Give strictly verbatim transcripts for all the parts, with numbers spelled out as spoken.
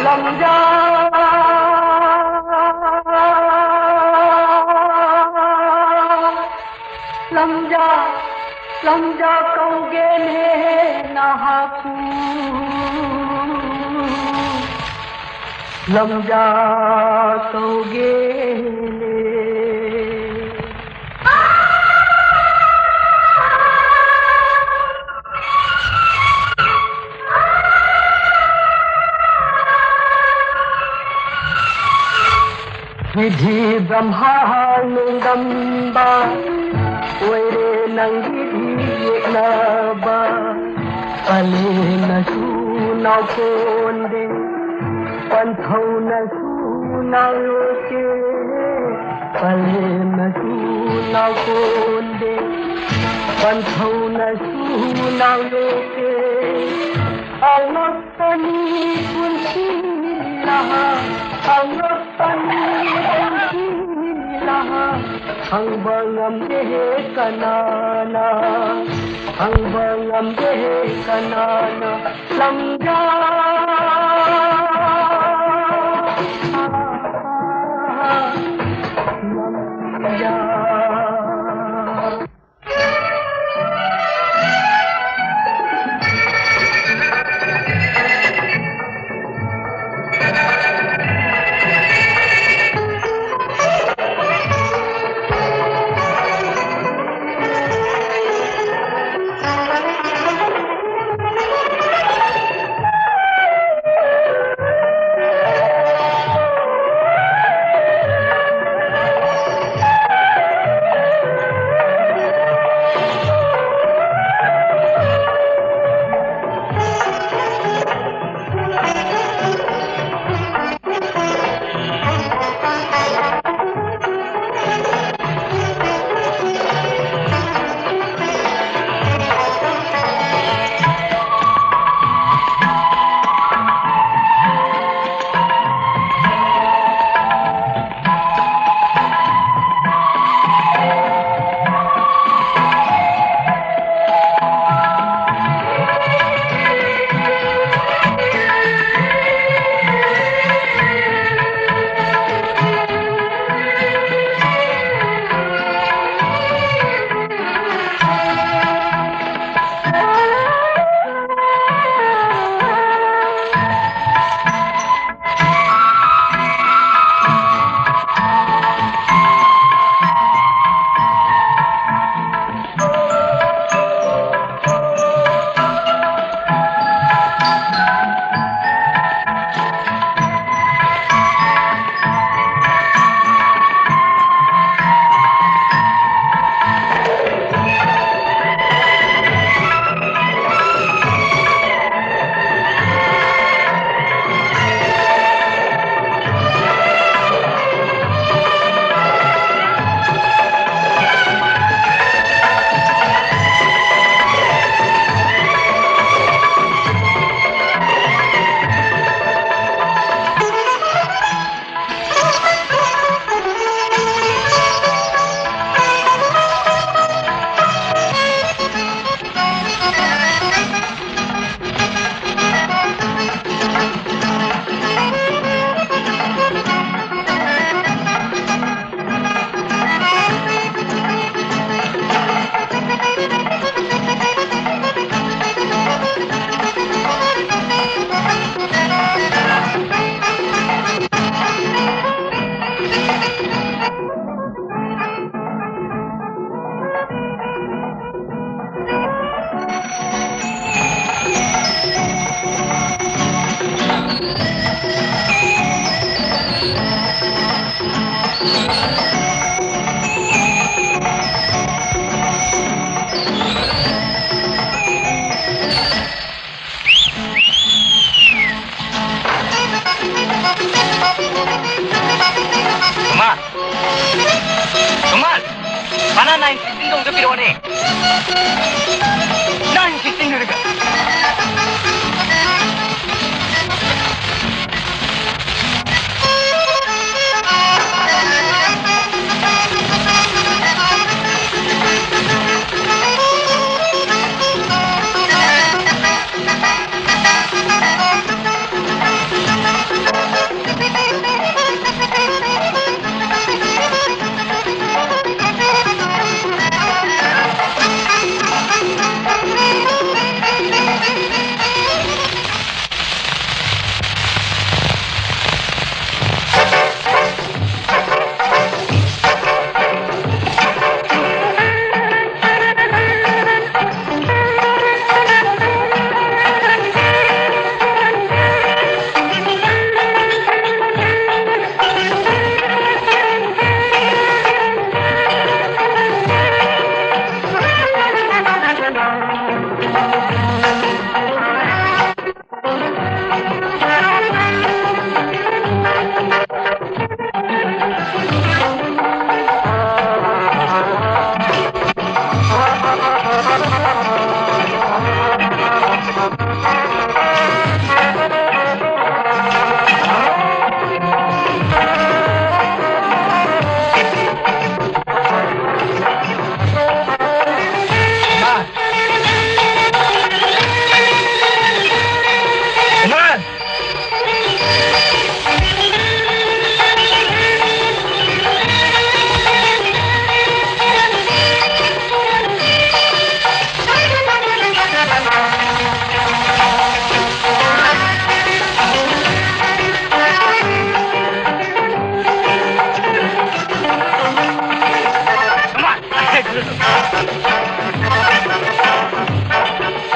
ꯂꯝꯖꯥ, ꯂꯝꯖꯥ, ꯂꯝꯖꯥ ꯀꯧꯒꯦꯅꯦ ꯅꯍꯥꯛꯄꯨ꯫ ꯂꯝꯖꯥ ꯀꯧꯒꯦꯅꯦ꯫ ꯁꯤꯗꯤ ꯕ꯭ꯔꯍ꯭ꯃꯥ ꯅꯣꯡꯗꯝꯕ ꯑꯣꯏꯔꯦ ꯅꯪꯒꯤꯗꯤ ꯌꯦꯛꯅꯕ꯫ ꯄꯂꯦꯝꯅꯁꯨ ꯅꯥꯎꯀꯣꯟꯗꯦ, ꯄꯟꯊꯧꯅꯁꯨ ꯅꯥꯎꯂꯣꯛꯇꯦ꯫ ꯄꯂꯦꯝꯅꯁꯨ ꯅꯥꯎꯀꯣꯟꯗꯦ, ꯄꯟꯊꯧꯅꯁꯨ ꯅꯥꯎꯂꯣꯛꯇꯦ꯫ ꯑꯉꯛꯄꯅꯤ ꯄꯨꯟꯁꯤ ꯂꯤꯂꯥ, ꯑꯉꯛꯄꯅꯤ ꯄꯨꯟꯁꯤ ꯂꯤꯂꯥ꯫ ꯈꯪꯕ ꯉꯝꯗꯦ ꯀꯅꯥꯅ, ꯈꯪꯕ ꯉꯝꯗꯦ ꯀꯅꯥꯅ꯫ ꯂꯝꯖꯥ, ꯂꯝꯖꯥ꯫ ꯇꯧꯗ ꯄꯤꯔꯛꯑꯣꯅꯦ꯫ Nine sixteen ꯍꯥꯏꯔꯒ꯫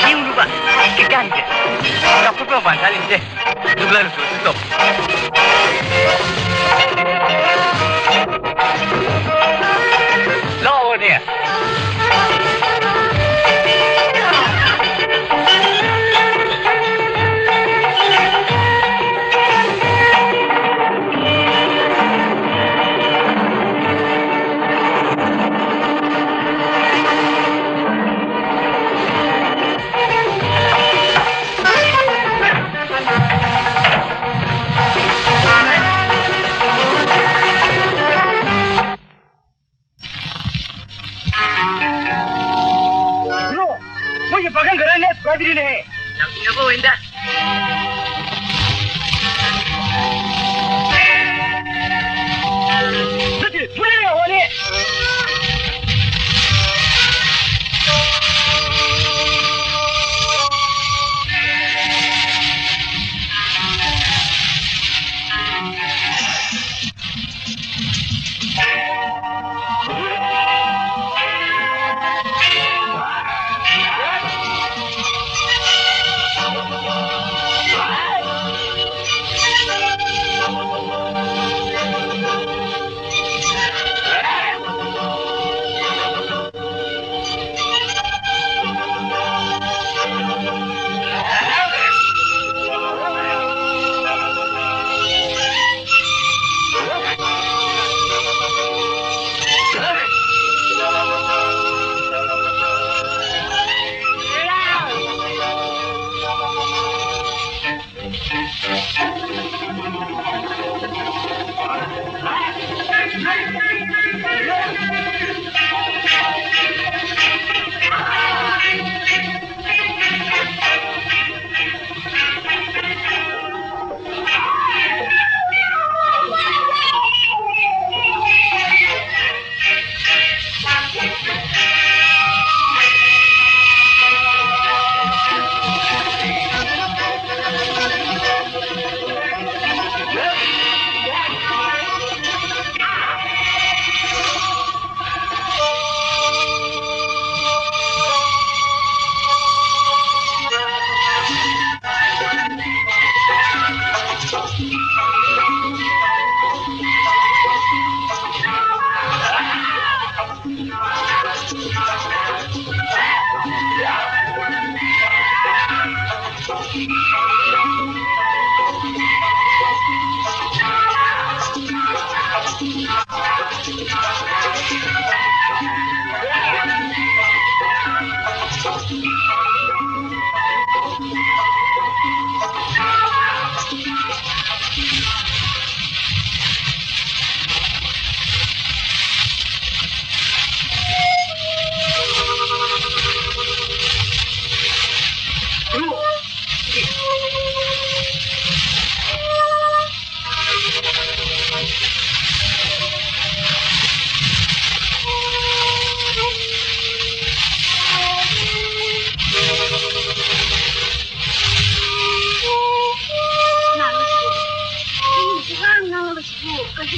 ꯌꯦꯡꯂꯨꯕ ꯀꯩꯀꯥꯟꯒꯦ? ꯆꯥꯎꯈꯠꯄ ꯃꯄꯥꯟ ꯁꯥꯠꯂꯤꯁꯦ꯫ ꯗꯨꯒꯂꯔ ꯁꯨ ꯇꯧ꯫ ꯂꯥꯛꯑꯣꯅꯦ꯫ ꯄꯥꯏꯕꯤꯔꯤꯅꯦꯍꯦ꯫ ꯌꯥꯝ ꯏꯪꯉꯕ ꯑꯣꯏꯅ꯫ ꯅꯠꯇꯦ, ꯐꯨꯔꯦ ꯍꯣꯅꯦ꯫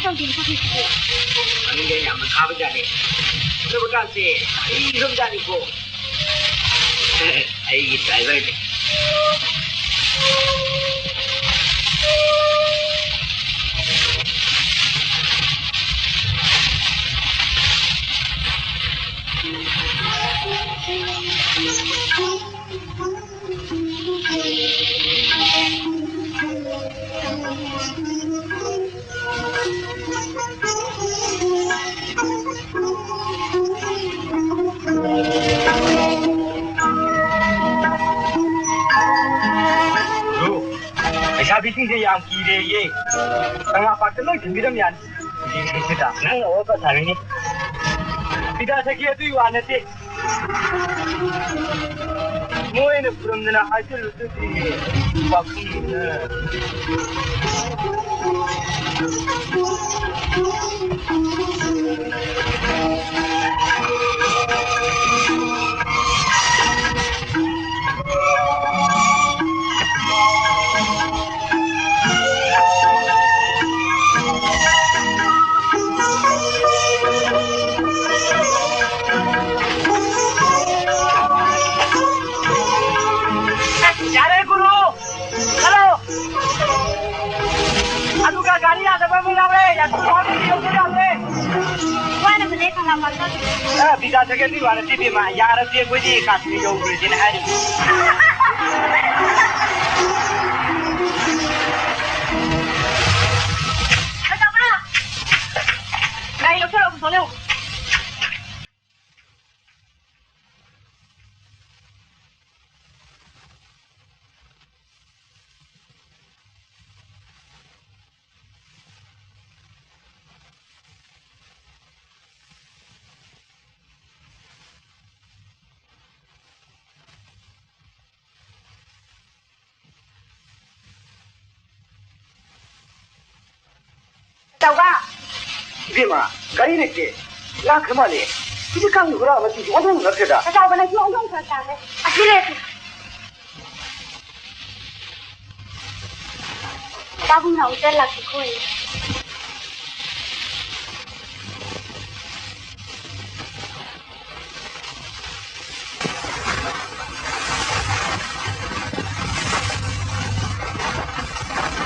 ꯇꯧꯗꯦꯅ ꯆꯠꯈ꯭ꯔꯤꯁꯤꯕꯣ? ꯃꯅꯤꯡꯗ ꯌꯥꯝꯅ ꯈꯥꯕꯖꯥꯠꯅꯤ꯫ ꯐꯖꯕ ꯀꯥꯟꯁꯦ ꯑꯩ ꯏꯔꯝꯖꯥꯠꯅꯤꯀꯣ꯫ ꯑꯩꯒꯤ ꯗ꯭ꯔꯥꯏꯚꯔꯅꯤ꯫ ꯂꯩꯁꯥꯕꯤꯁꯤꯡꯁꯦ ꯌꯥꯝ ꯀꯤꯔꯦꯌꯦ꯫ ꯀꯪꯂꯥ ꯄꯥꯠꯇ ꯂꯣꯏ ꯊꯤꯟꯕꯤꯔꯝ ꯌꯥꯅꯤ꯫ ꯁꯤꯗ ꯅꯪꯅ ꯑꯣꯠꯄ ꯁꯥꯔꯤꯅꯤ꯫ ꯐꯤꯗꯥ ꯁꯛꯀꯤ ꯑꯗꯨꯒꯤ ꯋꯥ ꯅꯠꯇꯦ꯫ ꯃꯣꯏꯅ ꯈꯨꯔꯨꯝꯗꯅ ꯍꯥꯏꯖꯤꯜꯂꯨꯗꯨꯗꯤ ꯄꯥꯈꯪꯅ꯫ ꯌꯥꯔꯦ ꯒꯨꯔꯨ! ꯍꯜꯂꯣ! ꯑꯗꯨꯒ ꯒꯥꯔꯤ ꯌꯥꯗꯕ ꯑꯃ ꯌꯥꯎꯔꯦ꯫ ꯌꯥꯗꯕ ꯑꯃ ꯌꯥꯎꯔꯦ꯫ ꯋꯥꯅꯕꯅꯦ ꯀꯪꯂꯥ ꯄꯥꯠꯇ꯫ ꯑ, ꯕꯤꯗ꯭ꯌꯥ ꯁꯦꯀ꯭ꯔꯦꯇꯔꯤ ꯋꯥꯅ ꯁꯤ ꯕꯦꯝꯃ, ꯌꯥꯔꯗꯤ ꯑꯩꯈꯣꯏꯗꯤ ꯀꯥꯁꯃꯤꯔ ꯌꯧꯔꯨꯔꯁꯤꯅ ꯍꯥꯏꯔꯤꯕꯅꯤ꯫ ꯀꯩꯗꯧꯕ꯭ꯔꯥ? ꯒꯥꯔꯤ ꯂꯧꯊꯣꯔꯛꯑꯣ, ꯄꯨꯊꯣꯛꯂꯛꯑꯣ꯫ ꯆꯥꯎꯕ! ꯏꯕꯦꯝꯃ, ꯒꯥꯔꯤ ꯂꯩꯇꯦ꯫ ꯂꯥꯛꯈ꯭ꯔ ꯃꯥꯜꯂꯦ꯫ ꯍꯧꯖꯤꯛꯀꯥꯟꯒꯤ ꯍꯨꯔꯥ ꯃꯆꯤꯟꯁꯤ ꯑꯣꯟꯊꯣꯛꯅ ꯅꯠꯇꯦꯗ꯫ ꯆꯥꯎꯕ, ꯅꯪꯁꯨ ꯑꯣꯟꯊꯣꯛ ꯐꯔꯛ ꯇꯥꯔꯦ꯫ ꯑꯁꯤ ꯂꯩꯔꯦ꯫ ꯄꯥꯕꯨꯡꯅ ꯑꯃꯨꯛꯇ ꯂꯥꯛꯀꯦ ꯀꯧꯔꯛꯑꯦ꯫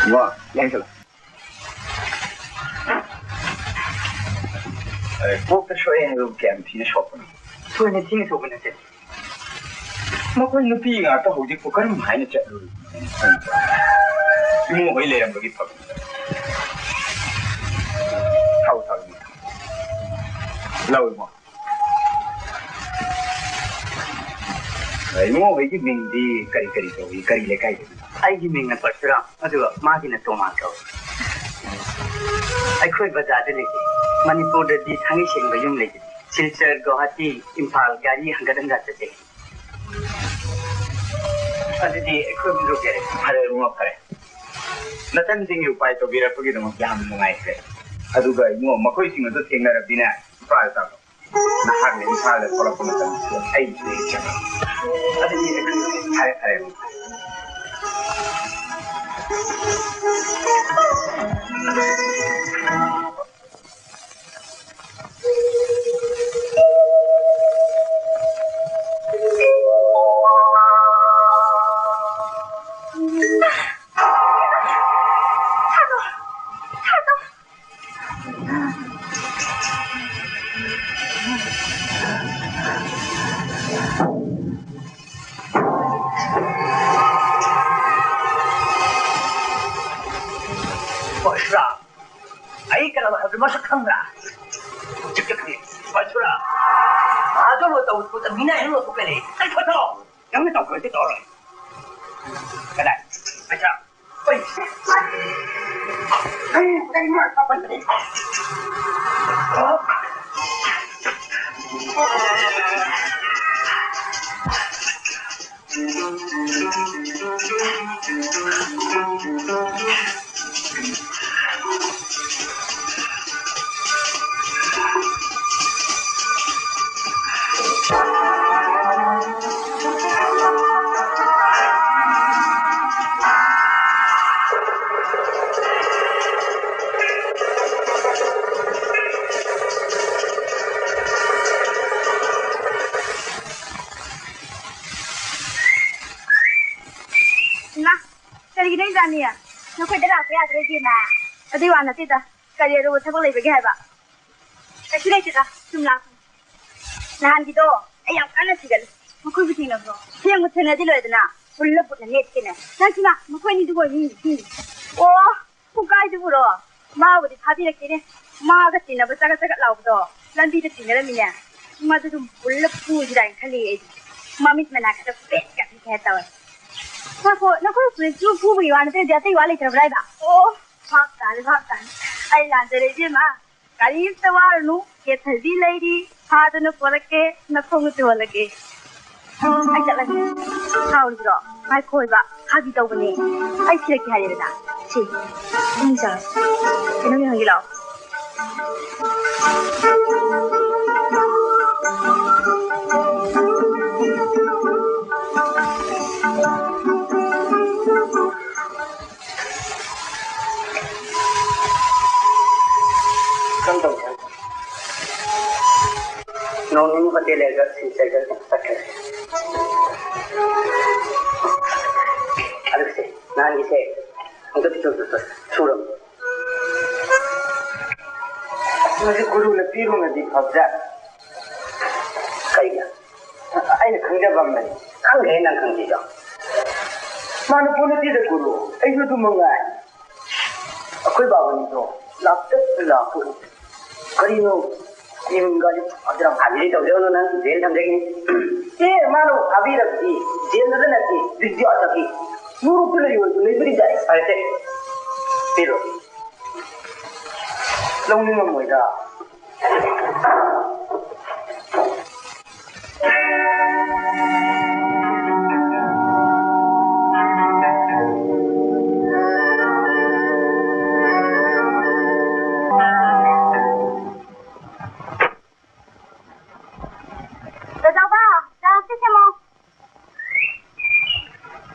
ꯋꯥ, ꯌꯥꯏꯁꯜꯂꯣ꯫ ꯑꯦ, ꯀꯣꯛꯇ ꯁꯣꯛꯑꯦ ꯍꯥꯏꯕꯕꯨ ꯀꯌꯥꯝ ꯊꯤꯅ ꯁꯣꯛꯄꯅꯣ? ꯊꯣꯏꯅ ꯊꯤꯅ ꯁꯣꯛꯄ ꯅꯠꯇꯦ꯫ ꯃꯈꯣꯏ ꯅꯨꯄꯤ ꯉꯥꯛꯇ ꯍꯧꯖꯤꯛꯄꯨ ꯀꯔꯝ ꯍꯥꯏꯅ ꯆꯠꯂꯨꯔꯤꯕꯅꯣ? ꯏꯃꯨꯡ ꯍꯣꯏ ꯂꯩꯔꯝꯕꯒꯤ ꯐꯕ꯫ ꯊꯥꯎ, ꯊꯥꯎ, ꯏꯃꯨꯡ꯫ ꯂꯧ, ꯏꯃꯨꯡ꯫ ꯏꯃꯨꯡ ꯍꯣꯏꯒꯤ ꯃꯤꯡꯗꯤ ꯀꯔꯤ ꯀꯔꯤ ꯀꯧꯏ? ꯀꯔꯤ ꯂꯩꯀꯥꯏꯗꯒꯤ? ꯑꯩꯒꯤ ꯃꯤꯡꯅ ꯄꯔꯁꯨꯔꯥꯝ, ꯑꯗꯨꯒ ꯃꯥꯒꯤꯅ ꯇꯣꯃꯥ ꯀꯧꯏ꯫ ꯑꯩꯈꯣꯏ ꯕꯖꯥꯔꯗ ꯂꯩꯇꯦ꯫ ꯃꯅꯤꯄꯨꯔꯗꯗꯤ ꯊꯥꯡꯉꯩ ꯁꯦꯡꯕ ꯌꯨꯝ ꯂꯩꯇꯦ꯫ ꯁꯤꯜꯆꯔ, ꯒꯧꯍꯥꯇꯤ, ꯏꯝꯐꯥꯜ ꯒꯥꯔꯤ ꯍꯪꯒꯠ ꯍꯟꯗ ꯆꯠꯆꯩ꯫ ꯑꯗꯨꯗꯤ ꯑꯩꯈꯣꯏ ꯑꯃꯨꯛ ꯌꯧꯖꯔꯦ꯫ ꯐꯔꯦ ꯏꯕꯨꯡꯉꯣ, ꯐꯔꯦ꯫ ꯅꯆꯟꯁꯤꯡꯒꯤ ꯎꯄꯥꯏ ꯇꯧꯕꯤꯔꯛꯄꯒꯤꯗꯃꯛ ꯌꯥꯝ ꯅꯨꯡꯉꯥꯏꯈ꯭ꯔꯦ꯫ ꯑꯗꯨꯒ ꯏꯕꯨꯡꯉꯣ, ꯃꯈꯣꯏꯁꯤꯡ ꯑꯗꯨ ꯊꯦꯡꯅꯔꯕꯗꯤꯅꯦ, ꯏꯝꯐꯥꯜ ꯇꯥꯛꯂꯣ꯫ ꯅꯍꯥꯛꯅ ꯏꯝꯐꯥꯜꯗ ꯊꯣꯛꯂꯛꯄ ꯃꯇꯝꯗꯁꯨ ꯑꯩ ꯁꯤꯗ ꯆꯠꯂꯣ꯫ ꯑꯗꯨꯗꯤ ꯐꯔꯦ, ꯐꯔꯦ꯫ ꯄꯔꯁꯨꯔꯥꯝ, ꯑꯩ ꯀꯅꯥꯅꯣ ꯍꯥꯏꯕꯗꯨ ꯃꯁꯛ ꯈꯪꯕ꯭ꯔꯥ? ꯍꯧꯖꯤꯛꯇ ꯈꯪꯉꯦ꯫ ꯄꯔꯁꯨꯔꯥꯝ, ꯃꯍꯥꯖꯣꯟ ꯇꯧꯕꯗ ꯃꯤꯅꯥꯏ ꯑꯃ ꯑꯣꯟꯊꯣꯛꯀꯅꯤ꯫ ꯑꯩ ꯐꯠꯇ꯭ꯔꯣ? ꯅꯪꯅ ꯇꯧꯈ꯭ꯔꯗꯤ ꯇꯧꯔꯣꯏ꯫ ꯀꯗꯥꯏ? ꯄꯩꯁꯥ꯫ ꯑꯩ, ꯑꯩ, ꯑꯩ ꯃꯥ ꯀꯥꯞꯄꯟꯕꯅꯤ꯫ ꯏꯃꯥ, ꯀꯔꯤꯒꯤꯅꯣ ꯏꯟꯗ꯭ꯔꯥꯅꯤ? ꯅꯈꯣꯏꯗ ꯂꯥꯛꯄ ꯌꯥꯗ꯭ꯔꯣ, ꯏꯕꯦꯝꯃ? ꯑꯗꯨꯏ ꯋꯥ ꯅꯠꯇꯦꯗ꯫ ꯀꯔꯤ ꯑꯔꯨꯕ ꯊꯕꯛ ꯂꯩꯕꯒꯦ ꯍꯥꯏꯕ? ꯀꯩꯁꯨ ꯂꯩꯇꯦꯗ, ꯁꯨꯝ ꯂꯥꯛꯄꯅꯤ꯫ ꯅꯍꯥꯟꯒꯤꯗꯣ ꯑꯩ ꯌꯥꯝ ꯀꯟꯅ ꯊꯤꯒꯠꯂꯦ꯫ ꯃꯈꯣꯏꯕꯨ ꯊꯦꯡꯅꯕ꯭ꯔꯣ? ꯊꯦꯡꯕꯨ ꯊꯦꯡꯅꯗꯤ ꯂꯣꯏꯔꯦꯗꯅ, ꯄꯨꯜꯂ ꯄꯨꯠꯅ ꯅꯦꯠꯀꯦꯅꯦ꯫ ꯅꯪꯁꯤꯅ ꯃꯈꯣꯏ ꯑꯅꯤꯗꯨꯕꯨ ꯑꯣꯏꯅꯤ ꯅꯤꯡꯁꯤꯡꯉꯤ꯫ ꯑꯣ, ꯄꯨꯀꯥꯏꯗꯨꯕꯨꯔꯣ? ꯃꯥꯕꯨꯗꯤ ꯐꯥꯕꯤꯔꯛꯀꯦꯅꯦ꯫ ꯃꯥꯒ ꯇꯤꯟꯅꯕ ꯆꯒꯠ ꯆꯒꯠ ꯂꯥꯎꯕꯗꯣ ꯂꯝꯕꯤꯗ ꯊꯦꯡꯅꯔꯝꯃꯤꯅꯦ꯫ ꯃꯗꯨ ꯑꯗꯨꯝ ꯄꯨꯜꯂ ꯐꯨꯁꯤꯔꯥ ꯍꯥꯏꯅ ꯈꯜꯂꯤ ꯑꯩꯗꯤ꯫ ꯃꯃꯤꯠ ꯃꯅꯥ ꯈꯛꯇ ꯄꯦꯠ ꯀꯥꯄꯤ ꯀꯩ ꯇꯧꯋꯦ꯫ ꯉꯥꯏꯈꯣ, ꯅꯈꯣꯏ ꯄꯨꯂꯤꯁꯇꯨ ꯐꯨꯕꯒꯤ ꯋꯥ ꯅꯠꯇ꯭ꯔꯗꯤ ꯑꯇꯩ ꯋꯥ ꯂꯩꯇ꯭ꯔꯕ꯭ꯔꯥ ꯍꯥꯏꯕ? ꯑꯣ, ꯚꯥꯞ ꯇꯥꯔꯦ, ꯚꯥꯞ ꯇꯥꯔꯦ꯫ ꯑꯩ ꯂꯥꯟꯖꯔꯦ ꯏꯕꯦꯝꯃ꯫ ꯀꯔꯤꯝꯇ ꯋꯥꯔꯨꯅꯨ, ꯀꯦꯊꯕꯤ ꯂꯩꯔꯤ, ꯐꯥꯗꯨꯅ ꯄꯣꯔꯛꯀꯦ, ꯅꯈꯣꯡꯗ ꯇꯨꯍꯜꯂꯛꯀꯦ꯫ ꯑꯩ ꯆꯠꯂꯒꯦ꯫ ꯁꯥꯎꯔꯤꯕ꯭ꯔꯣ? ꯉꯥꯏꯈꯣꯏꯕ, ꯐꯥꯒꯤ ꯇꯧꯕꯅꯦ꯫ ꯑꯩ ꯊꯤꯔꯛꯀꯦ ꯍꯥꯏꯔꯦꯗꯅ꯫ ꯁꯤ, ꯅꯪ ꯆꯥꯔꯣ꯫ ꯀꯩꯅꯣꯝ ꯌꯦꯡꯍꯟꯒꯦ ꯂꯥꯛꯑꯣ꯫ ꯀꯝ ꯇꯧꯒꯦ? ꯅꯣꯡ ꯅꯤꯅꯤ ꯍꯣꯇꯦꯜ ꯂꯩꯔꯒ ꯁꯤꯜꯆꯔꯗ ꯆꯠꯈ꯭ꯔꯦ꯫ ꯑꯗꯨꯒꯁꯦ, ꯅꯍꯥꯟꯒꯤꯁꯦ ꯑꯃꯨꯛꯇ ꯄꯤꯊꯣꯛ ꯄꯤꯊꯣꯛ ꯁꯨꯔꯝ꯫ ꯃꯁꯤ ꯒꯨꯔꯨꯅ ꯄꯤꯔꯨꯅꯗꯤ ꯐꯕꯖꯥꯠ꯫ ꯀꯩꯒꯤ? ꯑꯩꯅ ꯈꯪꯖꯕ ꯑꯃ ꯂꯩ꯫ ꯈꯪꯗꯦ, ꯅꯪ ꯈꯪꯗ꯭ꯔꯤꯗꯣ꯫ ꯃꯥꯅ ꯄꯣꯠ ꯅꯠꯇꯦꯗ ꯒꯨꯔꯨ, ꯑꯩꯁꯨ ꯑꯗꯨ ꯃꯉꯥꯏ꯫ ꯑꯩꯈꯣꯏ ꯕꯥꯕꯅꯤꯗꯣ ꯂꯥꯛꯇ ꯂꯥꯛꯄ ꯀꯔꯤꯅꯣ? ꯌꯨꯝꯒꯥꯗꯤ ꯐꯥꯗ꯭ꯔꯥ? ꯐꯥꯒꯤꯗꯤ ꯇꯧꯖꯧꯅꯨ, ꯅꯪ ꯖꯦꯜ ꯊꯝꯖꯒꯤꯅꯤ꯫ ꯑꯦ, ꯃꯥꯅ ꯐꯥꯕꯤꯔꯕꯗꯤ ꯖꯦꯜꯗ ꯅꯠꯇꯦ, ꯚꯤꯗꯤꯑꯣꯗꯒꯤ꯫ ꯅꯨꯔꯨꯛꯇ ꯂꯩꯌꯣ, ꯂꯩꯕꯗꯤ ꯌꯥꯏ꯫ ꯐꯔꯦꯁꯦ, ꯄꯤꯔꯣ꯫ ꯂꯧꯅꯤꯡꯉꯝꯃꯣꯏꯗ꯫ ꯆꯥꯎꯕ, ꯆꯥ ꯑꯝꯇ ꯁꯦꯝꯃꯣ꯫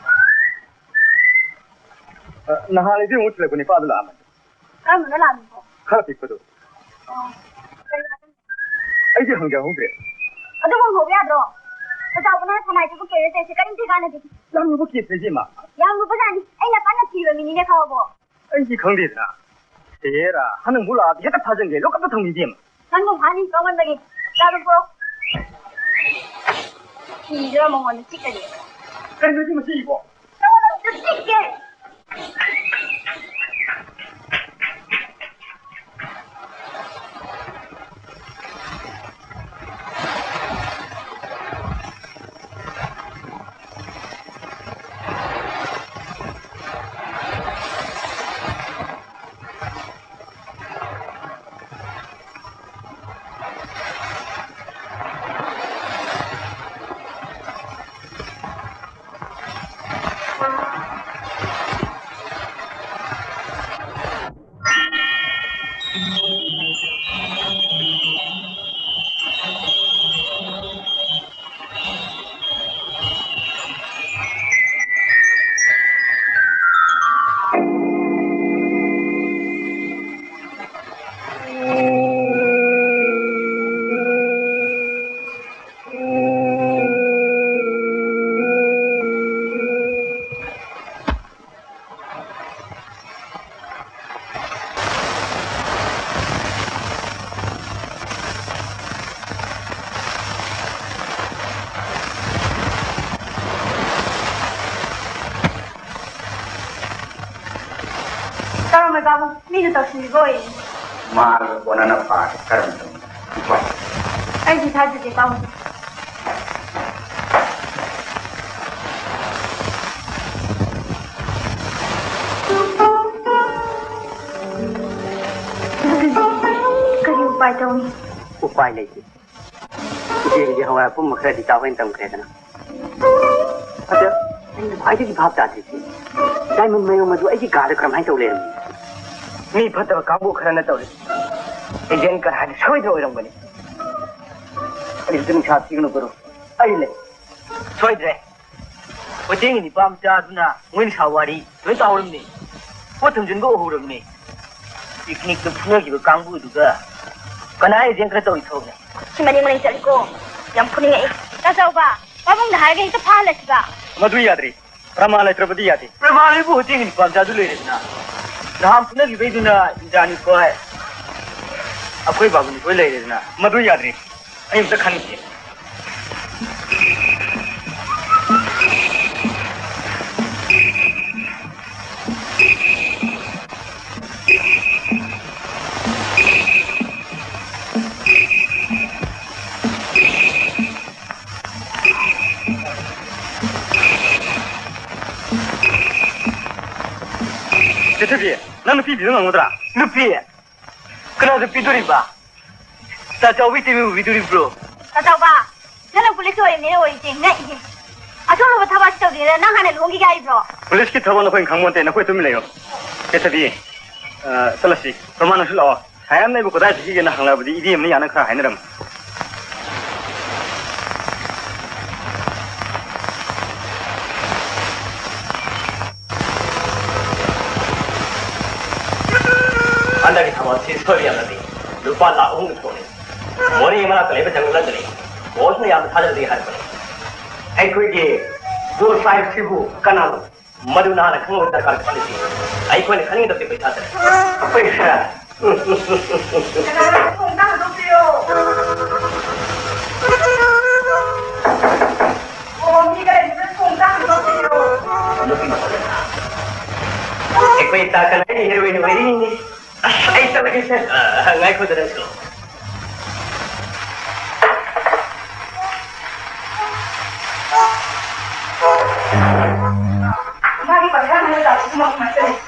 ꯑ, ꯅꯍꯥꯟ ꯏꯕꯦꯝꯃ ꯊꯤꯜꯂꯛꯄ ꯅꯤꯄꯥꯗꯨ ꯂꯥꯛꯑꯝꯃꯦ꯫ ꯀꯔꯝꯕꯅꯣ ꯂꯥꯛꯑꯝꯃꯤꯕꯣ? ꯈꯔ ꯄꯤꯛꯄꯗꯣ꯫ ꯑꯣ꯫ ꯀꯔꯤ ꯍꯥꯏꯕꯅꯣ? ꯑꯩꯗꯤ ꯍꯪꯖꯍꯧꯗ꯭ꯔꯦ꯫ ꯑꯗꯨ ꯍꯪꯍꯧꯕ ꯌꯥꯗ꯭ꯔꯣ? ꯆꯥꯎꯕꯅ ꯁꯅꯥꯏꯗꯨꯕꯨ ꯀꯦꯔꯦ ꯇꯧꯔꯤꯁꯦ ꯀꯔꯤꯝꯇ ꯀꯥꯟꯅꯗꯦ꯫ ꯌꯥꯝ ꯂꯨꯕ ꯀꯦꯁꯅꯦ ꯏꯕꯦꯝꯃ꯫ ꯌꯥꯝ ꯂꯨꯕꯖꯥꯠꯅꯤ꯫ ꯑꯩꯅ ꯀꯟꯅ ꯊꯤꯔꯤ꯫ ꯃꯤꯅꯤꯅꯦ ꯈꯪꯉꯕꯣ? ꯑꯩꯗꯤ ꯈꯪꯗꯦꯗꯅ꯫ ꯍꯦꯔꯥ, ꯍꯟꯗꯛ ꯑꯃꯨꯛ ꯂꯥꯛꯑꯗꯤ ꯍꯦꯛꯇ ꯐꯥꯖꯟꯒꯦ, ꯂꯣꯀꯞꯇ ꯊꯝꯒꯦ ꯏꯕꯦꯝꯃ꯫ ꯅꯪ ꯅꯣꯡ ꯍꯥꯅꯤ ꯀꯃꯟꯗꯒꯤ ꯆꯥꯗꯣ ꯄꯨꯔꯛꯑꯣ꯫ ꯐꯤꯗꯨꯅ ꯃꯉꯣꯟꯗ ꯆꯤꯛꯀꯅꯤ꯫ ꯀꯩꯅꯣ ꯁꯤ ꯃꯁꯤꯕꯣ? ꯅꯉꯣꯟꯗ ꯑꯝꯇ ꯆꯤꯛꯀꯦ꯫ ꯇꯧꯔꯝꯃꯣꯏ ꯄꯥꯕꯨꯡ, ꯃꯤꯅ ꯇꯧꯁꯤꯟꯕꯤꯕ ꯑꯣꯏꯌꯦ꯫ ꯃꯥꯒ ꯀꯣꯟꯅꯅ ꯐꯥꯔꯦ, ꯀꯔꯝ ꯇꯧꯅꯤ? ꯎꯄꯥꯏ꯫ ꯑꯩꯗꯤ ꯊꯥꯖꯗꯦ ꯄꯥꯕꯨꯡ꯫ ꯀꯔꯤ ꯎꯄꯥꯏ ꯇꯧꯅꯤ? ꯎꯄꯥꯏ ꯂꯩꯇꯦ꯫ ꯏꯆꯦꯒꯤꯗꯤ ꯍꯋꯥꯏ ꯑꯄꯨꯝꯕ ꯈꯔꯗꯤ ꯆꯥꯎ ꯍꯥꯏꯅ ꯇꯝꯈ꯭ꯔꯦꯗꯅ꯫ ꯑꯗ ꯑꯩꯅ ꯈ꯭ꯋꯥꯏꯗꯒꯤ ꯚꯥꯞ ꯇꯥꯗ꯭ꯔꯤꯁꯤ, ꯗꯥꯏꯃꯟ ꯃꯌꯨꯝ ꯑꯗꯨ ꯑꯩꯒꯤ ꯀꯥꯗ ꯀꯔꯝꯍꯥꯏꯅ ꯇꯧ ꯂꯩꯔꯝꯃꯤ? ꯃꯤ ꯐꯠꯇꯕ ꯀꯥꯡꯕꯨ ꯈꯔꯅ ꯇꯧꯔꯤ꯫ ꯑꯦꯖꯦꯟ ꯀꯔꯥꯏꯗ ꯁꯣꯏꯗꯅ ꯑꯣꯏꯔꯝꯒꯅꯤ꯫ ꯑꯩ ꯍꯧꯖꯤꯛ ꯅꯨꯡꯁꯥ ꯊꯤꯒꯅꯨ ꯒꯨꯔꯨ꯫ ꯑꯩ ꯂꯩ꯫ ꯁꯣꯏꯗ꯭ꯔꯦ꯫ ꯍꯣꯇꯦꯜꯒꯤ ꯅꯤꯄꯥ ꯃꯆꯥꯗꯨꯅ ꯃꯣꯏꯅ ꯁꯥ ꯋꯥꯔꯤ ꯂꯣꯏ ꯇꯥꯍꯧꯔꯕꯅꯤ꯫ ꯄꯣꯠ ꯊꯝꯖꯤꯟꯕ ꯎꯍꯧꯔꯕꯅꯤ꯫ ꯄꯤꯛꯅꯤꯛꯇ ꯐꯨꯅꯈꯤꯕ ꯀꯥꯡꯕꯨꯗꯨꯒ ꯀꯅꯥ ꯑꯦꯖꯦꯟ ꯈꯔ ꯇꯧꯔꯤ ꯊꯕꯛꯅꯣ? ꯁꯤ ꯃꯔꯦꯡ ꯃꯔꯦꯡ ꯆꯠꯂꯤꯀꯣ꯫ ꯌꯥꯝ ꯐꯨꯅꯤꯡꯉꯛꯏ꯫ ꯇꯥꯆꯧꯕ, ꯄꯥꯕꯨꯡꯅ ꯍꯥꯏꯔꯒ ꯍꯦꯛꯇ ꯐꯥꯍꯜꯂꯁꯤꯕ? ꯃꯗꯨ ꯌꯥꯗ꯭ꯔꯤ꯫ ꯄ꯭ꯔꯃꯥꯟ ꯂꯩꯇ꯭ꯔꯕꯗꯤ ꯌꯥꯗꯦ꯫ ꯄ꯭ꯔꯃꯥꯟ ꯍꯥꯏꯕꯨ ꯍꯧꯖꯤꯛ ꯅꯨꯄꯥ ꯃꯆꯥꯗꯨ ꯂꯩꯔꯦꯗꯅ, ꯅꯍꯥꯟ ꯐꯨꯅꯈꯤꯕꯩꯗꯨꯅ ꯏꯟꯗ꯭ꯔꯥꯅꯤ ꯈꯣꯏ, ꯑꯩꯈꯣꯏ ꯕꯥꯕꯨꯅꯤ ꯈꯣꯏ ꯂꯩꯔꯦꯗꯅ, ꯃꯗꯨ ꯌꯥꯗ꯭ꯔꯤ꯫ ꯑꯩ ꯑꯝꯇ ꯈꯟꯒꯦ꯫ ꯆꯦꯊꯕꯤ, ꯅꯪ ꯅꯨꯄꯤ ꯊꯤꯕ ꯉꯝꯒꯗ꯭ꯔꯥ? ꯅꯨꯄꯤ? ꯀꯅꯥꯗ ꯄꯤꯗꯣꯔꯤꯕ? ꯇꯥ ꯆꯥꯎꯕꯤ ꯇꯤꯚꯤ ꯎꯕꯤꯗꯣꯔꯤꯕ꯭ꯔꯣ? ꯇꯥ ꯆꯥꯎꯕ, ꯅꯪꯅ ꯄꯨꯂꯤꯁ ꯑꯣꯏꯔꯤꯕꯅꯤꯅ ꯑꯣꯏꯔꯤꯁꯦ ꯉꯛꯏꯍꯦ꯫ ꯑꯆꯨꯝꯕ ꯊꯕꯛꯁꯤ ꯇꯧꯗ꯭ꯔꯤꯉꯩꯗ ꯅꯪ ꯍꯥꯟꯅ ꯂꯨꯍꯣꯡꯈꯤꯒꯦ ꯍꯥꯏꯕ꯭ꯔꯣ? ꯄꯨꯂꯤꯁꯀꯤ ꯊꯕꯛ ꯅꯈꯣꯏꯅ ꯈꯪꯕ ꯅꯠꯇꯦ, ꯅꯈꯣꯏ ꯇꯨꯃꯤꯟ ꯂꯩꯌꯣ꯫ ꯆꯦꯊꯕꯤ, ꯑ, ꯆꯠꯂꯁꯤ꯫ ꯄ꯭ꯔꯃꯥꯟ ꯅꯪꯁꯨ ꯂꯥꯛꯑꯣ꯫ ꯁꯥꯏ ꯌꯥꯝ ꯂꯩꯕ ꯀꯗꯥꯏ ꯆꯠꯈꯤꯒꯦꯅ ꯍꯪꯂꯛꯑꯕꯗꯤ ꯏꯗꯤ ꯑꯃꯅ ꯌꯥꯅ ꯈꯔ ꯍꯥꯏꯅꯔꯝꯃꯤ꯫ ꯍꯟꯗꯛꯀꯤ ꯊꯕꯛꯁꯤ ꯁꯣꯏꯕ ꯌꯥꯅꯗꯦ꯫ ꯂꯨꯄꯥ ꯂꯥꯈ ꯑꯍꯨꯝꯒꯤ ꯊꯕꯛꯅꯤ꯫ ꯃꯣꯔꯦ ꯃꯅꯥꯛꯇ ꯂꯩꯕ ꯖꯪꯒꯜꯗꯅꯤ꯫ ꯕꯣꯁꯅ ꯌꯥꯝꯅ ꯊꯥꯖꯗꯦ ꯍꯥꯏꯔꯛꯄꯅꯤ꯫ ꯑꯩꯈꯣꯏꯒꯤ ꯕꯣꯁ ꯍꯥꯏꯕꯁꯤꯕꯨ ꯀꯅꯥꯅꯣ? ꯃꯗꯨ ꯅꯍꯥꯛꯅ ꯈꯪꯕ ꯗꯔꯀꯥꯔ ꯈꯜꯂꯤꯁꯤ꯫ ꯑꯩꯈꯣꯏꯅ ꯈꯪꯒꯗꯕꯗꯤ ꯄꯩꯁꯥꯗꯅꯤ꯫ ꯄꯩꯁꯥ? ꯀꯅꯥꯅꯣ ꯊꯣꯡ ꯑꯝꯇ ꯍꯥꯡꯗꯣꯛꯄꯤꯌꯣ꯫ ꯑꯣ, ꯃꯤ ꯀꯔꯤꯝꯇ ꯊꯣꯡ ꯑꯝꯇ ꯍꯥꯡꯗꯣꯛꯄꯤꯌꯣ꯫ ꯅꯨꯄꯤ ꯃꯆꯥꯅ ꯑꯩꯈꯣꯏ ꯇꯥꯀꯟ ꯍꯦꯔꯣꯏꯟ ꯑꯣꯏꯔꯤꯅꯤ꯫ ꯑꯁ, ꯑꯩ ꯆꯠꯂꯒꯦ, ꯁꯦ꯫ ꯑ, ꯉꯥꯏꯈꯣꯗ ꯅꯪꯁꯨ꯫ ꯃꯥꯒꯤ ꯄꯩꯁꯥ ꯍꯥꯏꯕ ꯇꯥꯕꯁꯨ ꯃꯐꯝ ꯑꯃꯠꯇ ꯂꯩꯇꯦ꯫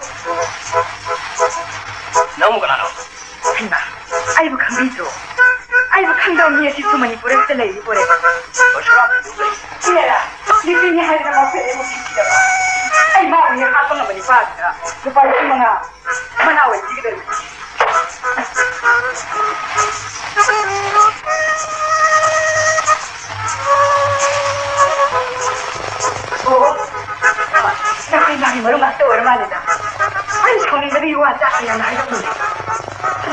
ꯅꯪꯕꯨ ꯀꯅꯥꯅꯣ? ꯍꯩꯃꯥ, ꯑꯩꯕꯨ ꯈꯪꯕꯤꯗ꯭ꯔꯣ? ꯑꯩꯕꯨ ꯈꯪꯗꯕ ꯃꯤ ꯑꯁꯤꯁꯨ ꯃꯅꯤꯄꯨꯔ ꯑꯁꯤꯗ ꯂꯩꯔꯤꯕꯣꯔꯦ? ꯁꯤꯅꯦꯔꯥ? ꯅꯨꯄꯤꯅꯤ ꯍꯥꯏꯗꯅ ꯃꯈꯣꯏ ꯑꯩꯕꯨ ꯄꯤꯈꯤꯗꯕ꯫ ꯑꯩ ꯃꯥ ꯑꯣꯏꯅ ꯍꯥꯠꯄ ꯉꯝꯕ ꯅꯨꯄꯥꯗꯨꯗ ꯂꯨꯄꯥ ꯂꯤꯁꯤꯡ ꯃꯉꯥ ꯃꯅꯥ ꯑꯣꯏꯅ ꯄꯤꯒꯗꯧꯔꯤꯕꯅꯤ꯫ ꯑꯣ, ꯅꯈꯣꯏ ꯃꯥꯒꯤ ꯃꯔꯨꯞ ꯉꯥꯛꯇ ꯑꯣꯏꯔ ꯃꯥꯜꯂꯦꯗ꯫ ꯑꯩ ꯁꯥꯎꯅꯤꯡꯕꯗꯒꯤ ꯋꯥ ꯆꯥꯛ ꯌꯥꯝꯅ ꯍꯥꯏꯗꯣꯛꯂꯨꯔꯦ꯫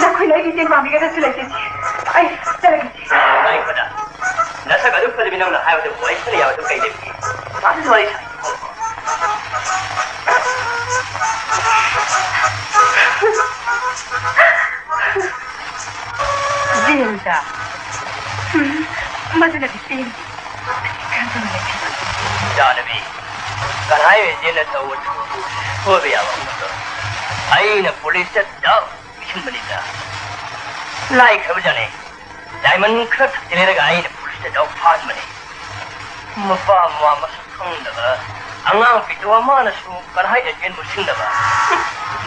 ꯅꯈꯣꯏꯅ ꯑꯩꯒꯤ ꯃꯇꯦꯡ ꯄꯥꯡꯕꯤꯒꯗꯕꯁꯨ ꯂꯩꯇꯦ꯫ ꯑꯩ ꯆꯠꯂꯒꯦ꯫ ꯉꯥꯏꯈꯣꯗ꯫ ꯅꯁꯛ ꯑꯗꯨꯛ ꯐꯖꯕꯤ ꯅꯪꯅ ꯍꯥꯏꯕꯗꯨꯕꯨ ꯑꯩ ꯁꯤꯅ ꯌꯥꯕꯗꯨ ꯀꯩ ꯂꯩꯕꯒꯦ? ꯁꯥꯁꯨ ꯋꯥꯔꯤ ꯁꯥꯟꯅ ꯈꯪꯕ꯭ꯔꯣ? ꯑꯗꯨꯅꯗꯤ ꯄꯦꯟꯗꯦ꯫ ꯀꯔꯝ ꯇꯧꯅ ꯂꯩꯈꯤꯕ? ꯏꯆꯥꯅꯨꯄꯤ, ꯀꯅꯥꯏ ꯑꯦꯖꯦꯟꯅ ꯇꯧꯕ ꯊꯕꯛꯄꯨ ꯁꯣꯏꯕ ꯌꯥꯕ ꯑꯃꯠꯇ? ꯑꯩꯅ ꯄꯨꯂꯤꯁꯇ ꯗꯛ ꯄꯤꯁꯤꯟꯕꯅꯤꯗ꯫ ꯂꯥꯏꯈ꯭ꯔꯕꯖꯥꯠꯅꯤ꯫ ꯗꯥꯏꯃꯟ ꯈꯔ ꯊꯛꯆꯤꯜꯂꯦꯔꯒ ꯑꯩꯅ ꯄꯨꯂꯤꯁꯇ ꯗꯛ ꯐꯥꯍꯟꯕꯅꯤ꯫ ꯃꯄꯥ ꯃꯃꯥ ꯃꯁꯛ ꯈꯪꯗꯕ ꯑꯉꯥꯡ ꯄꯤꯛꯇꯨ ꯑꯃꯅꯁꯨ ꯀꯔꯍꯥꯏ ꯑꯦꯖꯦꯟꯕꯨ ꯁꯤꯡꯗꯕ?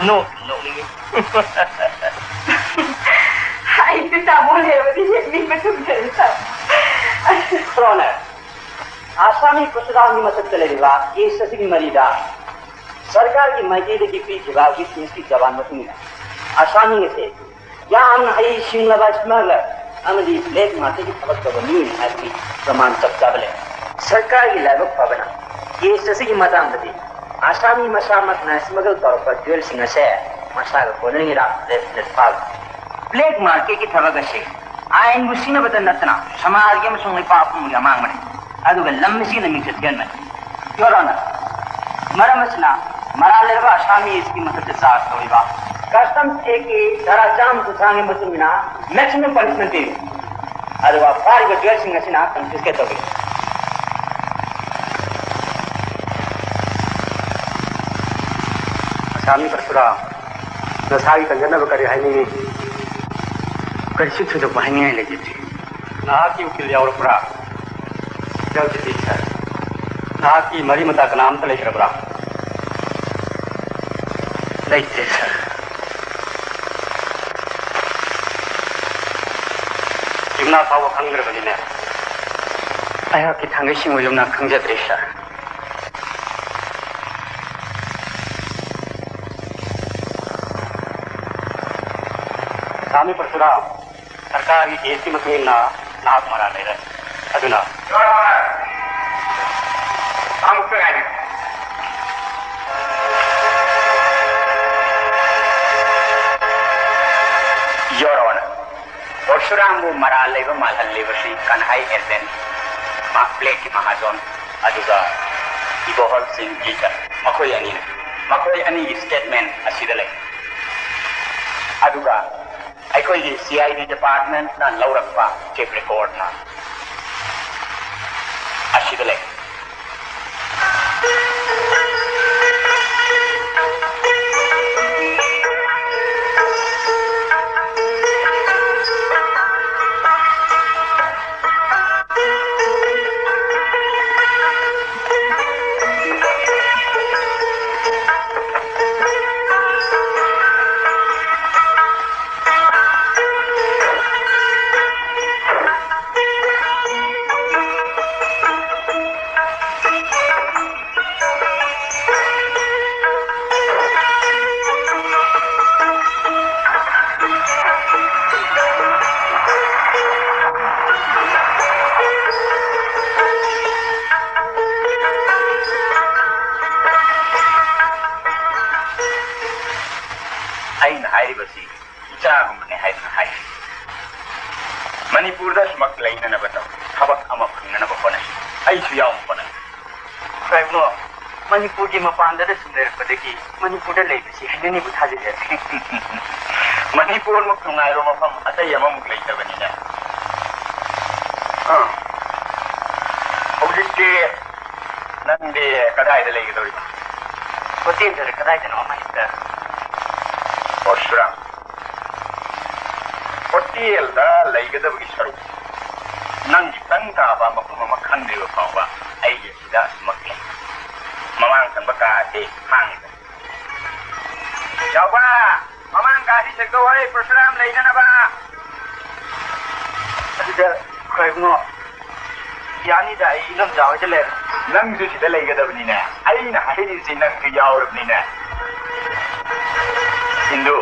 ꯅꯣꯛ ꯅꯣꯛꯅꯤꯡꯉꯤ꯫ ꯑꯩꯗꯤ ꯇꯥꯃꯣ ꯂꯩꯔꯕꯗꯤ ꯌꯦꯡꯅꯤꯡꯕ ꯊꯨꯡꯗ꯭ꯔꯦ ꯇꯥꯃꯣ꯫ ꯀꯣꯅꯔ, ꯑꯁꯥꯃꯤ ꯄ꯭ꯔꯁꯨꯔꯥꯝꯒꯤ ꯃꯊꯛꯇ ꯂꯩꯔꯤꯕ ꯀꯦꯁ ꯑꯁꯤꯒꯤ ꯃꯔꯤꯗ ꯁꯔꯀꯥꯔꯒꯤ ꯃꯥꯏꯀꯩꯗꯒꯤ ꯄꯤꯈꯤꯕ ꯋꯤꯠꯅꯦꯁꯀꯤ ꯖꯕꯥꯟ ꯃꯇꯨꯡ ꯏꯟꯅ ꯑꯁꯥꯃꯤ ꯑꯁꯤ ꯌꯥꯝꯅ ꯍꯩꯁꯤꯡꯂꯕ ꯁ꯭ꯃꯒꯂꯔ ꯑꯃꯗꯤ ꯕ꯭ꯂꯦꯛ ꯃꯥꯔꯀꯦꯠꯀꯤ ꯊꯕꯛ ꯇꯧꯕ ꯃꯤꯑꯣꯏꯅꯤ ꯍꯥꯏꯕꯒꯤ ꯄ꯭ꯔꯃꯥꯟ ꯆꯞ ꯆꯥꯕ ꯂꯩ꯫ ꯁꯔꯀꯥꯔꯒꯤ ꯂꯥꯏꯕꯛ ꯐꯕꯅ ꯀꯦꯁ ꯑꯁꯤꯒꯤ ꯃꯇꯥꯡꯗꯗꯤ ꯑꯁꯥꯃꯤ ꯃꯁꯥꯃꯛꯅ ꯁ꯭ꯃꯒꯜ ꯇꯧꯔꯛꯄ ꯖ꯭ꯋꯦꯜꯁꯤꯡ ꯑꯁꯦ ꯃꯁꯥꯒ ꯀꯣꯟꯅꯔꯤꯉꯩꯗ ꯂꯦꯞ ꯂꯦꯞ ꯐꯥꯕ꯫ ꯕ꯭ꯂꯦꯛ ꯃꯥꯔꯀꯦꯠꯀꯤ ꯊꯕꯛ ꯑꯁꯤ ꯑꯥꯏꯟꯕꯨ ꯁꯤꯡꯅꯕꯇ ꯅꯠꯇꯅ ꯁꯃꯥꯖꯒꯤ ꯑꯃꯁꯨꯡ ꯂꯩꯄꯥꯛ ꯄꯨꯝꯕꯒꯤ ꯑꯃꯥꯡꯕꯅꯤ, ꯑꯗꯨꯒ ꯂꯝ ꯑꯁꯤꯒꯤꯅ ꯃꯤꯡꯆꯠ ꯊꯤꯍꯟꯕꯅꯤ꯫ Your Honor, ꯃꯔꯝ ꯑꯁꯤꯅ ꯃꯔꯥꯜ ꯂꯩꯔꯕ ꯑꯁꯥꯃꯤ ꯑꯁꯤꯒꯤ ꯃꯊꯛꯇ ꯆꯥꯔꯖ ꯇꯧꯔꯤꯕ ꯀꯁꯇꯝꯁ ꯑꯦꯛꯀꯤ ꯙꯥꯔꯥ ꯆꯥꯝꯃ ꯀꯨꯟꯊ꯭ꯔꯥꯒꯤ ꯃꯇꯨꯡ ꯏꯟꯅ ꯃꯦꯛꯁꯤꯃꯝ ꯄꯅꯤꯁꯃꯦꯟ ꯄꯤꯔꯤ꯫ ꯑꯗꯨꯒ ꯐꯥꯔꯤꯕ ꯖ꯭ꯋꯦꯜꯁꯤꯡ ꯑꯁꯤꯅ ꯀꯟꯐꯤꯁꯀꯦꯠ ꯇꯧꯔꯤ꯫ ꯑꯁꯥꯃꯤ ꯄꯔꯁꯨꯔꯥꯝ, ꯅꯁꯥꯒꯤ ꯀꯟꯖꯅꯕ ꯀꯔꯤ ꯍꯥꯏꯅꯤꯡꯏ? ꯀꯔꯤꯁꯨ ꯊꯣꯏꯗꯣꯛꯄ ꯍꯥꯏꯅꯤꯡꯉꯥꯏ ꯂꯩꯖꯗꯦ꯫ ꯅꯍꯥꯛꯀꯤ ꯎꯀꯤꯜ ꯌꯥꯎꯔꯛꯄ꯭ꯔꯥ? ꯌꯥꯎꯖꯗꯦ, ꯁꯥꯔ꯫ ꯅꯍꯥꯛꯀꯤ ꯃꯔꯤ ꯃꯇꯥ ꯀꯅꯥꯝꯇ ꯂꯩꯇ꯭ꯔꯕ꯭ꯔꯥ? ꯂꯩꯇꯦ, ꯁꯥꯔ꯫ ꯌꯨꯝꯅꯥꯛ ꯐꯥꯎꯕ ꯈꯪꯗ꯭ꯔꯕꯅꯤꯅꯦ꯫ ꯑꯩꯍꯥꯛꯀꯤ ꯊꯥꯡꯒꯩ ꯁꯦꯡꯕ ꯌꯨꯝꯅꯥꯛ ꯈꯪꯖꯗ꯭ꯔꯦ, ꯁꯥꯔ꯫ ꯑꯁꯥꯃꯤ ꯄꯔꯁꯨꯔꯥꯝ, ꯁꯔꯀꯥꯔꯒꯤ ꯀꯦꯁꯀꯤ ꯃꯇꯨꯡ ꯏꯟꯅ ꯅꯍꯥꯛ ꯃꯔꯥꯜ ꯂꯩꯔꯦ꯫ ꯑꯗꯨꯅ ꯑꯃꯨꯛꯇ ꯉꯥꯏꯕꯤꯌꯨ꯫ Your Honor, ꯄꯔꯁꯨꯔꯥꯝꯕꯨ ꯃꯔꯥꯜ ꯂꯩꯕ ꯃꯥꯜꯍꯜꯂꯤꯕꯁꯤ ꯀꯟꯍꯥꯏ ꯑꯦꯖꯦꯟ, ꯃꯥ ꯕ꯭ꯂꯦꯛꯀꯤ ꯃꯍꯥꯖꯣꯟ, ꯑꯗꯨꯒ ꯏꯕꯣꯍꯜ ꯁꯤꯡ ꯒꯤꯜꯆꯟ, ꯃꯈꯣꯏ ꯑꯅꯤꯅ꯫ ꯃꯈꯣꯏ ꯑꯅꯤꯒꯤ ꯁ꯭ꯇꯦꯠꯃꯦꯟ ꯑꯁꯤꯗ ꯂꯩ꯫ ꯑꯗꯨꯒ ꯑꯩꯈꯣꯏꯒꯤ ꯁꯤ ꯑꯥꯏ ꯗꯤ ꯗꯤꯄꯥꯔꯠꯃꯦꯟꯠꯅ ꯂꯧꯔꯛꯄ ꯇꯦꯞ ꯔꯦꯀꯣꯔꯗꯅ ꯑꯁꯤꯗ ꯂꯩ꯫ ꯑꯩꯅ ꯍꯥꯏꯔꯤꯕꯁꯤ ꯏꯆꯥꯒꯨꯝꯕꯅꯦ ꯍꯥꯏꯗꯨꯅ ꯍꯥꯏ꯫ ꯃꯅꯤꯄꯨꯔꯗ ꯁꯨꯃꯛ ꯂꯩꯅꯅꯕ ꯇꯧ, ꯊꯕꯛ ꯑꯃ ꯐꯪꯅꯅꯕ ꯍꯣꯠꯅꯁꯤ꯫ ꯑꯩꯁꯨ ꯌꯥꯎꯅ ꯍꯣꯠꯅꯒꯦ꯫ ꯀꯩꯅꯣ, ꯃꯅꯤꯄꯨꯔꯒꯤ ꯃꯄꯥꯟꯗ ꯁꯨꯝ ꯂꯩꯔꯛꯄꯗꯒꯤ ꯃꯅꯤꯄꯨꯔꯗ ꯂꯩꯕꯁꯤ ꯍꯩꯅꯅꯤꯕꯨ ꯊꯥꯖꯗꯦ꯫ ꯃꯅꯤꯄꯨꯔꯃꯨꯛ ꯅꯨꯡꯉꯥꯏꯕ ꯃꯐꯝ ꯑꯇꯩ ꯑꯃꯃꯨꯛ ꯂꯩꯇꯕꯅꯤꯅ꯫ ꯑꯥ꯫ ꯍꯧꯖꯤꯛꯇꯤ ꯅꯪꯗꯤ ꯀꯗꯥꯏꯗ ꯂꯩꯒꯗꯧꯔꯤꯕ? ꯍꯣꯇꯦꯜꯗꯔ ꯀꯗꯥꯏꯗꯅꯣ ꯑꯃ ꯍꯦꯛꯇ꯫ ꯄꯔꯁꯨꯔꯥꯝ, ꯍꯣꯇꯦꯜꯗ ꯂꯩꯒꯗꯕꯒꯤ ꯁꯔꯨꯛ ꯅꯪꯒꯤ ꯇꯪ ꯇꯥꯕ ꯃꯐꯝ ꯑꯃ ꯈꯪꯗ꯭ꯔꯤꯕ ꯐꯥꯎꯕ ꯑꯩꯒꯤ ꯑꯁꯤꯗ ꯑꯁꯨꯃꯛ ꯂꯩ꯫ ꯃꯃꯥꯡ ꯊꯪꯕ ꯀꯥ ꯑꯁꯤ ꯍꯥꯡꯉꯤꯕꯅꯤ꯫ ꯆꯥꯎꯕ, ꯃꯃꯥꯡ ꯀꯥꯁꯤ ꯁꯦꯡꯗꯣꯛꯍꯣꯏ, ꯄꯔꯁꯨꯔꯥꯝ ꯂꯩꯅꯅꯕ꯫ ꯑꯗꯨꯗ ꯀꯩꯅꯣ, ꯌꯥꯅꯤꯗ, ꯑꯩ ꯏꯅꯣꯝꯆꯥ ꯍꯣꯏꯗ ꯂꯩꯔꯦ꯫ ꯅꯪꯁꯨ ꯁꯤꯗ ꯂꯩꯒꯗꯕꯅꯤꯅꯦ꯫ ꯑꯩꯅ ꯍꯥꯏꯔꯤꯁꯤ ꯅꯪꯁꯨ ꯌꯥꯎꯔꯕꯅꯤꯅꯦ꯫ ꯏꯟꯗꯨ,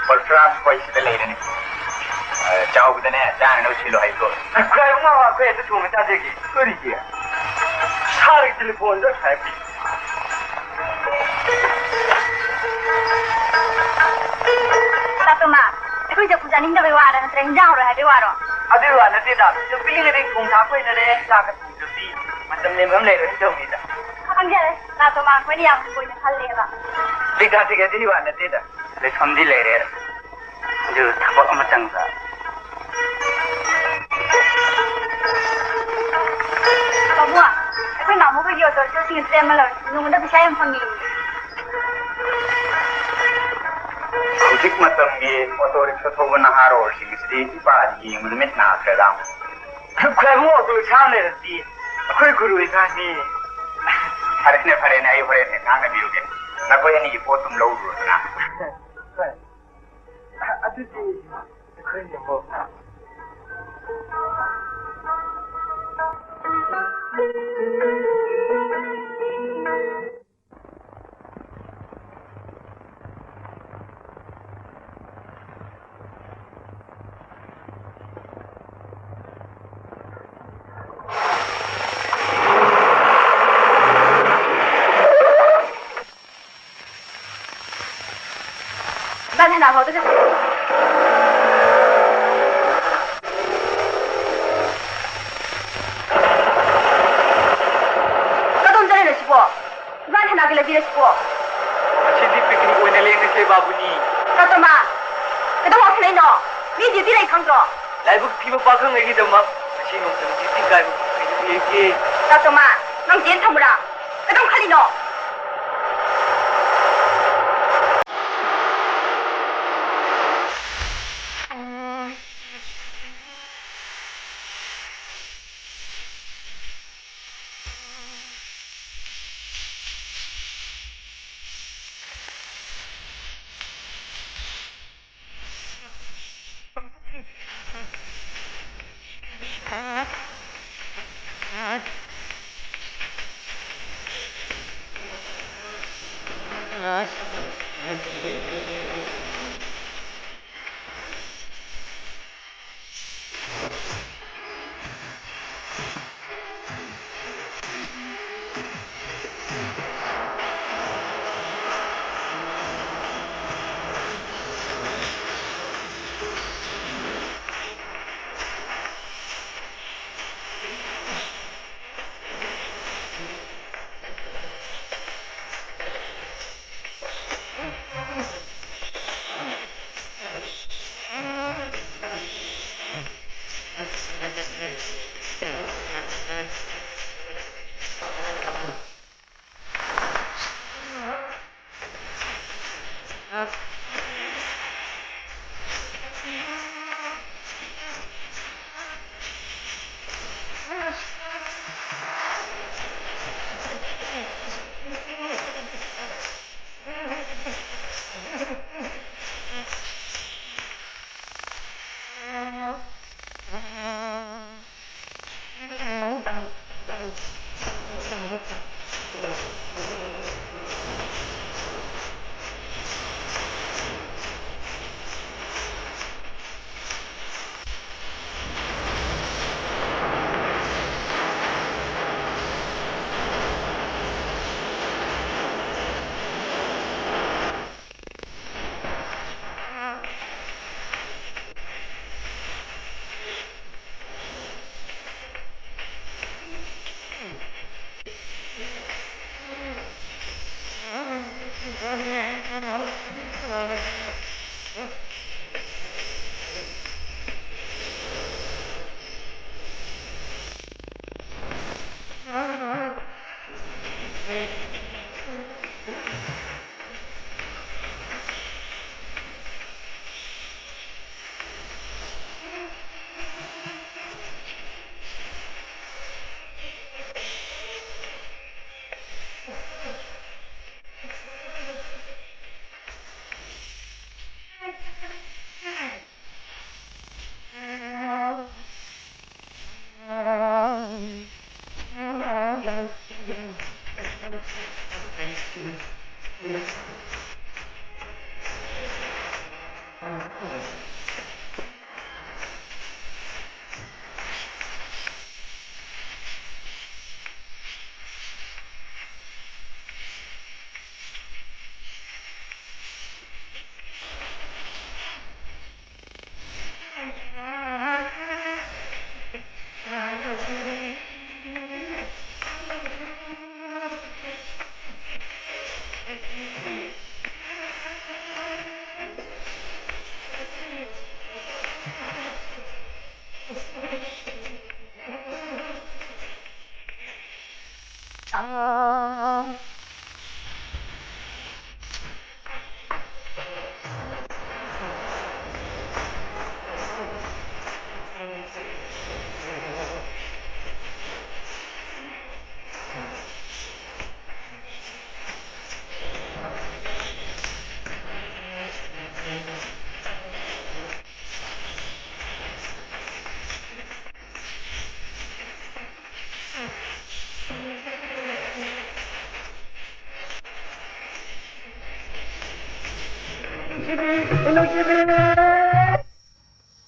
ꯄꯔꯁꯨꯔꯥꯝ ꯍꯣꯏ ꯁꯤꯗ ꯂꯩꯔꯅꯤ꯫ ꯑ, ꯆꯥꯎꯕꯗꯅꯦ, ꯆꯥꯅꯅꯕ ꯁꯤꯜꯂꯣ ꯍꯥꯏꯀꯣ꯫ ꯀꯩꯅꯣ, ꯑꯩꯈꯣꯏ ꯑꯗꯨ ꯊꯣꯡꯕ ꯆꯥꯖꯒꯦ꯫ ꯀꯔꯤꯒꯤ? ꯁꯥꯔꯒ ꯇꯦꯂꯤꯐꯣꯟꯗ ꯍꯥꯏꯕꯤ꯫ ꯇꯥꯇꯣꯃꯥ, ꯑꯩꯈꯣꯏ ꯆꯐꯨ ꯆꯥꯅꯤꯡꯗꯕꯩ ꯋꯥꯔ ꯅꯠꯇ꯭ꯔꯒ ꯍꯤꯟꯖꯥꯡ ꯍꯥꯎꯔꯣꯏ ꯍꯥꯏꯕꯩ ꯋꯥꯔꯣ? ꯑꯗꯨꯒꯤ ꯋꯥ ꯅꯠꯇꯦꯗ, ꯅꯨꯄꯤ ꯂꯩꯔꯦ, ꯊꯣꯡ ꯊꯥꯛꯄ ꯍꯩꯅꯔꯦ, ꯆꯥꯛꯀ ꯊꯣꯡꯗ꯭ꯔꯗꯤ ꯃꯇꯝ ꯂꯦꯟꯕ ꯑꯃ ꯂꯩꯔꯣꯏ ꯇꯧꯅꯤꯗ꯫ ꯈꯪꯖꯔꯦ, ꯇꯥꯇꯣꯃꯥ, ꯑꯩꯈꯣꯏꯅ ꯌꯥꯝ ꯀꯨꯏꯅ ꯈꯜꯂꯦꯕ꯫ ꯂꯩꯇꯥ ꯊꯤꯒꯗꯤ ꯋꯥ ꯅꯠꯇꯦꯗ, ꯂꯩꯐꯝꯗꯤ ꯂꯩꯔꯦ꯫ ꯑꯗꯨ ꯊꯕꯛ ꯑꯃ ꯆꯪꯕ꯫ ꯏꯕꯨꯡꯉꯣ, ꯑꯩꯈꯣꯏ ꯃꯥꯃꯣ ꯍꯣꯏꯒꯤ ꯑꯣꯇꯣ ꯔꯤꯛꯁꯣꯁꯤꯡ ꯑꯁꯤꯗ ꯌꯥꯝ ꯂꯧꯔꯦ꯫ ꯅꯣꯡꯃꯗ ꯄꯩꯁꯥ ꯌꯥꯝ ꯐꯪꯉꯤ꯫ ꯍꯧꯖꯤꯛ ꯃꯇꯝꯒꯤ ꯑꯣꯇꯣ ꯔꯤꯛꯁꯣ ꯊꯧꯕ ꯅꯍꯥꯔꯣꯜꯁꯤꯡꯁꯤꯗꯤ ꯏꯄꯥꯗꯤ ꯌꯦꯡꯕꯗ ꯃꯤꯠ ꯅꯥꯈ꯭ꯔꯦꯗ꯫ ꯈ꯭ꯋꯥꯏꯕꯨꯡ ꯑꯣꯇꯣ ꯔꯤꯛꯁꯣ ꯑꯃ ꯂꯩꯔꯗꯤ ꯑꯩꯈꯣꯏ ꯒꯨꯔꯨ ꯏꯕꯥꯅꯤ꯫ ꯐꯔꯦꯅꯦ, ꯐꯔꯦꯅꯦ, ꯑꯩ ꯍꯣꯔꯦꯟ ꯍꯦꯛ ꯉꯥꯡꯅꯕꯤꯔꯨꯒꯦ꯫ ꯅꯈꯣꯏ ꯑꯅꯤꯒꯤ ꯄꯣꯠꯇꯨꯝ ꯂꯧꯔꯨꯔꯣꯗꯅ꯫ ꯍꯣꯏ꯫ ꯑꯗꯨꯗꯤ ꯑꯩꯈꯣꯏꯅ ꯑꯃꯨꯛ ꯏꯕꯥꯅꯤ ꯍꯅꯥ ꯐꯥꯎꯗ ꯆꯠꯁꯤ꯫ ꯀꯗꯣꯝ ꯆꯠꯂꯤꯅꯣ ꯁꯤꯕꯣ? ꯏꯕꯥꯅꯤ ꯍꯅꯥꯒꯤ ꯂꯝꯕꯤꯔ ꯁꯤꯕꯣ? ꯉꯁꯤꯗꯤ picnic ꯑꯣꯏꯅ ꯂꯦꯡꯉꯁꯦ, ꯕꯥꯕꯨꯅꯤ꯫ ꯀꯇꯣꯃ, ꯀꯩꯗꯧ ꯉꯥꯎꯁꯤꯜꯂꯛꯏꯅꯣ? ꯃꯤ duty ꯂꯩ ꯈꯪꯗ꯭ꯔꯣ? ꯂꯥꯏꯕꯛ ꯊꯤꯕ ꯄꯥꯈꯪ ꯑꯩꯒꯤꯗꯃꯛ ꯉꯁꯤ ꯅꯣꯡꯃꯇꯪ duty ꯀꯥꯏꯕ ꯀꯩꯗꯧꯋꯦꯒꯦ? ꯀꯇꯣꯃ, ꯅꯪ ꯖꯦꯜ ꯊꯝꯃꯨꯔꯥ? ꯀꯩꯗꯧ ꯈꯜꯂꯤꯅꯣ?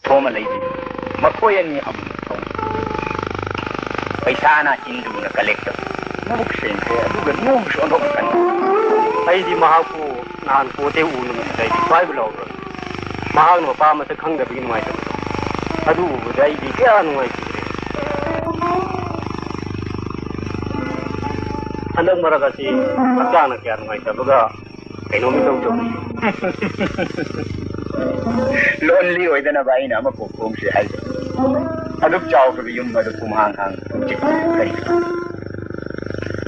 ꯊꯣꯛꯑꯃ ꯂꯩꯕꯤ꯫ ꯃꯈꯣꯏ ꯑꯅꯤ ꯑꯃꯨꯛ ꯊꯣꯛꯏ꯫ ꯄꯩꯁꯥꯅ ꯏꯟꯗꯨꯅ ꯀꯂꯦꯛ ꯇꯧꯏ꯫ ꯃꯕꯨꯛ ꯁꯦꯡꯈ꯭ꯔꯦ, ꯑꯗꯨꯒ ꯅꯣꯡꯁꯨ ꯑꯣꯟꯊꯣꯛꯅ ꯀꯟꯅ꯫ ꯑꯩꯗꯤ ꯃꯍꯥꯛꯄꯨ ꯅꯍꯥꯟ ꯄꯣꯠꯇꯩ ꯎ ꯅꯨꯃꯤꯠꯇꯨꯗ ꯑꯩꯗꯤ ꯁ꯭ꯋꯥꯏꯕꯨ ꯂꯥꯎꯔꯣꯏ꯫ ꯃꯍꯥꯛꯅ ꯃꯄꯥ ꯃꯁꯛ ꯈꯪꯗꯕꯒꯤ ꯅꯨꯡꯉꯥꯏꯇꯕꯗꯣ, ꯑꯗꯨ ꯎꯕꯗ ꯑꯩꯗꯤ ꯀꯌꯥ ꯅꯨꯡꯉꯥꯏꯈꯤꯗ꯭ꯔꯦ꯫ ꯍꯟꯗꯛ ꯃꯔꯛ ꯑꯁꯤ ꯍꯛꯆꯥꯡꯅ ꯀꯌꯥ ꯅꯨꯡꯉꯥꯏꯇꯕꯒ ꯀꯩꯅꯣꯝ ꯏꯇꯧ ꯇꯧꯏ꯫ ꯂꯣꯟꯂꯤ ꯑꯣꯏꯗꯅꯕ ꯑꯩꯅ ꯑꯃ ꯀꯣꯛ ꯊꯣꯡꯁꯤ ꯍꯥꯏꯗꯣ꯫ ꯑꯗꯨꯛ ꯆꯥꯎꯈ꯭ꯔꯕ ꯌꯨꯝ ꯑꯗꯨ ꯄꯨꯝꯍꯥꯡ ꯍꯥꯡ ꯍꯧꯖꯤꯛ ꯀꯔꯤ?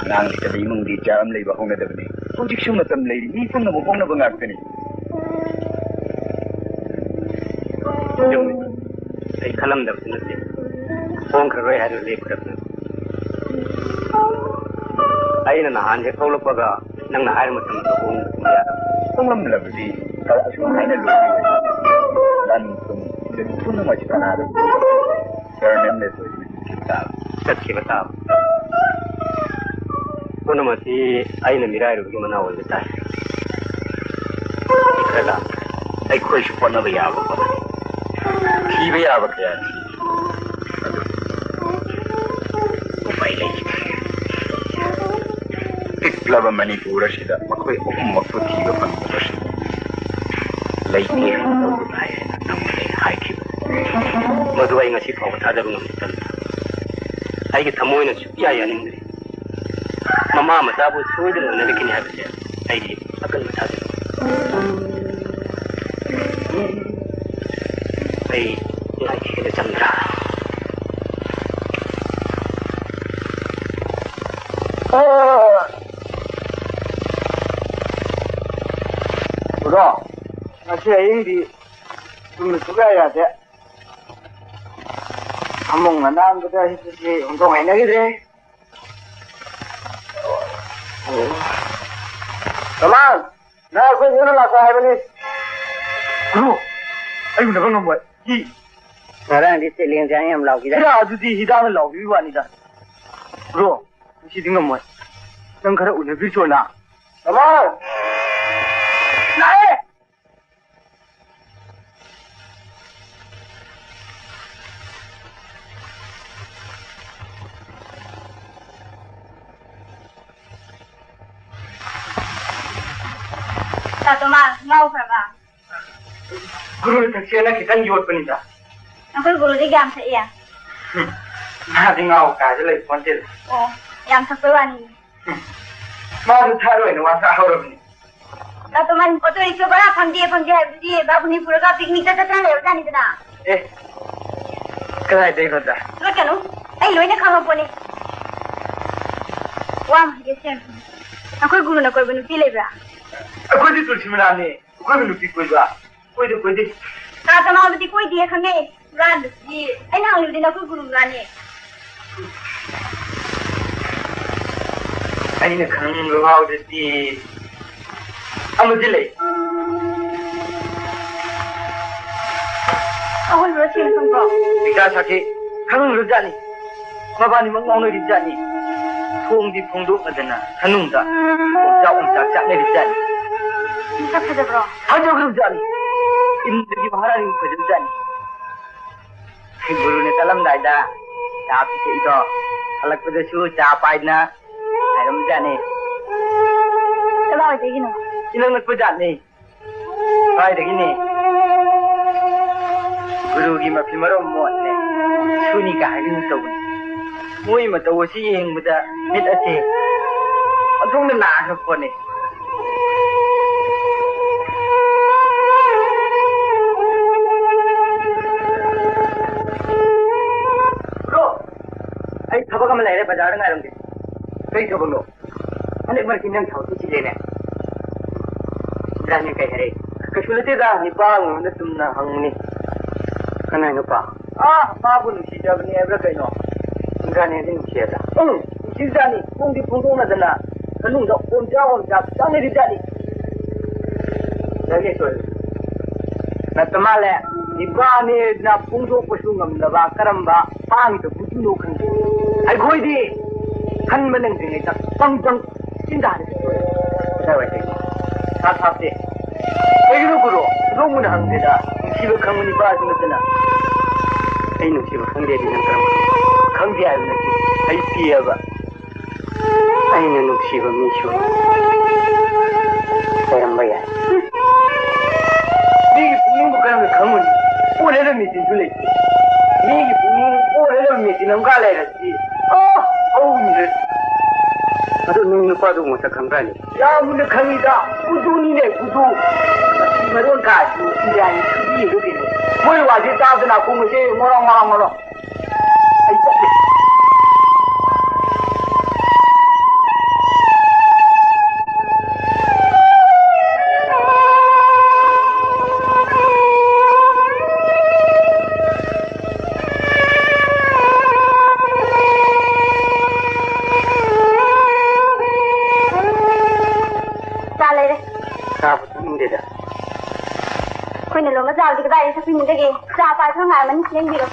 ꯑꯉꯥꯡ ꯂꯩꯇꯕ ꯏꯃꯨꯡꯗꯤ ꯏꯆꯥ ꯑꯃ ꯂꯩꯕ ꯍꯧꯅꯗꯕꯅꯤ꯫ ꯍꯧꯖꯤꯛꯁꯨ ꯃꯇꯝ ꯂꯩꯔꯤ, ꯃꯤ ꯄꯨꯝꯅꯃꯛ ꯍꯣꯡꯅꯕ ꯉꯥꯛꯇꯅꯤ꯫ ꯆꯨꯝꯃꯤ꯫ ꯑꯩ ꯈꯜꯂꯝꯗꯕꯁꯨ ꯅꯠꯇꯦ꯫ ꯍꯣꯡꯈ꯭ꯔꯔꯣꯏ ꯍꯥꯏꯗꯨꯅ ꯂꯦꯞꯈ꯭ꯔꯕꯅꯤ꯫ ꯑꯩꯅ ꯅꯍꯥꯟ ꯍꯦꯛ ꯊꯣꯛꯂꯛꯄꯒ ꯅꯪꯅ ꯍꯥꯏꯔ ꯃꯇꯝꯗ ꯍꯣꯡꯗꯕ ꯌꯥꯗꯕ꯫ ꯍꯣꯡꯂꯝꯂꯕꯗꯤ ꯑꯁꯨꯝ ꯍꯥꯏꯅ ꯂꯣꯏꯔꯣꯏ꯫ ꯂꯟ ꯊꯨꯝ ꯁꯤꯗ ꯄꯨꯝꯅꯃꯛꯁꯤ ꯀꯅꯥꯗ ꯄꯨꯔꯣꯏ? ꯁꯔꯅꯦꯝꯅ ꯂꯣꯏꯔꯣꯏ꯫ ꯆꯠꯈꯤꯕ ꯇꯥꯕ꯫ ꯄꯨꯝꯅꯃꯛꯁꯤ ꯑꯩꯅ ꯃꯤꯔꯥꯏꯔꯨꯕꯒꯤ ꯃꯅꯥ ꯑꯣꯏꯕ ꯇꯥꯏ꯫ ꯈꯔ ꯂꯥꯛꯈ꯭ꯔꯦ꯫ ꯑꯩꯈꯣꯏꯁꯨ ꯍꯣꯠꯅꯕ ꯌꯥꯕ ꯍꯣꯠꯅꯔꯤ꯫ ꯊꯤꯕ ꯌꯥꯕ ꯀꯌꯥ ꯊꯤ꯫ ꯑꯗꯨ ꯎꯄꯥꯏ ꯂꯩꯈꯤꯗꯦ꯫ ꯄꯤꯛꯂꯕ ꯃꯅꯤꯄꯨꯔ ꯑꯁꯤꯗ ꯃꯈꯣꯏ ꯑꯍꯨꯝꯃꯛꯄꯨ ꯊꯤꯕ ꯐꯪꯗꯕꯁꯤ ꯂꯩꯇꯦ ꯍꯥꯏꯅ ꯂꯧꯕ ꯇꯥꯏ ꯍꯥꯏꯅ ꯅꯉꯣꯟꯗ ꯑꯩꯅ ꯍꯥꯏꯈꯤꯕ꯫ ꯃꯗꯨ ꯑꯩ ꯉꯁꯤ ꯐꯥꯎꯕ ꯊꯥꯖꯕ ꯉꯝꯗꯦ꯫ ꯑꯩꯒꯤ ꯊꯃꯣꯏꯅ ꯁꯨꯛꯌꯥ ꯌꯥꯅꯤꯡꯗ꯭ꯔꯤ꯫ ꯃꯃꯥ ꯃꯆꯥꯕꯨ ꯁꯣꯏꯗꯅ ꯎꯅꯔꯛꯈꯤꯅꯤ ꯍꯥꯏꯕꯁꯦ ꯑꯩꯗꯤ ꯑꯀꯟꯕ ꯊꯥꯖꯩ꯫ ꯑꯩ ꯉꯥꯏꯈꯤꯒꯦ ꯆꯟꯗ꯭ꯔ꯫ ꯕ꯭ꯔꯣ, ꯉꯁꯤ ꯑꯍꯤꯡꯗꯤ ꯇꯨꯝꯕ ꯁꯨꯛꯌꯥ ꯌꯥꯗꯦ꯫ ꯐꯃꯨꯡ ꯑꯅꯥꯟꯕꯗ ꯍꯤꯞꯄꯁꯤ ꯍꯣꯡꯗꯣꯛ ꯍꯩꯅꯈꯤꯗ꯭ꯔꯦ꯫ ꯀꯃꯥꯟ, ꯅꯪ ꯑꯩꯈꯣꯏ ꯌꯨꯝꯗ ꯂꯥꯛꯄ ꯍꯥꯏꯕꯅꯤ꯫ ꯒꯨꯔꯨ, ꯑꯩ ꯎꯅꯕ ꯉꯝꯃꯣꯏ꯫ ꯀꯤ꯫ ꯉꯔꯥꯡꯗꯤ ꯆꯦꯂꯦꯡ ꯆꯥꯡ ꯌꯥꯝ ꯂꯥꯎꯈꯤꯗꯥꯏ? ꯍꯤꯗꯥꯛ ꯑꯗꯨꯗꯤ ꯍꯤꯗꯥꯛꯅ ꯂꯥꯎꯕꯤꯕ ꯋꯥꯅꯤꯗ꯫ ꯒꯨꯔꯨ, ꯉꯁꯤꯗꯤ ꯉꯝꯃꯣꯏ꯫ ꯅꯪ ꯈꯔ ꯎꯅꯕꯤꯔꯨꯆꯣꯅ꯫ ꯀꯃꯥꯟ! ꯂꯥꯛꯑꯦ! ꯇꯥꯇꯣꯃꯥ, ꯉꯥꯎꯈ꯭ꯔꯕ? ꯒꯨꯔꯨ ꯁꯛꯁꯦꯅ ꯈꯤꯇꯪ ꯌꯣꯠꯄꯅꯤꯗ꯫ ꯅꯈꯣꯏ ꯒꯨꯔꯨꯗꯤ ꯀꯌꯥꯝ ꯊꯛꯏ? ꯎꯝ, ꯃꯥꯗꯤ ꯉꯥꯎ ꯀꯥꯏꯗ ꯂꯩ ꯄꯣꯟꯇꯦꯗ꯫ ꯑꯣ, ꯌꯥꯝ ꯊꯛꯄꯩ ꯋꯥꯅꯤ꯫ ꯎꯝ, ꯃꯥꯁꯨ ꯊꯛꯑꯔꯣꯏꯅ ꯋꯥ ꯆꯥꯍꯧꯔꯕꯅꯤ꯫ ꯇꯥꯇꯣ, ꯃꯥ ꯑꯣꯇꯣ ꯔꯤꯛꯁꯣ ꯚꯔꯥ ꯐꯪꯗꯦ, ꯐꯪꯗꯦ ꯍꯥꯏꯕꯗꯨꯗꯤ ꯕꯥꯕꯨꯅꯤ ꯄꯨꯔꯒ ꯄꯤꯛꯅꯤꯛꯇ ꯆꯠꯇꯅ ꯂꯩꯔꯕꯖꯥꯠꯅꯤꯗꯅ꯫ ꯑꯦ, ꯀꯗꯥꯏꯗꯩꯅꯣꯗ? ꯆꯠꯀꯅꯨ, ꯑꯩ ꯂꯣꯏꯅ ꯈꯪꯉ ꯄꯣꯠꯅꯤ꯫ ꯋꯥ ꯑꯃ ꯍꯥꯏꯒꯦ, ꯁꯦ꯫ ꯅꯈꯣꯏ ꯒꯨꯔꯨꯅ ꯀꯣꯏꯕ ꯅꯨꯄꯤ ꯂꯩꯕ꯭ꯔꯥ? ꯑꯩꯈꯣꯏꯗꯤ ꯇꯨꯜꯁꯤꯃꯂꯥꯅꯦ, ꯑꯩꯈꯣꯏꯕꯨ ꯅꯨꯄꯤ ꯀꯣꯏꯕ? ꯀꯣꯏꯗꯦ, ꯀꯣꯏꯗꯦ꯫ ꯇꯥ ꯇꯃꯥꯕꯨꯗꯤ ꯀꯣꯏꯗꯦ ꯈꯪꯉꯦ꯫ ꯍꯨꯔꯥꯟꯕꯗꯤ ꯑꯩꯅ ꯍꯪꯂꯨꯕꯗꯤ ꯅꯈꯣꯏ ꯒꯨꯔꯨ ꯍꯨꯔꯥꯟꯅꯦ꯫ ꯑꯩꯅ ꯈꯪꯕ ꯐꯥꯎꯗꯗꯤ ꯑꯃꯗꯤ ꯂꯩ꯫ ꯑꯍꯣꯏꯕ꯭ꯔꯣ, ꯁꯦꯡ ꯈꯪꯕ꯭ꯔꯣ? ꯕꯤꯀꯥꯁ ꯁꯥꯈꯤ ꯈꯪꯂꯝꯂꯖꯥꯠꯅꯤ꯫ ꯃꯕꯥꯅꯤꯃꯛ ꯉꯥꯎꯅꯔꯤꯕꯖꯥꯠꯅꯤ꯫ ꯊꯣꯡꯗꯤ ꯐꯣꯡꯗꯣꯛꯅꯗꯅ ꯃꯅꯨꯡꯗ ꯑꯣꯝꯆꯥꯛ ꯑꯣꯝꯆꯥꯛ ꯆꯥꯛꯅꯔꯤꯕꯖꯥꯠꯅꯤ꯫ ꯃꯁꯛ ꯐꯖꯕ꯭ꯔꯣ? ꯐꯖꯈ꯭ꯔꯕꯖꯥꯠꯅꯤ꯫ ꯏꯟꯗ꯭ꯔꯒꯤ ꯃꯍꯥꯔꯥꯅꯤ ꯐꯖꯕꯖꯥꯠꯅꯤ꯫ ꯒꯨꯔꯨꯅ ꯆꯠꯂꯝꯗꯥꯏꯗ ꯆꯥ ꯄꯤꯊꯛꯏꯗꯣ, ꯍꯜꯂꯛꯄꯗꯁꯨ ꯆꯥ ꯄꯥꯏꯗꯅ ꯉꯥꯏꯔꯝꯖꯥꯠꯅꯤ꯫ ꯀꯗꯥꯏꯋꯥꯏꯗꯒꯤꯅꯣ? ꯏꯅꯛ ꯅꯛꯄ ꯖꯥꯠꯅꯤ꯫ ꯀꯥꯏꯗꯒꯤꯅꯦ? ꯒꯨꯔꯨꯒꯤ ꯃꯐꯤ ꯃꯔꯣꯟ ꯃꯣꯠꯂꯦ, ꯁꯨꯅꯤ ꯀꯥꯏ ꯍꯥꯏꯒꯨꯝ ꯇꯧꯕꯅꯤ꯫ ꯃꯣꯏ ꯃꯇꯧ ꯑꯁꯤ ꯌꯦꯡꯕꯗ ꯃꯤꯠ ꯑꯁꯤ ꯑꯣꯟꯊꯣꯛꯅ ꯅꯥꯈ꯭ꯔ ꯄꯣꯠꯅꯤ꯫ ꯕ꯭ꯔꯣ, ꯑꯩ ꯊꯕꯛ ꯑꯃ ꯂꯩꯔꯦ, ꯕꯖꯥꯔꯗ ꯉꯥꯏꯔꯝꯒꯦ꯫ ꯀꯩ ꯊꯕꯛꯅꯣ? ꯍꯟꯗꯛ ꯃꯔꯛꯇꯤ ꯅꯪ ꯊꯕꯛꯇꯤ ꯆꯤꯜꯂꯦꯅꯦ꯫ ꯏꯟꯗ꯭ꯔꯥꯅꯤ ꯀꯩ ꯍꯥꯏꯔꯛꯏ? ꯀꯩꯁꯨ ꯅꯠꯇꯦꯗ, ꯅꯨꯄꯥ ꯑꯃꯉꯣꯟꯗ ꯆꯨꯝꯅ ꯍꯪꯕꯅꯤ꯫ ꯀꯅꯥꯏ ꯅꯨꯄꯥ? ꯑꯥ, ꯃꯥꯕꯨ ꯅꯨꯡꯁꯤꯖꯕꯅꯦ ꯍꯥꯏꯕ꯭ꯔꯥ ꯀꯩꯅꯣ? ꯏꯟꯗ꯭ꯔꯥꯅꯤꯗꯤ ꯅꯨꯡꯁꯤꯌꯦꯗ꯫ ꯎꯝ, ꯅꯨꯡꯁꯤꯖꯥꯠꯅꯤ꯫ ꯄꯨꯡꯗꯤ ꯄꯨꯡꯗꯣꯛꯅꯗꯅ ꯃꯅꯨꯡꯗ ꯑꯣꯝꯖꯥ ꯑꯣꯝꯖꯥ ꯆꯪꯅꯔꯤꯖꯥꯠꯅꯤ꯫ ꯂꯩꯅꯦ ꯁꯣꯏ꯫ ꯅꯠꯇ ꯃꯥꯜꯂꯦ꯫ ꯅꯨꯄꯥꯅꯦꯅ ꯐꯣꯡꯗꯣꯛꯄꯁꯨ ꯉꯝꯗꯕ ꯀꯔꯝꯕ ꯄꯥꯡꯗ ꯕꯨꯙꯤꯅꯣ ꯈꯪꯗꯦ꯫ ꯑꯩꯈꯣꯏꯗꯤ ꯈꯟꯕ ꯅꯪꯗ꯭ꯔꯤꯉꯩꯗ ꯄꯪ ꯄꯪ ꯆꯤꯟꯗꯥꯔꯦ꯫ ꯀꯗꯥꯏꯋꯥꯏꯗꯒꯤ? ꯁꯥ ꯊꯥꯞꯇꯦ꯫ ꯀꯩꯒꯤꯅꯣ ꯒꯨꯔꯨ? ꯅꯣꯡꯃꯅ ꯍꯪꯗꯦꯗ꯫ ꯅꯨꯡꯁꯤꯕ ꯈꯪꯕ ꯅꯨꯄꯥꯁꯨ ꯅꯠꯇꯅ꯫ ꯑꯩ ꯅꯨꯡꯁꯤꯕ ꯈꯪꯗꯦꯗꯤ ꯅꯪ ꯀꯔꯝ ꯈꯪ-, ꯈꯪꯗꯦ ꯍꯥꯏꯕ ꯅꯠꯇꯦ꯫ ꯑꯩ ꯄꯤꯑꯕ꯫ ꯑꯩꯅ ꯅꯨꯡꯁꯤꯕ ꯃꯤꯁꯨ ꯂꯩꯔꯝꯕ ꯌꯥꯏ꯫ ꯃꯤꯒꯤ ꯄꯨꯛꯅꯤꯡꯕꯨ ꯀꯔꯝꯅ ꯈꯪꯉꯨꯅꯤ? ꯑꯣꯔꯦꯗ ꯃꯦꯆꯤꯟꯁꯨ ꯂꯩꯇꯦ꯫ ꯃꯤꯒꯤ ꯄꯨꯛꯅꯤꯡ ꯑꯣꯔꯦꯗ ꯃꯦꯆꯤꯟ ꯑꯃꯒ ꯂꯩꯔꯗꯤ, ꯑꯣ, ꯍꯧꯈꯤꯗ꯭ꯔꯦ꯫ ꯑꯗꯨ ꯅꯪ ꯅꯨꯄꯥꯗꯨ ꯃꯁꯛ ꯈꯪꯕ꯭ꯔꯥꯅꯦ? ꯌꯥꯝꯅ ꯈꯪꯉꯤꯗ, ꯒꯨꯗꯨꯅꯤꯅꯦ, ꯒꯨꯗꯨ꯫ ꯃꯁꯤ ꯃꯔꯣꯟ ꯀꯥꯏꯁꯨ ꯏꯟꯗꯤꯌꯥꯒꯤ ꯁꯨꯕꯤꯗꯣ ꯀꯩꯅꯣ? ꯃꯣꯏ ꯋꯥꯁꯦ ꯇꯥꯗꯅ ꯈꯣꯡꯕꯁꯦ ꯃꯔꯣꯡ ꯃꯔꯣꯡ ꯃꯔꯣꯡ꯫ ꯑꯩ ꯆꯠꯂꯦ꯫ ꯆꯥ ꯂꯩꯔꯦ꯫ ꯆꯥꯕ ꯊꯛꯅꯤꯡꯗꯦꯗ꯫ ꯑꯩꯈꯣꯏꯅ ꯂꯣꯟꯕ ꯆꯥꯕꯗꯤ ꯀꯗꯥꯏꯗꯒꯤ ꯊꯛꯄꯤꯅꯤꯡꯗꯒꯦ? ꯆꯥ ꯄꯥꯏ ꯈꯔ ꯉꯥꯏꯔꯝꯃꯅꯤ, ꯂꯦꯡꯕꯤꯔꯣ꯫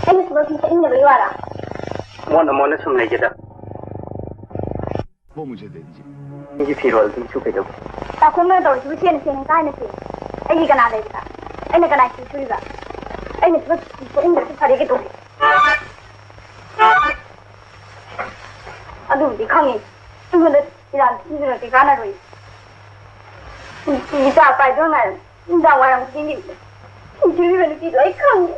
ꯑꯩꯅ ꯁꯤꯐꯥꯎ ꯁꯨꯝ ꯆꯠꯅꯤꯡꯗꯕꯒꯤ ꯋꯥꯔꯣ? ꯃꯣꯟꯅ ꯃꯣꯟꯅ ꯁꯨꯝ ꯂꯩꯒꯦꯗ꯫ वो मुझे दे दीजिए। ꯑꯩꯒꯤ ꯐꯤꯔꯣꯜꯗꯨꯁꯨ ꯀꯩꯗꯧꯕ? ꯇꯥꯈꯣꯡꯅ ꯇꯧꯔꯤꯁꯤꯕꯨ ꯁꯦꯟꯅ ꯁꯦꯟꯅ ꯀꯥꯏꯅꯁꯦ꯫ ꯑꯩꯒꯤ ꯀꯅꯥ ꯂꯩꯕꯗ? ꯑꯩꯅ ꯀꯅꯥ ꯁꯤ ꯁꯨꯔꯤꯕ? ꯑꯩꯅ ꯊꯕꯛ ꯆꯠꯅꯤꯡꯗ꯭ꯔꯁꯨ ꯐꯔꯦ ꯀꯩꯗꯧꯔꯒꯦ? ꯑꯗꯨꯕꯨꯗꯤ ꯈꯪꯉꯤ꯫ ꯑꯩꯉꯣꯟꯗ ꯏꯔꯥꯟ ꯊꯤꯗꯨꯅꯗꯤ ꯀꯥꯟꯅꯔꯣꯏ꯫ ꯏꯆꯥ ꯄꯥꯏꯗꯣ ꯉꯥꯏꯔꯝ ꯅꯨꯡꯗꯥꯡ ꯋꯥꯏꯔꯝ ꯈꯨꯗꯤꯡꯒꯤ ꯐꯤ ꯁꯨꯕꯤꯕ ꯅꯨꯄꯤꯗꯣ ꯑꯩ ꯈꯪꯉꯦ꯫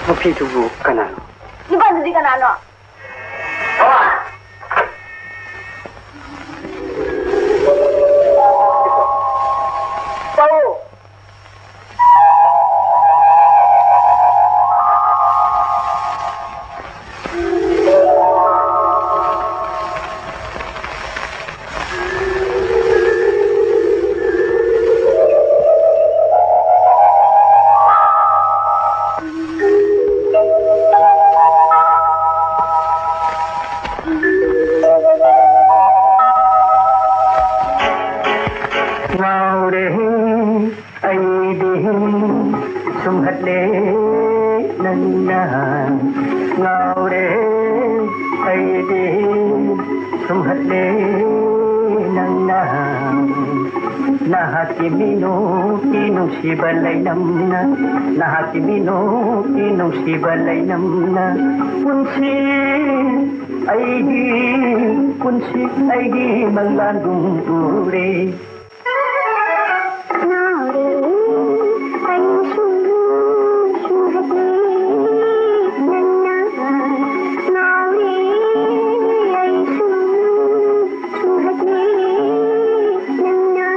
ꯅꯨꯄꯤꯗꯨꯕꯨ ꯀꯅꯥꯅꯣ? ꯅꯨꯄꯥꯗꯨꯗꯤ ꯀꯅꯥꯅꯣ? ꯉꯥꯎꯔꯦ ꯑꯩꯗꯤ ꯁꯨꯝꯍꯠꯂꯦ ꯅꯪꯅ꯫ ꯉꯥꯎꯔꯦ ꯑꯩꯗꯤ ꯁꯨꯝꯍꯠꯂꯦ ꯅꯪꯅ꯫ ꯅꯍꯥꯛꯀꯤ ꯃꯤꯅꯣꯛꯀꯤ ꯅꯨꯡꯁꯤꯕ ꯂꯩꯅꯝꯅ, ꯅꯍꯥꯛꯀꯤ ꯃꯤꯅꯣꯛꯀꯤ ꯅꯨꯡꯁꯤꯕ ꯂꯩꯅꯝꯅ ꯄꯨꯟꯁꯤ ꯑꯩꯒꯤ, ꯄꯨꯟꯁꯤ ꯑꯩꯒꯤ ꯃꯪꯂꯥꯟꯒꯨꯝ ꯎꯔꯦ꯫ ꯉꯥꯎꯔꯦ ꯑꯩꯁꯨ ꯁꯨꯝꯍꯠꯂꯦ ꯅꯪꯅ, ꯉꯥꯎꯔꯦ ꯑꯩꯁꯨ ꯁꯨꯝꯍꯠꯂꯦ ꯅꯪꯅ꯫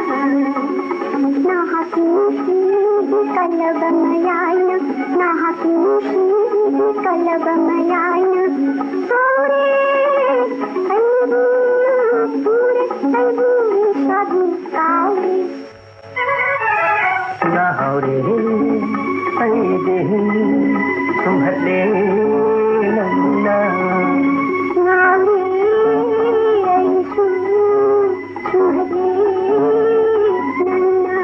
ꯅꯍꯥꯛꯀꯤ ꯅꯨꯡꯁꯤꯒꯤ ꯀꯜꯂꯕ ꯃꯌꯥꯏꯅ, ꯅꯍꯥꯛꯀꯤ ꯅꯨꯡꯁꯤꯒꯤ ꯀꯜꯂꯕ ꯃꯌꯥꯏꯅ ꯉꯥꯎꯔꯦ ꯑꯩꯕꯨ ꯎꯔꯦ ꯑꯩꯕꯨ ꯏꯁꯥꯕꯨ ꯀꯥꯎꯔꯦ꯫ ꯉꯥꯎꯔꯦ ꯑꯩꯗꯤ ꯁꯨꯝꯍꯠꯂꯦ ꯅꯪꯅ꯫ ꯉꯥꯎꯔꯦ ꯑꯩꯁꯨ ꯁꯨꯝꯍꯠꯂꯦ ꯅꯪꯅ꯫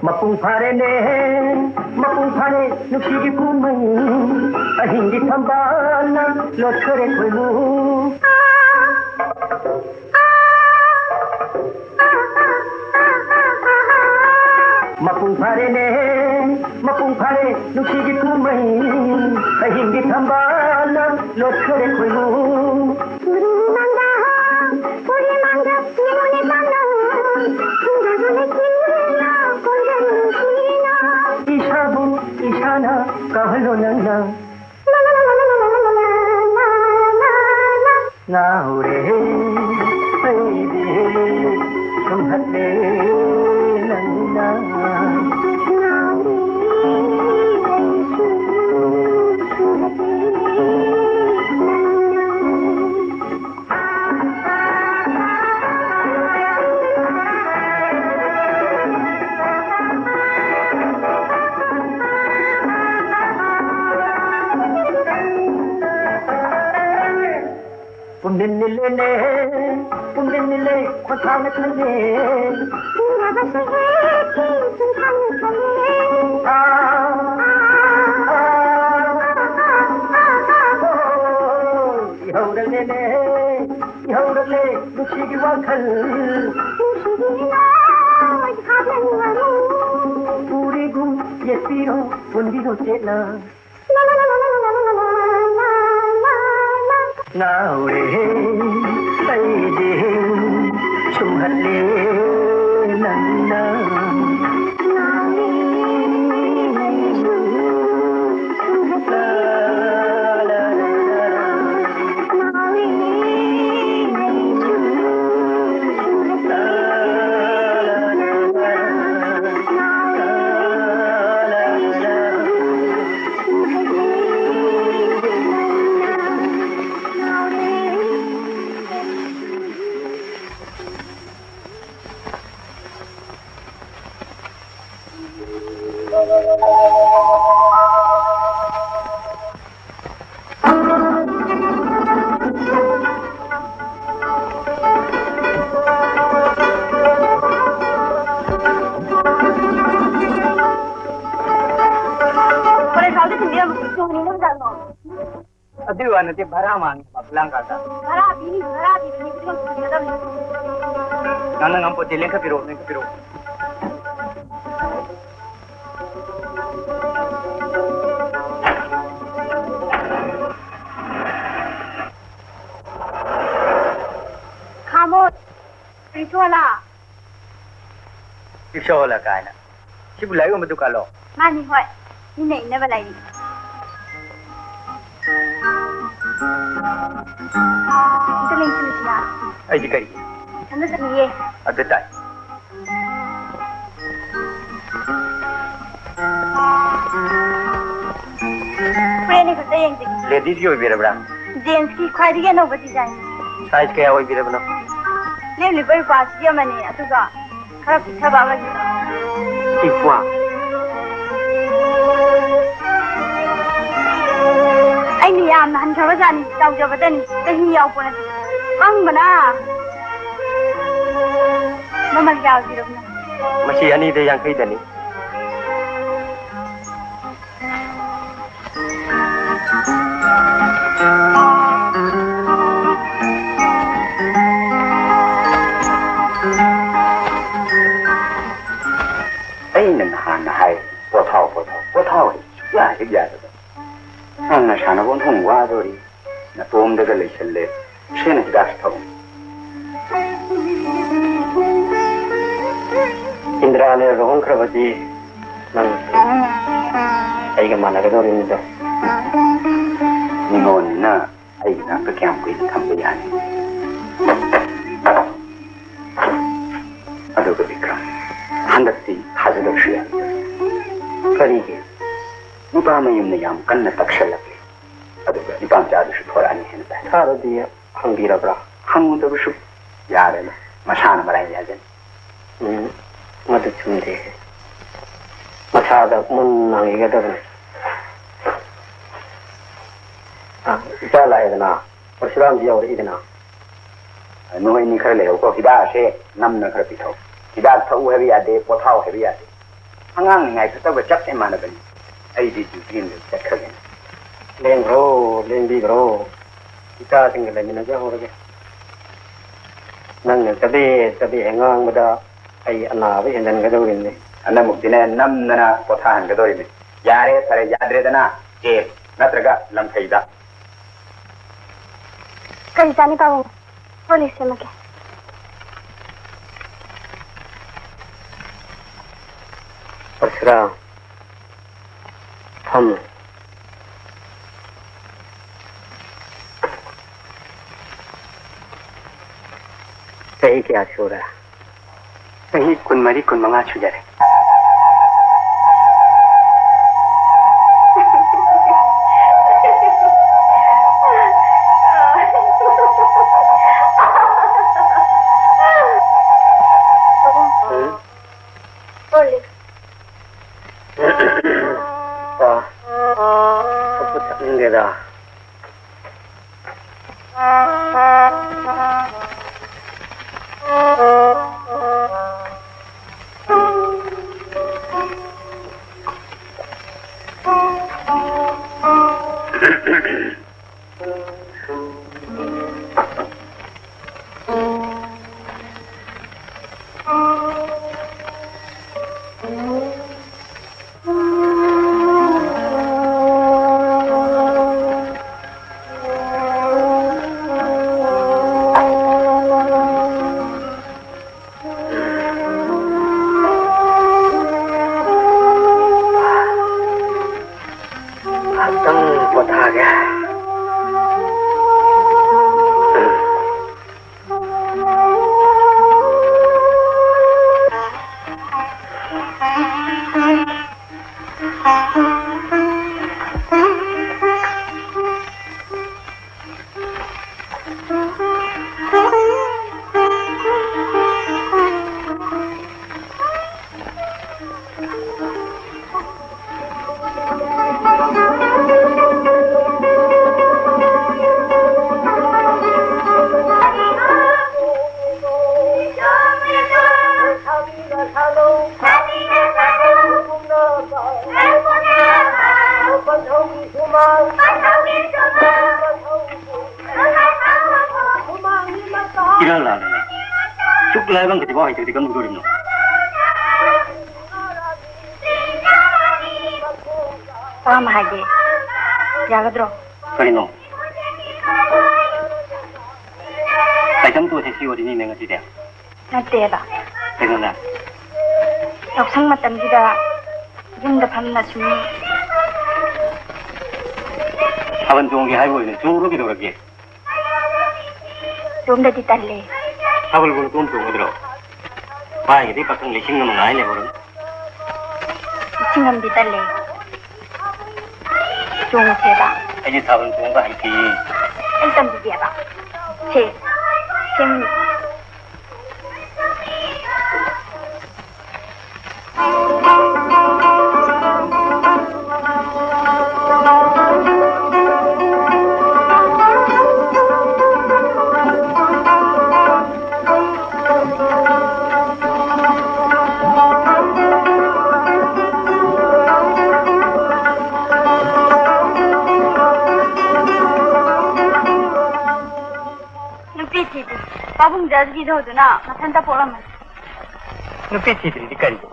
ꯃꯄꯨꯡ ꯐꯥꯔꯦꯅꯦ, ꯃꯄꯨꯡ ꯐꯥꯔꯦ ꯅꯨꯡꯁꯤꯒꯤ ꯀꯨꯝꯍꯩ꯫ ꯑꯍꯤꯡꯒꯤ ꯊꯝꯕꯥꯜꯅ ꯂꯣꯠꯈꯔꯦ ꯈꯣꯏꯃꯨ꯫ ꯃꯄꯨꯡ ꯐꯥꯔꯦꯅꯦ, ꯃꯄꯨꯡ ꯐꯥꯔꯦ ꯅꯨꯡꯁꯤꯒꯤ ꯀꯨꯝꯍꯩ꯫ ꯑꯍꯤꯡꯒꯤ ꯊꯝꯕꯥꯜꯅ ꯂꯣꯠꯈꯔꯦ ꯈꯣꯏꯃꯨ꯫ ꯎꯔꯤ ꯃꯥꯡꯗ, ꯎꯔꯤ ꯃꯥꯡꯗ, ꯌꯦꯡꯉꯨꯅꯦ ꯇꯥꯡꯅ꯫ ꯊꯨꯡꯗꯕ ꯂꯩꯆꯤꯜꯅ ꯀꯣꯟꯖꯔꯨ ꯅꯨꯡꯁꯤꯅ꯫ ꯏꯁꯥꯕꯨ ꯏꯁꯥꯅ ꯀꯥꯎꯍꯜꯂꯣ ꯅꯪꯅ꯫ ꯉꯥꯎꯔꯦ ꯑꯩꯗꯤ ꯁꯨꯝꯍꯠꯂꯦ ꯅꯪꯅ꯫ ꯉꯥꯎꯔꯦ ꯑꯩꯁꯨ ꯁꯨꯝꯍꯠꯂꯦ ꯅꯪꯅ꯫ ꯄꯨꯝꯅꯤꯜ ꯅꯤꯜꯂꯦꯅꯦ, ꯄꯨꯝꯅꯤꯡ ꯅꯤꯜꯂꯦ, ꯈꯣꯟꯊꯥꯡꯅ ꯊꯜꯂꯦ꯫ ꯁꯤꯔꯕꯁꯨ ꯍꯦꯛ ꯆꯤꯡꯊꯥꯡꯅ ꯊꯜꯂꯦ꯫ ꯑꯥ, ꯑꯥ, ꯑꯣ, ꯏꯍꯧꯔꯛꯂꯦꯅꯦ, ꯏꯍꯧꯔꯛꯂꯦ ꯅꯨꯡꯁꯤꯒꯤ ꯋꯥꯈꯜ꯫ ꯅꯨꯡꯁꯤꯕꯤ ꯏꯅꯥꯎ, ꯑꯩ ꯍꯥꯠꯅꯅꯤꯡꯉꯥꯏ꯫ ꯎꯔꯤꯒꯨꯝ ꯌꯦꯠꯄꯤꯔꯣ, ꯄꯨꯟꯕꯤꯔꯣ ꯆꯦꯠꯅ꯫ ꯉꯥꯎꯔꯦ ꯑꯩꯗꯤ ꯁꯨꯝꯍꯠꯂꯦ ꯅꯪꯅ꯫ ꯄꯔꯦꯁꯥꯜꯗꯤ ꯊꯤꯟꯕꯤꯔꯝꯃꯨ꯫ ꯀꯩꯗꯧꯅꯤꯡꯉꯝꯖꯥꯠꯅꯣ? ꯑꯗꯨꯏ ꯋꯥ ꯅꯠꯇꯦ, ꯚꯔꯥ ꯃꯥꯡꯉꯦ ꯍꯥꯏꯕ ꯂꯥꯡ ꯀꯥꯟꯗ꯫ ꯚꯔꯥ ꯄꯤꯅꯤ, ꯚꯔꯥ ꯄꯤꯕꯅꯤ, ꯈꯨꯗꯤꯡꯃꯛ ꯄꯤꯒꯗꯕꯅꯤ꯫ ꯉꯥꯡꯅ ꯉꯝꯄꯣꯠꯇꯦ, ꯂꯦꯡꯈꯠꯄꯤꯔꯛꯑꯣ, ꯂꯦꯡꯈꯠꯄꯤꯔꯛꯑꯣ꯫ ꯈꯥꯃꯣ, ꯔꯤꯛꯁꯣ ꯋꯥꯂꯥ꯫ ꯔꯤꯛꯁꯣ ꯋꯥꯂꯥ ꯀꯥꯏꯅ꯫ ꯁꯤꯕꯨ ꯂꯥꯏꯔꯤꯛ ꯌꯣꯟꯕ ꯗꯨꯀꯥꯟꯂꯣ? ꯃꯥꯅꯤ, ꯍꯣꯏ꯫ ꯃꯤꯅ ꯏꯅꯕ ꯂꯥꯏꯔꯤꯛ꯫ ꯑꯝꯇ ꯂꯦꯡꯁꯤꯜꯂꯨꯁꯤꯔꯥ? ꯑꯩꯗꯤ ꯀꯔꯤꯒꯤ? ꯏꯊꯟꯇ ꯆꯠꯅꯤꯡꯉꯦ꯫ ꯑꯗꯨ ꯇꯥꯏ꯫ ꯐꯨꯔꯤꯠ ꯑꯅꯤ ꯈꯛꯇ ꯌꯦꯡꯁꯤ꯫ ꯂꯦꯗꯤꯁꯀꯤ ꯑꯣꯏꯕꯤꯔꯕ꯭ꯔꯥ? ꯖꯦꯟꯁꯀꯤ ꯈ꯭ꯋꯥꯏꯗꯒꯤ ꯑꯅꯧꯕ ꯗꯤꯖꯥꯏꯟ꯫ ꯁꯥꯏꯖ ꯀꯌꯥ ꯑꯣꯏꯕꯤꯔꯕꯅꯣ? ꯂꯦꯞꯂꯤꯕ ꯏꯄꯥꯁꯤꯒꯤ ꯑꯃꯅꯤ, ꯑꯗꯨꯒ ꯈꯔ ꯄꯤꯛꯊꯕ ꯑꯃꯒꯤ꯫ ꯏꯄ꯭ꯋꯥ꯫ ꯑꯩꯅ ꯌꯥꯝꯅ ꯍꯟꯈ꯭ꯔꯕ ꯖꯥꯠꯅꯤ, ꯆꯥꯎꯖꯕꯗꯅꯤ, ꯆꯍꯤ ꯌꯥꯎꯄꯣ ꯅꯠꯇꯦ꯫ ꯄꯪꯕꯅ꯫ ꯃꯃꯜ ꯀꯌꯥ ꯑꯣꯏꯕꯤꯔꯕꯅꯣ? ꯃꯁꯤ ꯑꯅꯤꯗ ꯌꯥꯡꯈꯩꯗꯅꯤ꯫ ꯑꯩꯅ ꯅꯍꯥꯟꯅ ꯍꯥꯏ, ꯄꯣꯊꯥꯎ, ꯄꯣꯊꯥꯎ, ꯄꯣꯊꯥꯎ ꯍꯥꯏ ꯁꯨꯛꯌꯥ ꯍꯦꯛ ꯌꯥꯗꯕ꯫ ꯅꯪꯅ ꯁꯥꯟꯅꯕ ꯑꯣꯟꯊꯣꯛꯅ ꯋꯥꯗꯣꯔꯤ꯫ ꯅꯇꯣꯝꯗꯒ ꯂꯩꯁꯜꯂꯦ꯫ ꯁꯦꯅ ꯍꯤꯗꯥꯛꯁꯤ ꯊꯛꯎ꯫ ꯏꯟꯗ꯭ꯔꯥꯅ ꯂꯨꯍꯣꯡꯈ꯭ꯔꯕꯗꯤ ꯅꯪ ꯑꯩꯒ ꯃꯥꯟꯅꯒꯗꯧꯔꯤꯅꯤꯗꯣ꯫ ꯅꯤꯉꯣꯜꯅꯤꯅ ꯑꯩꯒꯤ ꯅꯥꯛꯇ ꯀꯌꯥꯝ ꯀꯨꯏꯅ ꯊꯝꯕ ꯌꯥꯅꯤ? ꯑꯗꯨꯒ ꯕꯤꯀ꯭ꯔꯝ, ꯍꯟꯗꯛꯇꯤ ꯊꯥꯖꯗꯕꯁꯨ ꯌꯥꯏ꯫ ꯀꯔꯤꯒꯤ? ꯅꯨꯄꯥ ꯃꯌꯨꯝꯅ ꯌꯥꯝ ꯀꯟꯅ ꯇꯛꯁꯜꯂꯛꯂꯦ꯫ ꯑꯗꯨꯒ ꯅꯨꯄꯥ ꯃꯆꯥꯗꯨꯁꯨ ꯊꯣꯔꯛꯑꯅꯤ ꯍꯥꯏꯅ ꯇꯥꯏ꯫ ꯁꯥꯔꯗꯤ ꯍꯪꯕꯤꯔꯕ꯭ꯔꯥ? ꯍꯪꯉꯨꯗꯕꯁꯨ ꯌꯥꯔꯦꯗ, ꯃꯁꯥꯅ ꯃꯔꯥꯏ ꯌꯥꯖꯅꯤ꯫ ꯎꯝ, ꯃꯗꯨ ꯆꯨꯝꯗꯦ꯫ ꯃꯁꯥꯗ ꯃꯨꯟꯅ ꯍꯪꯈꯤꯒꯗꯕꯅꯤ꯫ ꯑ, ꯏꯆꯥ ꯂꯥꯛꯑꯦꯗꯅ, ꯄꯔꯁꯨꯔꯥꯝꯁꯨ ꯌꯧꯔꯛꯏꯗꯅ꯫ ꯅꯈꯣꯏ ꯑꯅꯤ ꯈꯔ ꯂꯩꯍꯧꯀꯣ, ꯍꯤꯗꯥꯛ ꯑꯁꯦ ꯅꯝꯅ ꯈꯔ ꯄꯤꯊꯛꯎ꯫ ꯍꯤꯗꯥꯛ ꯊꯛꯎ ꯍꯥꯏꯕ ꯌꯥꯗꯦ, ꯄꯣꯊꯥꯎ ꯍꯥꯏꯕ ꯌꯥꯗꯦ꯫ ꯑꯉꯥꯡ ꯅꯤꯡꯉꯥꯏ ꯊꯛꯇꯕ ꯆꯞ ꯍꯦꯛ ꯃꯥꯟꯅꯕꯅꯤ꯫ ꯑꯩꯗꯤ ꯗ꯭ꯌꯨꯇꯤ ꯑꯃꯗ ꯆꯠꯈ꯭ꯔꯒꯦ꯫ ꯂꯦꯡꯈ꯭ꯔꯣ, ꯂꯦꯡꯕꯤꯈ꯭ꯔꯣ꯫ ꯏꯆꯥꯁꯤꯡꯒ ꯂꯩꯃꯤꯟꯅꯖꯍꯧꯔꯒꯦ꯫ ꯅꯪꯅ ꯆꯕꯦ ꯆꯕꯦ ꯍꯦꯛ ꯉꯥꯡꯕꯗ ꯑꯩ ꯑꯅꯥꯕ ꯍꯦꯟꯖꯟꯒꯗꯧꯔꯤꯕꯅꯤ꯫ ꯍꯟꯗꯛꯃꯨꯛꯇꯤꯅꯦ ꯅꯝꯗꯅ ꯄꯣꯊꯥꯍꯟꯒꯗꯧꯔꯤꯕꯅꯤ꯫ ꯌꯥꯔꯦ, ꯐꯔꯦ, ꯌꯥꯗ꯭ꯔꯦꯗꯅ ꯖꯦꯜ ꯅꯠꯇ꯭ꯔꯒ ꯂꯝꯐꯩꯗ꯫ ꯀꯔꯤ ꯆꯥꯅꯤ ꯄꯥꯕꯨꯡ? ꯍꯣꯔꯂꯤꯛꯁ ꯁꯦꯝꯃꯛꯀꯦ꯫ ꯄꯔꯁꯨꯔꯥꯝ, ꯐꯝꯃꯨ꯫ ꯆꯍꯤ ꯀꯌꯥ ꯁꯨꯔꯦ? ꯆꯍꯤ ꯀꯨꯟꯃꯔꯤ, ꯀꯨꯟꯃꯉꯥ ꯁꯨꯖꯔꯦ꯫ ꯎꯝ? ꯍꯣꯔꯂꯤꯛꯁ꯫ ꯑ, ꯁꯨꯛꯄꯨ ꯊꯛꯅꯤꯡꯗꯦꯗ꯫ ꯉꯥꯏꯍꯥꯛꯇꯪ ꯄꯣꯊꯥꯒꯦ꯫ ꯏꯔꯥꯡ ꯂꯥꯡꯗꯅ ꯁꯨꯛ ꯂꯥꯏꯕ ꯑꯃ ꯈꯛꯇꯐꯥꯎ ꯍꯩꯇ꯭ꯔꯗꯤ ꯀꯝꯗꯧꯗꯣꯔꯤꯕꯅꯣ? ꯋꯥ ꯑꯃ ꯍꯥꯏꯒꯦ, ꯌꯥꯒꯗ꯭ꯔꯣ? ꯀꯔꯤꯅꯣ? ꯀꯩꯇꯝ ꯇꯣꯁꯦ ꯁꯤ ꯑꯣꯏꯔꯤꯅꯤꯅꯦ ꯉꯁꯤꯗꯤ꯫ ꯅꯠꯇꯦꯕ꯫ ꯀꯩꯅꯣꯅꯦ? ꯌꯥꯎꯁꯪ ꯃꯇꯝꯁꯤꯗ ꯌꯨꯝꯗ ꯐꯝꯅ ꯁꯨꯝ ꯊꯥꯕꯜ ꯆꯣꯡꯒꯦ ꯍꯥꯏꯕ ꯑꯣꯏꯅ ꯆꯣꯡꯉꯨꯔꯣ ꯀꯩꯗꯧꯔꯒꯦ? ꯏꯇꯣꯝꯗꯗꯤ ꯇꯜꯂꯦ꯫ ꯊꯥꯕꯜꯕꯨ ꯅꯇꯣꯝ ꯆꯣꯡꯒꯗ꯭ꯔꯣ? ꯄꯥꯏꯒꯗꯤ ꯄꯥꯈꯪ ꯂꯤꯁꯤꯡ ꯑꯃ ꯉꯥꯏ ꯂꯩꯍꯧꯔꯝꯅꯤ꯫ ꯂꯤꯁꯤꯡ ꯑꯃꯗꯤ ꯇꯜꯂꯦ꯫ ꯆꯣꯡꯉꯨꯁꯦꯕ꯫ ꯑꯩꯗꯤ ꯊꯥꯕꯜ ꯆꯣꯡꯕ ꯍꯩꯇꯤꯌꯦ꯫ ꯑꯩ ꯇꯝꯕꯤꯒꯦꯕ꯫ ꯁꯦ, ꯁꯦꯝꯃꯨ꯫ ꯄꯥꯕꯨꯡ ꯖꯁꯀꯤꯗꯣ ꯑꯗꯨꯅ ꯃꯊꯟꯇ ꯄꯣꯛꯂꯝꯃꯅꯤ꯫ ꯅꯨꯄꯤ ꯊꯤꯗ꯭ꯔꯤꯗꯤ ꯀꯔꯤꯒꯤ?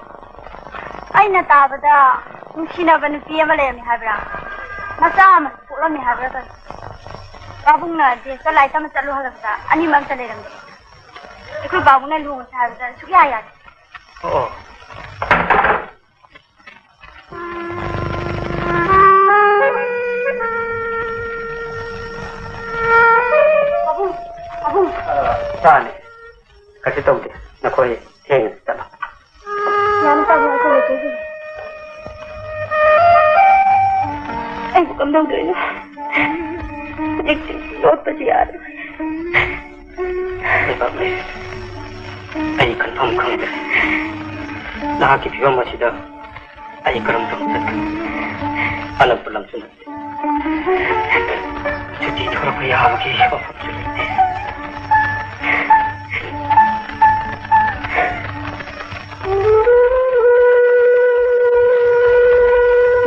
ꯑꯩꯅ ꯇꯥꯕꯗ ꯅꯨꯡꯁꯤꯅꯕ ꯅꯨꯄꯤ ꯑꯃ ꯂꯩꯔꯝꯃꯤ ꯍꯥꯏꯕ꯭ꯔꯥ? ꯃꯆꯥ ꯑꯃꯁꯨ ꯄꯣꯛꯂꯝꯃꯤ ꯍꯥꯏꯕ꯭ꯔꯥ ꯀꯩꯅꯣ? ꯄꯥꯕꯨꯡꯅ ꯗꯦꯁꯇ ꯂꯥꯏꯔꯤꯛ ꯇꯝꯕ ꯆꯠꯂꯨ ꯍꯜꯂꯛꯄꯗ ꯑꯅꯤꯃꯛ ꯑꯝꯇ ꯂꯩꯔꯝꯗꯦ꯫ ꯑꯩꯈꯣꯏ ꯄꯥꯕꯨꯡꯅ ꯂꯨꯍꯣꯡꯁꯦ ꯍꯥꯏꯕꯗ ꯁꯨꯛꯌꯥ ꯌꯥꯗꯦ꯫ ꯑꯣ꯫ ꯄꯥꯕꯨꯡ, ꯄꯥꯕꯨꯡ꯫ ꯑ, ꯇꯥꯅꯤ꯫ ꯀꯩꯁꯨ ꯇꯧꯗꯦ꯫ ꯅꯈꯣꯏ ꯊꯦꯡꯅ ꯆꯠꯂꯣ꯫ ꯌꯥꯝ ꯇꯞꯅ ꯑꯩꯈꯣꯏ ꯂꯩꯊꯣꯛꯈꯤꯅꯤ꯫ ꯑꯩꯕꯨ ꯀꯝꯗꯧꯗꯣꯏꯅꯣ? ꯍꯧꯖꯤꯛꯇꯤ ꯂꯣꯠꯄꯁꯨ ꯌꯥꯔꯣꯏ꯫ ꯂꯩꯕꯥꯛ ꯂꯩ꯫ ꯑꯩ ꯈꯟꯐꯝ ꯈꯪꯗ꯭ꯔꯦ꯫ ꯅꯍꯥꯛꯀꯤ ꯐꯤꯕꯝ ꯑꯁꯤꯗ ꯑꯩ ꯀꯔꯝ ꯇꯧꯅ ꯆꯠꯀꯅꯤ? ꯑꯅꯛꯄ ꯂꯝꯁꯨ ꯅꯠꯇꯦ꯫ ꯁꯨꯇꯤ ꯊꯣꯔꯛꯄ ꯌꯥꯕꯒꯤ ꯋꯥꯐꯝꯁꯨ ꯂꯩꯇꯦ꯫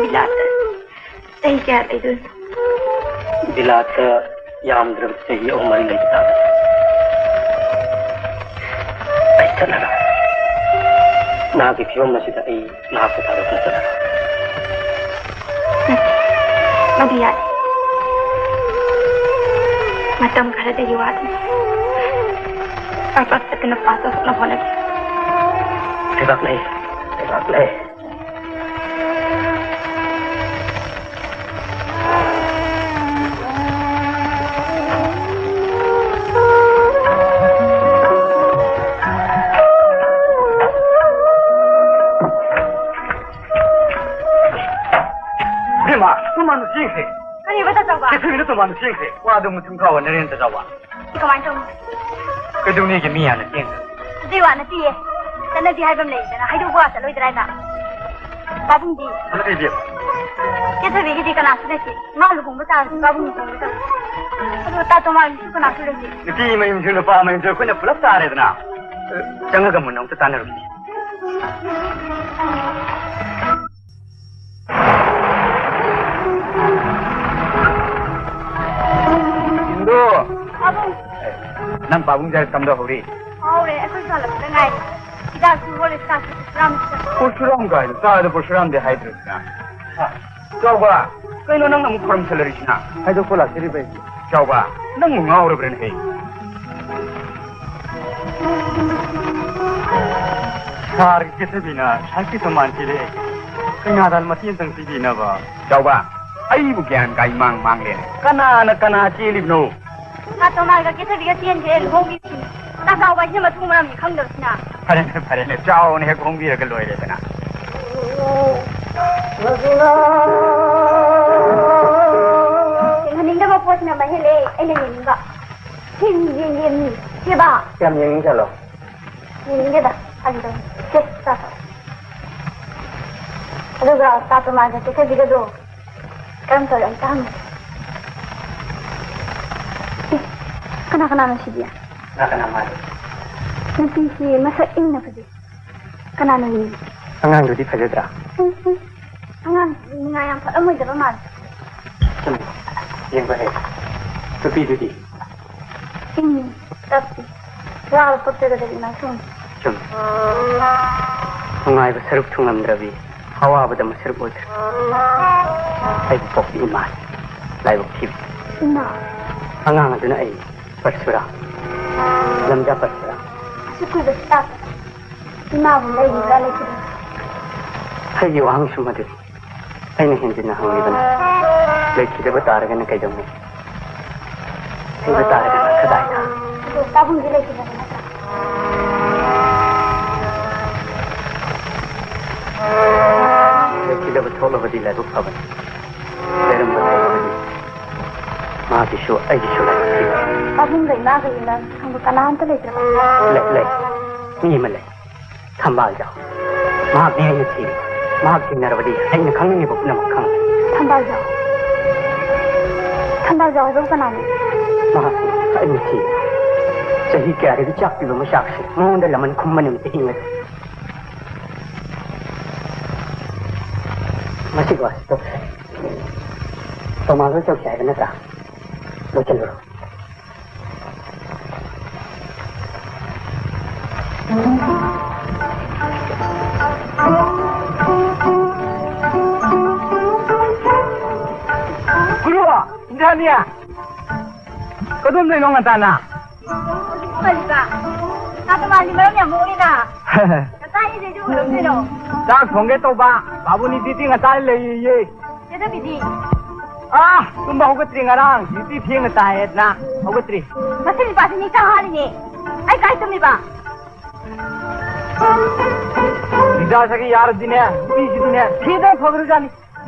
ꯕꯤꯂꯥꯠꯇ ꯆꯍꯤ ꯀꯌꯥ ꯂꯩꯗꯣꯏꯅꯣ? ꯕꯤꯂꯥꯠꯇ ꯌꯥꯝꯗ꯭ꯔꯕꯗ ꯆꯍꯤ ꯑꯍꯨꯝ ꯃꯔꯤ ꯂꯩꯕ ꯇꯥꯕꯅꯤ꯫ ꯑꯩ ꯆꯠꯂꯔꯣꯏ꯫ ꯅꯍꯥꯛꯀꯤ ꯐꯤꯕꯝ ꯑꯁꯤꯗ ꯑꯩ ꯅꯍꯥꯛꯄꯨ ꯊꯥꯗꯣꯛꯇꯨꯅ ꯆꯠꯂꯔꯣꯏ꯫ ꯅꯠꯇꯦ, ꯃꯗꯨ ꯌꯥꯗꯦ꯫ ꯃꯇꯝ ꯈꯔꯗꯒꯤ ꯋꯥꯗꯨꯅ ꯄꯔꯄꯁ ꯆꯠꯇꯨꯅ ꯄꯥꯁ ꯇꯧꯊꯣꯛꯅꯕ ꯍꯣꯠꯅꯒꯦ꯫ ꯂꯩꯕꯥꯛ ꯂꯩ, ꯂꯩꯕꯥꯛ ꯂꯩ꯫ ꯏꯕꯦꯝꯃ, ꯇꯣꯉꯥꯟꯅ ꯆꯦꯟꯈ꯭ꯔꯦ꯫ ꯀꯔꯤꯕ ꯇꯥꯆꯧꯕ? ꯀꯩꯊꯦꯜꯗ ꯇꯣꯉꯥꯟꯅ ꯆꯦꯟꯈ꯭ꯔꯦ꯫ ꯋꯥꯗꯣ ꯃꯊꯪ ꯈꯥꯎꯋ ꯅꯔꯦꯟ ꯇꯥꯆꯧꯕ꯫ ꯁꯤ ꯀꯃꯥꯏꯅ ꯇꯧꯅꯤ? ꯀꯩꯗꯧꯅꯦꯒꯦ ꯃꯤ ꯍꯥꯟꯅ ꯆꯦꯟꯈ꯭ꯔꯦ? ꯑꯗꯨꯏ ꯋꯥ ꯅꯠꯇꯤꯌꯦ꯫ ꯆꯠꯅꯕꯤ ꯍꯥꯏꯕ ꯑꯃ ꯂꯩꯗꯅ, ꯍꯥꯏꯗꯣꯛꯄ ꯆꯠꯂꯣꯏꯗ꯭ꯔꯥ ꯍꯥꯏꯕ? ꯄꯥꯕꯨꯡꯗꯤ? ꯍꯜꯂꯛꯑꯦ ꯏꯕꯦꯝꯃ꯫ ꯀꯦꯊꯕꯤꯒꯤꯗꯤ ꯀꯅꯥꯁꯨ ꯂꯩꯇꯦ꯫ ꯃꯥ ꯂꯨꯍꯣꯡꯕ ꯇꯥꯔꯁꯨ ꯄꯥꯕꯨꯡ ꯂꯨꯍꯣꯡꯕ ꯇꯥꯔꯁꯨ꯫ ꯑꯗꯣ ꯇꯥ ꯇꯣꯃꯥꯒꯤꯁꯨ ꯀꯅꯥꯁꯨ ꯂꯩꯇꯦ꯫ ꯅꯨꯄꯤ ꯃꯌꯨꯝꯁꯨ ꯅꯨꯄꯥ ꯃꯌꯨꯝꯁꯨ ꯑꯩꯈꯣꯏꯅ ꯄꯨꯂꯞ ꯇꯥꯔꯦꯗꯅ꯫ ꯑ, ꯆꯪꯉꯒ ꯃꯨꯟꯅ ꯑꯝꯇ ꯇꯥꯟꯅꯔꯨꯈꯤꯒꯦ꯫ ꯁꯤꯡꯗꯨ! ꯄꯥꯕꯨꯡ! ꯑꯦ, ꯅꯪ ꯄꯥꯕꯨꯡ ꯖꯥꯔ ꯀꯝꯗꯧꯍꯧꯔꯤ? ꯍꯧꯔꯦ, ꯑꯩꯈꯣꯏ ꯍꯜꯂꯛꯄꯗ ꯉꯥꯏꯔꯤ꯫ ꯍꯤꯗꯥꯛꯁꯨ ꯍꯣꯜꯂꯦ, ꯆꯥꯛꯁꯨ ꯄꯨꯔꯥꯝꯁꯤꯗ꯫ ꯄꯨꯔꯁꯨꯔꯥꯝ ꯀꯥꯏꯅ ꯆꯥꯗ ꯄꯨꯔꯁꯨꯔꯥꯝꯗꯤ ꯍꯥꯏꯗ꯭ꯔꯁꯤꯅ꯫ ꯍꯥ? ꯆꯥꯎꯕ, ꯀꯩꯅꯣ ꯅꯪꯅ ꯑꯃꯨꯛ ꯈꯣꯏꯔꯝꯁꯜꯂꯔꯤꯁꯤꯅ? ꯍꯥꯏꯗꯣꯛꯄ ꯂꯥꯛꯆꯔꯤꯕ ꯑꯩ꯫ ꯆꯥꯎꯕ, ꯅꯪꯕꯨ ꯉꯥꯎꯔꯕ꯭ꯔꯅꯦ ꯍꯦ? ꯁꯥꯔꯒꯤ ꯀꯦꯊꯕꯤꯅ ꯁꯥꯏꯠꯀꯤ ꯇꯣꯃꯥꯟ ꯊꯤꯔꯛꯑꯦ꯫ ꯀꯩꯅꯥꯗ ꯃꯇꯦꯡ ꯑꯝꯇꯪ ꯄꯤꯕꯤꯅꯕ꯫ ꯆꯥꯎꯕ, ꯑꯩꯕꯨ ꯒ꯭ꯌꯥꯟ ꯀꯥꯏ ꯃꯥꯡ ꯃꯥꯡꯂꯦꯅꯦ꯫ ꯀꯅꯥꯅ ꯀꯅꯥ ꯆꯦꯜꯂꯤꯕꯅꯣ? ꯁꯥ ꯇꯣꯃꯥꯟꯒ ꯀꯦꯊꯕꯤꯒ ꯆꯦꯟꯈ꯭ꯔꯦ ꯂꯨꯍꯣꯡꯈꯤꯕꯁꯤꯅ꯫ ꯆꯥꯛ ꯆꯥꯎꯕ ꯍꯥꯏꯁꯤꯅ ꯃꯊꯣꯡ ꯃꯔꯝꯗꯤ ꯈꯪꯗꯕꯁꯤꯅ꯫ ꯐꯔꯦꯅꯦ, ꯐꯔꯦꯅꯦ, ꯆꯥꯎꯅ ꯍꯦꯛ ꯍꯣꯡꯕꯤꯔꯒ ꯂꯣꯏꯔꯦꯗꯅ꯫ ꯌꯦꯡꯍꯟꯅꯤꯡꯗꯕ ꯄꯣꯠꯁꯤꯅ ꯃꯍꯦꯜꯂꯦ ꯑꯩꯅ ꯌꯦꯡꯅꯤꯡꯕ꯫ ꯁꯤ ꯌꯦꯡ ꯌꯦꯡꯅꯤ꯫ ꯁꯤꯕ꯫ ꯌꯥꯝ ꯌꯦꯡꯅꯤꯡ ꯆꯠꯂꯣ꯫ ꯌꯦꯡꯅꯤꯡꯗꯦꯗ꯫ ꯐꯥꯒꯤ ꯇꯧꯅꯤ꯫ ꯁꯦ, ꯆꯥꯊꯣꯛ꯫ ꯑꯗꯨꯒ ꯆꯥ ꯇꯣꯃꯥꯟꯒ ꯀꯦꯊꯕꯤꯒꯗꯣ ꯀꯔꯝ ꯇꯧꯔꯦ ꯑꯝꯇ ꯍꯪꯉꯨ꯫ ꯑꯦ, ꯀꯅꯥ ꯀꯅꯥꯅꯣ ꯁꯤꯗꯤ? ꯀꯅꯥ ꯀꯅꯥ ꯃꯥꯜꯂꯤ? ꯅꯨꯄꯤꯁꯤ ꯃꯁꯛ ꯏꯪꯅ ꯐꯖꯩ꯫ ꯀꯅꯥꯅꯣ ꯌꯦꯡꯉꯤ? ꯑꯉꯥꯡꯗꯨꯗꯤ ꯐꯖꯗ꯭ꯔꯥ? ꯎꯝ, ꯎꯝ꯫ ꯑꯉꯥꯡ ꯅꯤꯡꯉꯥꯏ ꯌꯥꯝ ꯐꯠꯂꯝꯃꯣꯏꯗꯕ ꯃꯥꯜꯂꯦ꯫ ꯆꯨꯝꯃꯤ꯫ ꯌꯦꯡꯕ ꯍꯩ꯫ ꯅꯨꯄꯤꯗꯨꯗꯤ? ꯏꯪꯉꯤ, ꯇꯞꯄꯤ꯫ ꯋꯥꯕ ꯄꯛꯆꯒꯗꯕ ꯏꯃꯥ ꯁꯣꯝ꯫ ꯆꯨꯝꯃꯤ꯫ ꯅꯨꯡꯉꯥꯏꯕ ꯁꯔꯨꯛ ꯊꯨꯡꯉꯝꯗ꯭ꯔꯕꯤ, ꯑꯋꯥꯕꯗ ꯃꯁꯔꯨꯛ ꯑꯣꯏꯈ꯭ꯔꯕꯤ ꯑꯩꯕꯨ ꯄꯣꯛꯄꯤ ꯏꯃꯥꯅꯤ꯫ ꯂꯥꯏꯕꯛ ꯊꯤꯕꯤ꯫ ꯏꯃꯥ꯫ ꯑꯉꯥꯡ ꯑꯗꯨꯅ ꯑꯩ ꯄꯔꯁꯨꯔꯥ, ꯂꯝꯖꯥ ꯄꯔꯁꯨꯔꯥ꯫ ꯑꯁꯨꯛ ꯀꯨꯏꯕꯁꯤ ꯇꯥꯛꯄꯗ ꯏꯃꯥꯕꯨ ꯂꯩꯔꯤꯕ꯭ꯔꯥ ꯂꯩꯈꯤꯗ꯭ꯔꯥ? ꯑꯩꯒꯤ ꯋꯥꯍꯪꯁꯨ ꯃꯗꯨꯅꯤ꯫ ꯑꯩꯅ ꯍꯦꯟꯖꯤꯟꯅ ꯍꯪꯂꯤꯕꯅꯤ꯫ ꯂꯩꯈꯤꯗꯕ ꯇꯥꯔꯒꯅ ꯀꯩꯗꯧꯅꯤ? ꯂꯩꯕ ꯇꯥꯔꯒꯅ ꯀꯗꯥꯏꯗ? ꯑꯗꯣ ꯄꯥꯕꯨꯡꯗꯤ ꯂꯩꯈꯤꯗꯕ ꯅꯠꯇ꯭ꯔꯥ? ꯂꯩꯈꯤꯗꯕ ꯊꯣꯛꯂꯕꯗꯤ ꯂꯥꯏꯕꯛ ꯐꯕꯅꯤ꯫ ꯂꯩꯔꯝꯕ ꯊꯣꯛꯂꯕꯗꯤ ꯃꯥꯒꯤꯁꯨ ꯑꯩꯒꯤꯁꯨ ꯂꯥꯏꯕꯛ ꯊꯤꯕ꯫ ꯄꯥꯕꯨꯡꯒ ꯏꯃꯥꯒ ꯏꯃꯥꯒꯤ ꯈꯪꯕ ꯀꯅꯥꯝꯇ ꯂꯩꯇ꯭ꯔꯕ? ꯂꯩ, ꯂꯩ꯫ ꯃꯤ ꯑꯃ ꯂꯩ꯫ ꯊꯝꯕꯥꯜꯖꯥꯎ꯫ ꯃꯍꯥꯛꯅꯤ ꯑꯩꯅ ꯊꯤꯔꯤ꯫ ꯃꯍꯥꯛ ꯊꯦꯡꯅꯔꯕꯗꯤ ꯑꯩꯅ ꯈꯪꯅꯤꯡꯉꯤꯕ ꯄꯨꯝꯅꯃꯛ ꯈꯪꯒꯅꯤ꯫ ꯊꯝꯕꯥꯜꯖꯥꯎ꯫ ꯊꯝꯕꯥꯜꯖꯥꯎ ꯍꯥꯏꯕꯕꯨ ꯀꯅꯥꯅꯣ? ꯃꯍꯥꯛꯅꯤ ꯑꯩꯅ ꯊꯤꯔꯤ꯫ ꯆꯍꯤ ꯀꯌꯥꯗꯒꯤ ꯆꯥꯛ ꯄꯤꯕ ꯃꯆꯥꯛꯁꯦ ꯃꯉꯣꯟꯗ ꯂꯃꯟ ꯈꯨꯝꯕ ꯅꯨꯃꯤꯠꯇ ꯍꯤꯡꯂꯗꯤ꯫ ꯃꯁꯤꯒꯤ ꯋꯥꯁꯤ ꯇꯣꯛꯁꯤ꯫ ꯇꯣꯃꯥꯁ ꯍꯣꯏ ꯆꯧꯁꯤ ꯍꯥꯏꯕ ꯅꯠꯇ꯭ꯔꯥ? ꯂꯣꯏꯁꯤꯜꯂꯨꯔꯣ꯫ ꯏꯟꯗ꯭ꯔꯥꯅꯤ, ꯀꯗꯣꯝꯗꯩꯅꯣ ꯉꯟꯇꯥꯅ? ꯍꯧꯖꯤꯛ ꯄꯨꯡ ꯀꯔꯤꯕ? ꯇꯥ ꯇꯣꯃꯥꯁꯤ ꯃꯔꯝ ꯌꯥꯝ ꯃꯣꯛꯏꯅ꯫ ꯉꯁꯥꯏ ꯏꯟꯗ꯭ꯔꯤꯁꯨ ꯀꯩꯗꯧꯗꯣꯏꯅꯣ? ꯆꯥꯛ ꯊꯣꯡꯒꯦ ꯇꯧꯕ꯫ ꯕꯥꯕꯨꯅꯤꯗꯤ ꯉꯟꯇꯥ ꯂꯩꯌꯦ꯫ ꯀꯩꯗꯧꯕꯤꯗꯤ? ꯑꯥ, ꯇꯨꯝꯕ ꯍꯧꯒꯠꯇ꯭ꯔꯤ ꯉꯔꯥꯡ꯫ ꯗ꯭ꯌꯨꯇꯤ ꯊꯦꯡꯅ ꯇꯥꯏꯌꯦꯗꯅ ꯍꯧꯒꯠꯇ꯭ꯔꯤ꯫ ꯃꯁꯤ ꯅꯨꯄꯥꯁꯤ ꯅꯤꯡ ꯆꯪ ꯍꯥꯜꯂꯤꯅꯦ꯫ ꯑꯩ ꯀꯥꯏ ꯇꯨꯝꯃꯤꯕ? ꯕꯤꯗ꯭ꯌꯥꯁꯥꯒꯤ ꯌꯥꯔꯗꯤꯅꯦ, ꯅꯨꯄꯤꯁꯤꯗꯤꯅꯦ, ꯊꯤꯗꯅ ꯐꯈ꯭ꯔꯖꯥꯠꯅꯤ꯫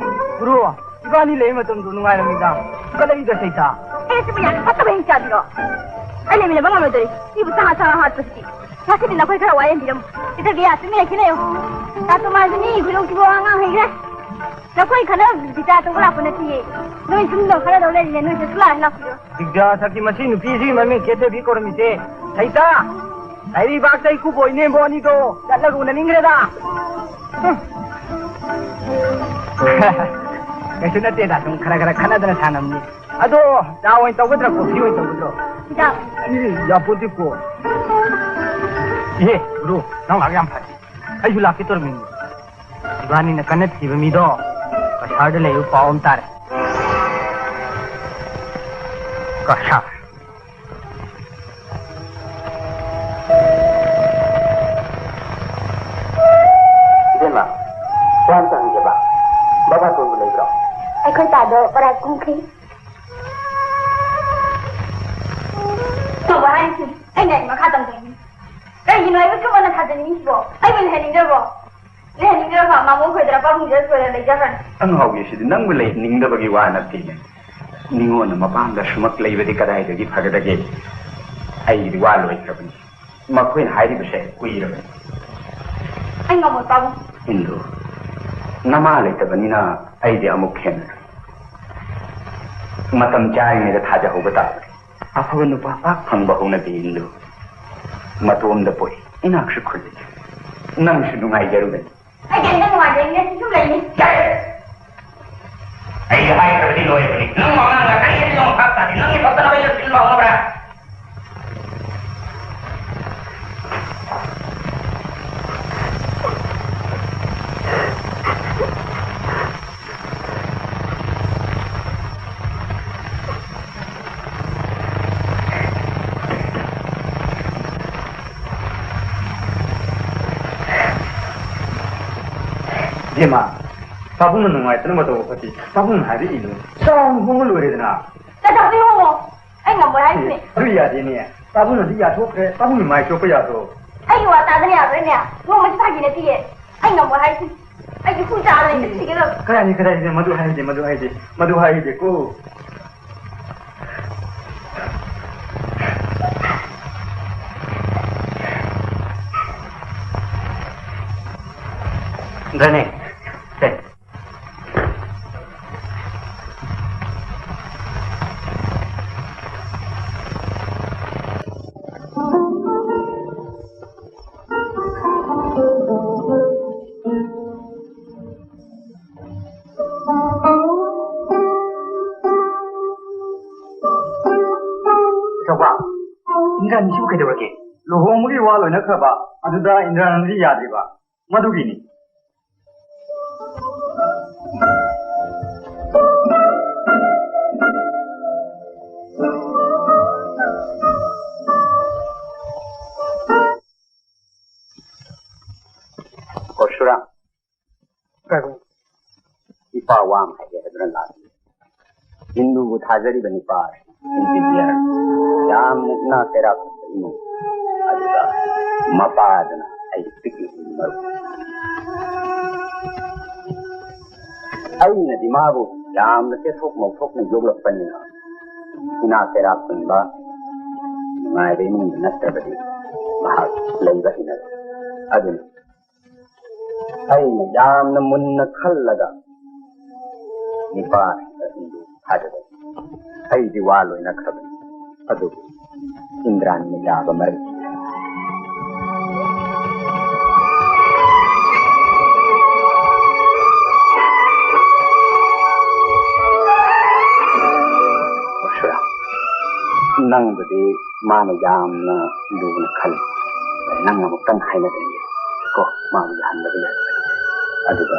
ꯒꯨꯔꯨ, ꯏꯕꯥꯅꯤ ꯂꯩꯕ ꯃꯇꯝꯗꯣ ꯅꯨꯡꯉꯥꯏꯔꯝꯃꯤꯗ꯫ ꯀꯗꯥꯏꯗ ꯁꯩꯇꯥ? ꯑꯦ, ꯁꯤꯕꯨ ꯌꯥꯝ ꯐꯠꯇꯕ ꯍꯤꯡꯆꯥꯕꯤꯔꯣ? ꯑꯩ ꯂꯩꯃꯤꯟꯅꯕ ꯉꯝꯂꯣꯏꯗꯧꯔꯤ꯫ ꯃꯤꯕꯨ ꯆꯪꯉ ꯆꯪꯉ ꯍꯥꯠꯄꯁꯤꯗꯤ꯫ ꯉꯁꯤꯗꯤ ꯅꯈꯣꯏ ꯈꯔ ꯋꯥ ꯌꯦꯟꯕꯤꯔꯝꯃꯨ꯫ ꯁꯤꯗꯒꯤ ꯌꯥ ꯇꯨꯃꯤꯟꯅ ꯈꯤꯅꯩꯌꯨ꯫ ꯇꯥ ꯇꯣꯃꯥꯁꯨ ꯃꯤ ꯈꯨꯗꯣꯡꯊꯤꯕ ꯋꯥ ꯉꯥꯡ ꯍꯩꯈ꯭ꯔꯦ꯫ ꯅꯈꯣꯏ ꯈꯔ ꯕꯤꯆꯥꯔ ꯇꯧꯕ ꯂꯥꯛꯄ ꯅꯠꯇꯤꯌꯦ꯫ ꯅꯣꯏ ꯁꯨꯝ ꯈꯔ ꯂꯧ ꯂꯩꯔꯤꯅꯦ, ꯅꯣꯏꯁꯨ ꯁꯨꯂꯥꯛ ꯂꯥꯛꯄꯤꯌꯣ꯫ ꯕꯤꯗ꯭ꯌꯥꯁꯥꯒꯤ ꯃꯁꯤ ꯅꯨꯄꯤꯁꯤꯒꯤ ꯃꯃꯤꯡ ꯀꯦꯊꯕꯤ ꯀꯧꯔꯝꯃꯤꯁꯦ꯫ ꯁꯩꯇꯥ! ꯂꯥꯏꯔꯤꯕꯥꯛꯇ ꯏꯀꯨꯕꯣꯛ ꯏꯅꯦꯝꯕꯣꯛ ꯑꯅꯤꯗꯣ ꯆꯠꯂꯒ ꯎꯅꯅꯤꯡꯈ꯭ꯔꯦꯗ꯫ ꯀꯩꯁꯨ ꯅꯠꯇꯦꯗ, ꯁꯨꯝ ꯈꯔ ꯈꯔ ꯈꯟꯅꯗꯅ ꯁꯥꯟꯅꯕꯅꯤ꯫ ꯑꯗꯣ, ꯆꯥ ꯑꯣꯏꯅ ꯇꯧꯒꯗ꯭ꯔꯥ, ꯀꯣꯐꯤ ꯑꯣꯏꯅ ꯇꯧꯒꯗ꯭ꯔꯣ? ꯆꯥ꯫ ꯏ, ꯌꯥꯄꯣꯠꯇꯦꯀꯣ꯫ ꯏꯍꯦ, ꯒꯨꯔꯨ, ꯅꯪ ꯂꯥꯛ ꯌꯥꯝ ꯐꯔꯦ꯫ ꯑꯩꯁꯨ ꯂꯥꯛꯀꯦ ꯇꯧꯔꯝꯃꯤꯅꯤ꯫ ꯏꯕꯥꯅꯤꯅ ꯀꯟꯅ ꯊꯤꯕ ꯃꯤꯗꯣ ꯀꯁꯥꯔꯗ ꯂꯩꯕ ꯄꯥꯎ ꯑꯃ ꯇꯥꯔꯦ꯫ ꯀꯁꯥꯔ꯫ ꯏꯕꯦꯝꯃ, ꯋꯥ ꯑꯝꯇ ꯍꯪꯒꯦꯕ꯫ ꯕꯕꯥꯇꯣꯟꯕꯨ ꯂꯩꯕ꯭ꯔꯣ? ꯑꯩꯈꯣꯏ ꯄꯥꯗꯣ ꯄꯔꯥ ꯀꯨꯝꯈꯤ꯫ ꯇꯧꯕ ꯍꯥꯏꯔꯤꯁꯤ ꯑꯩꯅ ꯑꯩ ꯃꯈꯥ ꯇꯝꯗꯣꯏꯅꯤ꯫ ꯀꯩꯒꯤꯅꯣ ꯑꯩꯕꯨ ꯁꯨꯝ ꯃꯨꯟꯅ ꯊꯥꯖꯅꯤꯡꯉꯤꯁꯤꯕꯣ? ꯑꯩꯕꯨ ꯂꯩꯍꯟꯅꯤꯡꯗ꯭ꯔꯕꯣ? ꯂꯩꯍꯟꯅꯤꯡꯗ꯭ꯔꯕ ꯃꯥꯃꯣ ꯈꯣꯏꯗꯔ ꯄꯥꯕꯨꯡꯗꯔ ꯁꯣꯏꯔ ꯂꯩꯖꯈ꯭ꯔꯅꯤ꯫ ꯑꯉꯥꯎꯕꯤꯁꯤꯗꯤ ꯅꯪꯕꯨ ꯂꯩꯍꯟꯅꯤꯡꯗꯕꯒꯤ ꯋꯥ ꯅꯠꯇꯦꯅꯦ꯫ ꯅꯤꯉꯣꯜꯅ ꯃꯄꯥꯝꯗ ꯁꯨꯃꯛ ꯂꯩꯕꯗꯤ ꯀꯗꯥꯏꯗꯒꯤ ꯐꯒꯗꯒꯦ? ꯑꯩꯒꯤꯗꯤ ꯋꯥ ꯂꯣꯏꯈ꯭ꯔꯕꯅꯤ꯫ ꯃꯈꯣꯏꯅ ꯍꯥꯏꯔꯤꯕꯁꯦ ꯀꯨꯏꯔꯕꯅꯤ꯫ ꯑꯩ ꯉꯝꯃꯣꯏ, ꯄꯥꯕꯨꯡ꯫ ꯏꯟꯗꯨ, ꯅꯃꯥ ꯂꯩꯇꯕꯅꯤꯅ ꯑꯩꯗꯤ ꯑꯃꯨꯛ ꯍꯦꯟꯅ ꯃꯇꯝ ꯆꯥꯔꯤꯉꯩꯗ ꯊꯥꯖꯍꯧꯕ ꯇꯥꯕꯅꯤ꯫ ꯑꯐꯕ ꯅꯨꯄꯥ ꯄꯥꯛ ꯐꯪꯕ ꯍꯧꯅꯗꯦ, ꯏꯟꯗꯨ꯫ ꯃꯇꯣꯝꯗ ꯄꯣꯛꯏ, ꯏꯅꯥꯛꯁꯨ ꯈꯨꯜꯂꯤ꯫ ꯅꯪꯁꯨ ꯅꯨꯡꯉꯥꯏꯖꯔꯨꯒꯅꯤ꯫ ꯑꯩ ꯀꯔꯤꯝꯇ ꯅꯨꯡꯉꯥꯏꯖꯔꯤꯅꯦ, ꯁꯤ ꯁꯨꯝ ꯂꯩꯅꯤ꯫ ꯌꯥꯔꯦ! ꯑꯩ ꯍꯥꯏꯈ꯭ꯔꯕꯗꯤ ꯂꯣꯏꯔꯕꯅꯤ꯫ ꯅꯪ ꯋꯥꯉꯥꯡꯒ ꯀꯔꯤ ꯍꯦꯟꯅ ꯃꯈꯥ ꯇꯥꯗꯦ꯫ ꯅꯪꯒꯤ ꯊꯣꯛꯇꯅꯕ ꯑꯩꯅ ꯁꯤꯟꯕ ꯍꯧꯅꯕ꯭ꯔꯥ? ꯏꯃꯥ, ꯄꯥꯕꯨꯡꯅ ꯅꯨꯡꯉꯥꯏꯇꯅꯕ ꯇꯧꯕ ꯐꯠꯇꯦ꯫ ꯄꯥꯕꯨꯡꯅ ꯍꯥꯏꯕ ꯏꯜꯂꯨ꯫ ꯆꯥꯎꯅ ꯍꯣꯡꯕ ꯂꯣꯏꯔꯦꯗꯅ꯫ ꯀꯩꯗꯧꯕꯩ ꯍꯣꯡꯉꯣ? ꯑꯩ ꯉꯝꯃꯣꯏ ꯍꯥꯏꯁꯤꯅꯦ꯫ ꯑꯗꯨ ꯌꯥꯗꯦꯅꯦ꯫ ꯄꯥꯕꯨꯡꯅꯗꯤ ꯌꯥꯊꯣꯛꯈ꯭ꯔꯦ꯫ ꯄꯥꯕꯨꯡꯒꯤ ꯃꯥꯏ ꯆꯣꯞꯄ ꯌꯥꯗ꯭ꯔꯣ? ꯑꯩꯒꯤ ꯋꯥ ꯇꯥꯗꯅ ꯌꯥꯗꯣꯏꯅꯦ? ꯅꯣꯡꯃꯁꯤ ꯐꯥꯒꯤ ꯅꯠꯇꯦꯌꯦ꯫ ꯑꯩ ꯉꯝꯃꯣꯏ ꯍꯥꯏꯁꯤꯅꯦ꯫ ꯑꯩꯒꯤ ꯍꯨ ꯆꯥꯔ ꯂꯩ ꯁꯤꯒꯗꯕ꯫ ꯀꯗꯥꯏꯅꯤ, ꯀꯗꯥꯏꯅꯤ? ꯃꯗꯨ ꯍꯥꯏꯗꯦ, ꯃꯗꯨ ꯍꯥꯏꯗꯦ, ꯃꯗꯨ ꯍꯥꯏꯗꯦꯀꯣ꯫ ꯗꯅꯦ꯫ ꯁꯦ꯫ ꯆꯥꯎꯕ, ꯏꯟꯗ꯭ꯔꯥꯅꯤꯁꯤꯕꯨ ꯀꯩꯗꯧꯔꯒꯦ? ꯂꯨꯍꯣꯡꯕꯒꯤ ꯋꯥ ꯂꯣꯏꯅꯈ꯭ꯔꯕ, ꯑꯗꯨꯗ ꯏꯟꯗ꯭ꯔꯥꯅꯤꯗꯤ ꯌꯥꯗ꯭ꯔꯤꯕ, ꯃꯗꯨꯒꯤꯅꯤ꯫ ꯄꯔꯁꯨꯔꯥꯝ, ꯏꯄꯥ ꯋꯥ ꯑꯃ ꯍꯥꯏꯒꯦ ꯍꯥꯏꯗꯨꯅ ꯂꯥꯛꯂꯤ꯫ ꯍꯤꯟꯗꯨꯕꯨ ꯊꯥꯖꯔꯤꯕ ꯅꯤꯄꯥ ꯑꯁꯤ ꯏꯟꯖꯤꯅꯤꯌꯔ, ꯌꯥꯝꯅ ꯏꯅꯥꯛ ꯀꯩꯔꯥꯛ ꯈꯨꯟꯕ ꯏꯃꯨꯡ ꯑꯗꯨꯗ ꯃꯄꯥꯗꯨꯅ ꯑꯩ ꯄꯤꯛꯂꯤꯉꯩꯒꯤ ꯃꯔꯨꯞ꯫ ꯑꯩꯅꯗꯤ ꯃꯥꯕꯨ ꯌꯥꯝꯅ ꯆꯦꯊꯣꯛ ꯃꯧꯊꯣꯛꯅ ꯌꯣꯛꯂꯛꯄꯅꯤꯅ ꯏꯅꯥꯛ ꯀꯩꯔꯥꯛ ꯈꯨꯟꯕ ꯅꯨꯡꯉꯥꯏꯕ ꯏꯃꯨꯡꯗ ꯅꯠꯇ꯭ꯔꯕꯗꯤ ꯃꯍꯥꯛ ꯂꯩꯕ ꯍꯩꯅꯗꯦ꯫ ꯑꯗꯨꯅ ꯑꯩꯅ ꯌꯥꯝꯅ ꯃꯨꯟꯅ ꯈꯜꯂꯒ ꯅꯤꯄꯥ ꯑꯁꯤꯗ ꯍꯤꯟꯗꯨ ꯊꯥꯖꯕ ꯑꯩꯗꯤ ꯋꯥ ꯂꯣꯏꯅꯈ꯭ꯔꯕꯅꯤ꯫ ꯑꯗꯨꯕꯨ ꯏꯟꯗ꯭ꯔꯥꯅꯤꯅ ꯌꯥꯕ ꯃꯔꯝ ꯄꯔꯁꯨꯔꯥꯝ, ꯅꯪꯕꯨꯗꯤ ꯃꯥꯅ ꯌꯥꯝꯅ ꯂꯨꯅ ꯈꯜꯂꯤ꯫ ꯅꯪ ꯑꯃꯨꯛꯇꯪ ꯍꯥꯏꯅꯗ꯭ꯔꯤꯉꯩ ꯀꯣ, ꯃꯥꯕꯨ ꯌꯥꯍꯟꯗꯕ ꯌꯥꯗꯕꯅꯤ꯫ ꯑꯗꯨꯒ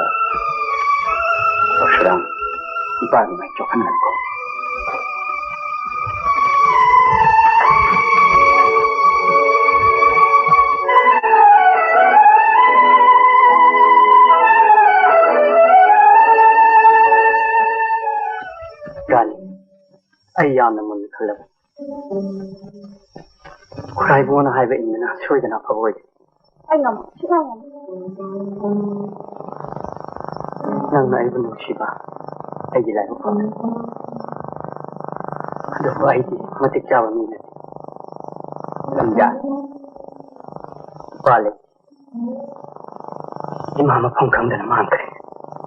ꯄꯔꯁꯨꯔꯥꯝ, ꯏꯄꯥꯒꯤ ꯃꯥꯏ ꯆꯣꯛꯍꯟꯒꯅꯨꯀꯣ꯫ ꯑꯩ ꯌꯥꯝꯅ ꯃꯨꯟꯅ ꯈꯜꯂꯕꯅꯤ꯫ ꯈꯨꯔꯥꯏꯕꯨꯡꯅ ꯍꯥꯏꯕ ꯏꯟꯕꯅ ꯁꯣꯏꯗꯅ ꯑꯐꯕ ꯑꯣꯏꯒꯅꯤ꯫ ꯑꯩ ꯉꯝꯃꯣꯏ, ꯁꯨꯡꯉꯝ ꯉꯝꯃꯣꯏ꯫ ꯅꯪꯅ ꯑꯩꯕꯨ ꯅꯨꯡꯁꯤꯕ ꯑꯩꯒꯤ ꯂꯥꯏꯕꯛ ꯐꯕꯅꯤ꯫ ꯑꯗꯨꯕꯨ ꯑꯩꯗꯤ ꯃꯇꯤꯛ ꯆꯥꯕ ꯃꯤ ꯅꯠꯇꯦ꯫ ꯂꯝꯖꯥ, ꯅꯨꯄꯥ ꯂꯩ꯫ ꯏꯃꯥ ꯃꯐꯝ ꯈꯪꯗꯅ ꯃꯥꯡꯈ꯭ꯔꯦ꯫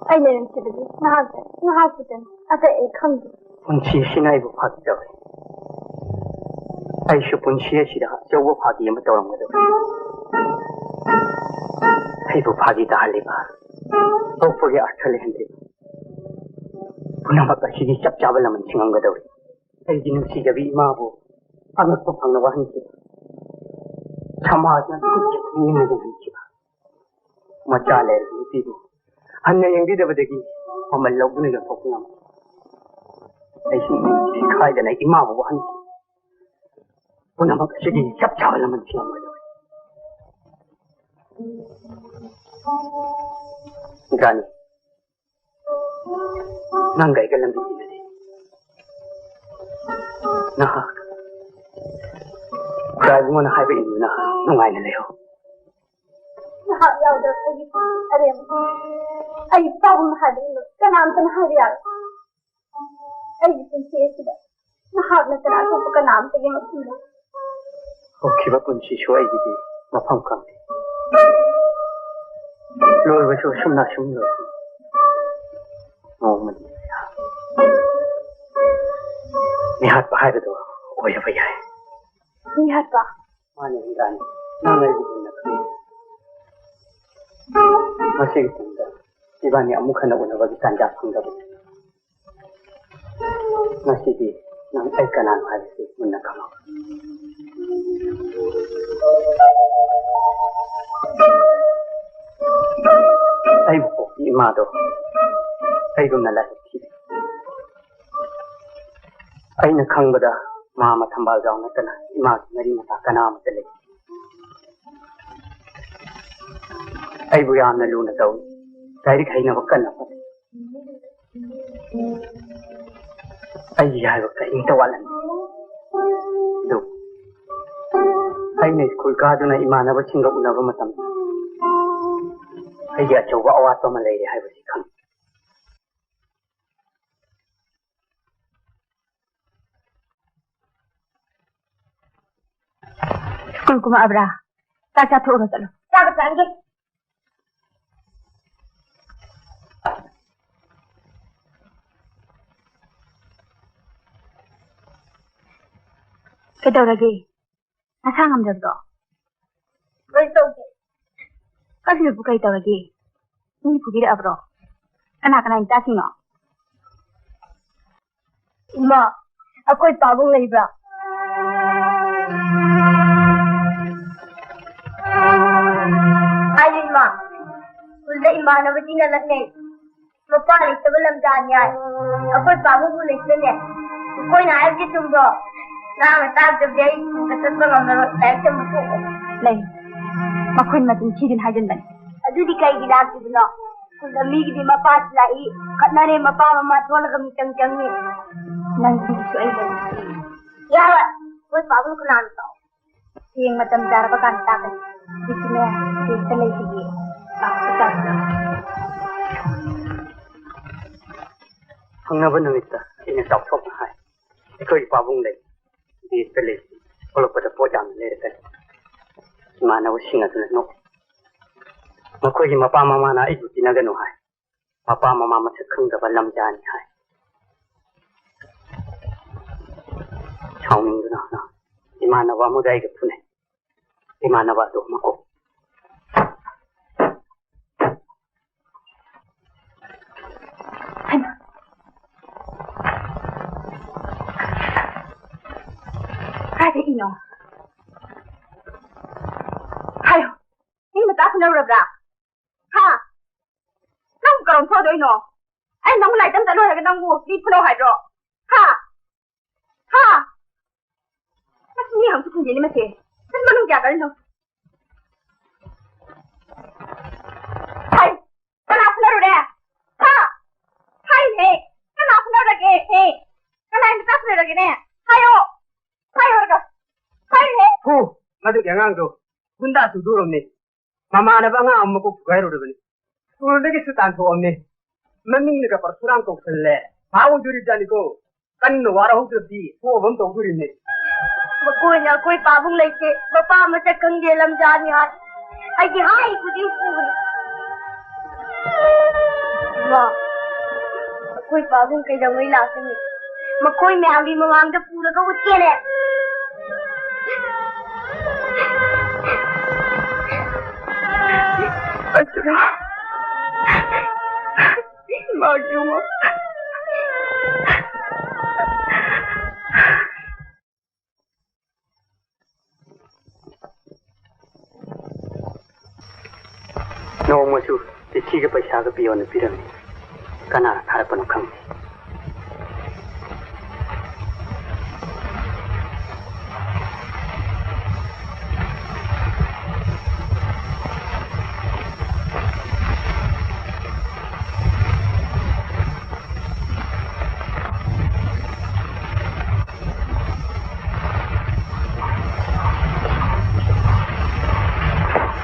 ꯑꯩꯅ ꯅꯨꯡꯁꯤꯕꯗꯤ ꯉꯥꯏꯍꯥꯛꯇ, ꯉꯥꯏꯍꯥꯛꯇꯨꯗꯅꯤ꯫ ꯑꯇꯩ ꯑꯩ ꯈꯪꯗꯦ꯫ ꯄꯨꯟꯁꯤ ꯑꯁꯤꯅ ꯑꯩꯕꯨ ꯐꯥꯒꯤ ꯇꯧꯔꯦ꯫ ꯑꯩꯁꯨ ꯄꯨꯟꯁꯤ ꯑꯁꯤꯗ ꯑꯆꯧꯕ ꯐꯥꯒꯤ ꯑꯃ ꯇꯧꯔꯝꯒꯗꯧꯔꯤ꯫ ꯑꯩꯕꯨ ꯐꯥꯒꯤ ꯇꯥꯍꯜꯂꯤꯕ ꯄꯣꯛꯄꯒꯤ ꯑꯔꯊ ꯂꯩꯍꯟꯗ꯭ꯔꯤꯕ ꯄꯨꯝꯅꯃꯛ ꯑꯁꯤꯒꯤ ꯆꯞ ꯆꯥꯕ ꯂꯃꯟ ꯁꯤꯡꯉꯝꯒꯗꯧꯔꯤ꯫ ꯑꯩꯒꯤ ꯅꯨꯡꯁꯤꯖꯕꯤ ꯏꯃꯥꯕꯨ ꯑꯉꯛꯄ ꯐꯪꯅ ꯋꯥꯍꯟꯈꯤꯕ, ꯁꯃꯥꯖꯅ ꯈꯨꯠ ꯃꯤꯠꯌꯦꯡꯅ ꯌꯦꯡꯍꯟꯈꯤꯕ, ꯃꯆꯥ ꯂꯩꯔꯕ ꯅꯨꯄꯤꯕꯨ ꯍꯟꯅ ꯌꯦꯡꯕꯤꯗꯕꯗꯒꯤ ꯃꯃꯜ ꯂꯧꯗꯨꯅ ꯌꯣꯟꯊꯣꯛꯄ ꯉꯝꯈꯤ꯫ ꯑꯩꯁꯨ ꯅꯨꯡꯁꯤ ꯈꯥꯏꯗꯅ ꯏꯃꯥꯕꯨ ꯋꯥꯍꯟꯈꯤ꯫ ꯄꯨꯝꯅꯃꯛ ꯑꯁꯤꯒꯤ ꯆꯞ ꯆꯥꯕ ꯂꯃꯟ ꯁꯤꯡꯉꯝꯒꯗꯧꯔꯤ꯫ ꯏꯟꯗ꯭ꯔꯥꯅꯤ, ꯅꯪꯒ ꯑꯩꯒ ꯂꯝꯕꯤ ꯇꯤꯟꯅꯗꯦ꯫ ꯅꯍꯥꯛ ꯈꯨꯔꯥꯏꯕꯨꯡꯅ ꯍꯥꯏꯕ ꯏꯟꯗꯨꯅ ꯅꯨꯡꯉꯥꯏꯅ ꯂꯩꯌꯨ꯫ ꯅꯍꯥꯛ ꯌꯥꯎꯗ꯭ꯔꯕ ꯑꯩꯒꯤ ꯄꯨꯟꯁꯤ ꯑꯔꯦꯝꯕ꯫ ꯑꯩ ꯄꯥꯕꯨꯡꯅ ꯍꯥꯏꯕ ꯏꯟꯕ ꯀꯅꯥꯝꯇꯅ ꯍꯥꯏꯕ ꯌꯥꯔꯣꯏ꯫ ꯑꯩꯒꯤ ꯄꯨꯟꯁꯤ ꯑꯁꯤꯗ ꯅꯍꯥꯛ ꯅꯠꯇꯅ ꯑꯇꯣꯞꯄ ꯀꯅꯥꯝꯇꯒꯤ ꯃꯐꯝ ꯂꯩꯇꯦ꯫ ꯍꯧꯈꯤꯕ ꯄꯨꯟꯁꯤꯁꯨ ꯑꯩꯒꯤꯗꯤ ꯃꯐꯝ ꯈꯪꯗꯦ꯫ ꯂꯣꯏꯕꯁꯨ ꯑꯁꯨꯝꯅ ꯑꯁꯨꯝ ꯂꯣꯏꯈꯤ꯫ ꯅꯣꯡꯃꯗꯤ ꯃꯤꯍꯥꯠꯄ ꯍꯥꯏꯕꯗꯨ ꯑꯣꯏꯔꯕ ꯌꯥꯏ꯫ ꯃꯤꯍꯥꯠꯄ? ꯃꯥꯅꯤ, ꯏꯟꯗ꯭ꯔꯥꯅꯤ꯫ ꯅꯪ ꯑꯩꯕꯨ ꯃꯨꯟꯅ ꯈꯪꯏ꯫ ꯉꯁꯤꯒꯤ ꯇꯨꯡꯗ ꯏꯕꯥꯅꯤ ꯑꯃꯨꯛ ꯍꯟꯅ ꯎꯅꯕꯒꯤ ꯇꯥꯟꯖꯥ ꯐꯪꯗꯕꯅꯤ꯫ ꯉꯁꯤꯗꯤ ꯅꯪ ꯑꯩ ꯀꯅꯥꯅꯣ ꯍꯥꯏꯕꯁꯤ ꯃꯨꯟꯅ ꯈꯪꯍꯧꯔꯣ꯫ ꯑꯩꯕꯨ ꯄꯣꯛꯄꯤ ꯏꯃꯥꯗꯣ ꯑꯩꯒꯨꯝꯅ ꯂꯥꯏꯕꯛ ꯊꯤꯔꯦ꯫ ꯑꯩꯅ ꯈꯪꯕꯗ ꯃꯥꯃ ꯊꯝꯕꯥꯜꯖꯥꯎ ꯅꯠꯇꯅ ꯏꯃꯥꯒꯤ ꯃꯔꯤ ꯃꯇꯥ ꯀꯅꯥ ꯑꯃꯠꯇ ꯂꯩꯇꯦ꯫ ꯑꯩꯕꯨ ꯌꯥꯝꯅ ꯂꯨꯅ ꯇꯧꯏ꯫ ꯂꯥꯏꯔꯤꯛ ꯍꯩꯅꯕ ꯀꯟꯅ ꯍꯣꯠꯅꯩ꯫ ꯑꯩꯒꯤ ꯍꯥꯏꯕ ꯀꯔꯤꯝꯇ ꯋꯥꯠꯂꯝꯗꯦ꯫ ꯑꯗꯨ ꯑꯩꯅ ꯁ꯭ꯀꯨꯜ ꯀꯥꯗꯨꯅ ꯏꯃꯥꯟꯅꯕꯁꯤꯡꯒ ꯎꯅꯕ ꯃꯇꯝꯗ ꯑꯩꯒꯤ ꯑꯆꯧꯕ ꯑꯋꯥꯠꯄ ꯑꯃ ꯂꯩꯔꯦ ꯍꯥꯏꯕꯁꯤ ꯈꯪꯉꯤ꯫ ꯁ꯭ꯀꯨꯜ ꯀꯨꯝꯃꯛꯑꯕ꯭ꯔꯥ? ꯆꯥꯛ ꯆꯥꯊꯣꯛꯎꯔꯣ, ꯆꯠꯂꯣ꯫ ꯆꯥꯒ ꯆꯥꯅꯤꯡꯗꯦ꯫ ꯀꯩꯗꯧꯔꯒꯦ? ꯅꯁꯥ ꯉꯝꯗꯕ꯭ꯔꯣ? ꯀꯩꯁꯨ ꯇꯧꯗꯦ꯫ ꯑꯁꯤꯕꯨ ꯀꯩ ꯇꯧꯔꯒꯦ? ꯃꯤ ꯐꯨꯕꯤꯔꯛꯑꯕ꯭ꯔꯣ? ꯀꯅꯥ ꯀꯅꯥ ꯏꯆꯥꯁꯤꯡꯅꯣ? ꯏꯃꯥ, ꯑꯩꯈꯣꯏ ꯄꯥꯕꯨꯡ ꯂꯩꯕ꯭ꯔꯥ? ꯑꯩ ꯏꯃꯥ, ꯁ꯭ꯀꯨꯜꯗ ꯏꯃꯥꯟꯅꯕꯁꯤꯡꯅ ꯂꯛꯅꯩ꯫ ꯃꯄꯥ ꯂꯩꯇꯕ ꯂꯝꯖꯥꯅꯤ ꯍꯥꯏ꯫ ꯑꯩꯈꯣꯏ ꯄꯥꯕꯨꯡꯕꯨ ꯂꯩꯇꯅꯦ꯫ ꯑꯩꯈꯣꯏꯅ ꯍꯥꯏꯕꯁꯤ ꯆꯨꯝꯕ꯭ꯔꯣ? ꯉꯥꯡꯅ ꯇꯥꯗꯕꯗꯤ ꯑꯩ ꯁ꯭ꯀꯨꯜꯗ ꯆꯠꯄ ꯉꯝꯃꯔꯣꯏ꯫ ꯂꯥꯏꯔꯤꯛ ꯇꯝꯕ ꯇꯣꯛꯑꯣ꯫ ꯂꯩ꯫ ꯃꯈꯣꯏ ꯃꯆꯤꯟ ꯊꯤꯗꯨꯅ ꯍꯥꯏꯖꯤꯟꯕꯅꯤ꯫ ꯑꯗꯨꯗꯤ ꯀꯩꯒꯤ ꯂꯥꯛꯇ꯭ꯔꯤꯕꯅꯣ? ꯁ꯭ꯀꯨꯜꯗ ꯃꯤꯒꯤꯗꯤ ꯃꯄꯥꯁꯨ ꯂꯥꯛꯏ, ꯈꯠꯅꯔꯦ, ꯃꯄꯥ ꯃꯃꯥ ꯊꯣꯛꯂꯒ ꯃꯤꯆꯪ ꯆꯪꯉꯤ꯫ ꯅꯪ ꯁꯤꯒꯤꯁꯨ ꯑꯩ ꯂꯩꯔꯤꯁꯤꯗꯤ꯫ ꯌꯥꯔꯣꯏ, ꯑꯩꯈꯣꯏ ꯄꯥꯕꯨꯡ ꯀꯅꯥꯅꯣ? ꯍꯌꯦꯡ ꯃꯇꯝ ꯆꯥꯔꯕ ꯀꯥꯟꯗ ꯇꯥꯛꯀꯅꯤ꯫ ꯁꯤꯁꯤꯅꯦ, ꯁꯤꯗ ꯂꯩꯁꯤꯗꯤ꯫ ꯄꯥꯕꯨꯡ ꯆꯥꯎꯊꯣꯛ꯫ ꯐꯪꯅꯕ ꯅꯨꯃꯤꯠꯇ ꯑꯩꯅ ꯆꯥꯎꯊꯣꯛꯅ ꯍꯥꯏ꯫ ꯑꯩꯈꯣꯏꯒꯤ ꯄꯥꯕꯨꯡ ꯂꯩ꯫ ꯗꯦꯁꯇ ꯂꯩ꯫ ꯊꯣꯛꯂꯛꯄꯗ ꯄꯣꯠ ꯌꯥꯝꯅ ꯂꯩꯔꯛꯀꯅꯤ꯫ ꯏꯃꯥꯟꯅꯕꯁꯤꯡ ꯑꯗꯨꯅ ꯅꯣꯛꯏ꯫ ꯃꯈꯣꯏꯒꯤ ꯃꯄꯥ ꯃꯃꯥꯅ ꯑꯩꯕꯨ ꯇꯤꯟꯅꯒꯅꯨ ꯍꯥꯏ꯫ ꯃꯄꯥ ꯃꯃꯥ ꯃꯁꯛ ꯈꯪꯗꯕ ꯂꯝꯖꯥꯅꯤ ꯍꯥꯏ꯫ ꯁꯥꯎꯅꯤꯡꯗꯨꯅ ꯏꯃꯥꯟꯅꯕ ꯑꯃꯒ ꯑꯩꯒ ꯐꯨꯅꯩ꯫ ꯏꯃꯥꯟꯅꯕ ꯑꯗꯨ ꯃꯀꯣꯛ꯫ ꯍꯩꯃꯥ꯫ ꯀꯥꯏꯗꯒꯤꯅꯣ? ꯍꯥꯏꯌꯣ꯫ ꯃꯤ ꯃꯆꯥ ꯐꯨꯅꯔꯨꯔꯕ꯭ꯔꯥ? ꯍꯥ? ꯅꯪꯕꯨ ꯀꯔꯝ ꯐꯗꯣꯏꯅꯣ? ꯑꯩ ꯅꯪꯕꯨ ꯂꯥꯏꯔꯤꯛ ꯇꯝ ꯆꯠꯂꯣ ꯍꯥꯏꯔꯒ ꯅꯪꯕꯨ ꯃꯤ ꯐꯨꯅꯧ ꯍꯥꯏꯕ꯭ꯔꯣ? ꯍꯥ? ꯍꯥ? ꯃꯁꯤ ꯃꯤ ꯑꯃꯁꯨ ꯈꯨꯝꯗꯦꯅꯦ ꯃꯁꯦ꯫ ꯃꯁꯤ ꯃꯅꯨꯡ ꯀꯌꯥ ꯀꯔꯤꯅꯣ? ꯍꯥꯏ! ꯀꯅꯥ ꯐꯨꯅꯔꯨꯔꯦ? ꯍꯥ? ꯍꯥꯏꯅꯦ! ꯀꯅꯥ ꯐꯨꯅꯔꯒꯦ? ꯍꯦ! ꯅꯦ꯫ ꯍꯥꯏꯌꯣ! ꯍꯥꯏꯌꯣ ꯍꯥꯏꯔꯒ! ꯍꯥꯏꯔꯤꯍꯦ! ꯐꯨ! ꯃꯗꯨꯒꯤ ꯑꯉꯥꯡꯗꯣ ꯒꯨꯟꯗꯥ ꯆꯨꯗꯧꯔꯕꯅꯤ꯫ ꯃꯃꯥꯟꯅꯕ ꯑꯉꯥꯡ ꯑꯃ ꯃꯀꯣꯛ ꯊꯨꯒꯥꯏꯔꯨꯔꯕꯅꯤ꯫ ꯁ꯭ꯀꯨꯜꯗꯒꯤꯁꯨ ꯇꯥꯟꯊꯣꯛꯑꯝꯅꯤ꯫ ꯃꯃꯤꯡꯅꯒ ꯄꯔꯁꯨꯔꯥꯝ ꯀꯧꯁꯜꯂꯦ꯫ ꯐꯥ ꯑꯣꯏꯗꯣꯔꯤꯕꯖꯥꯠꯅꯤꯀꯣ꯫ ꯀꯟꯅ ꯋꯥꯔꯍꯧꯗ꯭ꯔꯕꯗꯤ ꯊꯣꯛꯑꯕ ꯑꯃ ꯇꯧꯗꯣꯔꯤꯕꯅꯤ꯫ ꯃꯈꯣꯏꯅ ꯑꯩꯈꯣꯏ ꯄꯥꯕꯨꯡ ꯂꯩꯇꯦ, ꯃꯄꯥ ꯃꯁꯛ ꯈꯪꯗꯦ, ꯂꯝꯖꯥꯅꯤ ꯍꯥꯏ꯫ ꯑꯩꯗꯤ ꯍꯥꯏ ꯈꯨꯗꯤꯡ ꯄꯨꯒꯅꯤ꯫ ꯏꯃꯥ, ꯑꯩꯈꯣꯏ ꯄꯥꯕꯨꯡ ꯀꯩꯗꯧꯉꯩ ꯂꯥꯛꯀꯅꯤ? ꯃꯈꯣꯏ ꯃꯌꯥꯝꯒꯤ ꯃꯃꯥꯡꯗ ꯄꯨꯔꯒ ꯎꯠꯀꯦꯅꯦ꯫ ꯑꯗꯨꯅ ꯃꯥꯒꯤ ꯃ- ꯅꯣꯡꯃꯁꯨ ꯆꯤꯊꯤꯒ ꯄꯩꯁꯥꯒ ꯄꯤꯌꯣꯅ ꯄꯤꯔꯝꯃꯤ꯫ ꯀꯅꯥꯅ ꯊꯥꯔꯛꯄꯅꯣ ꯈꯪꯗꯦ꯫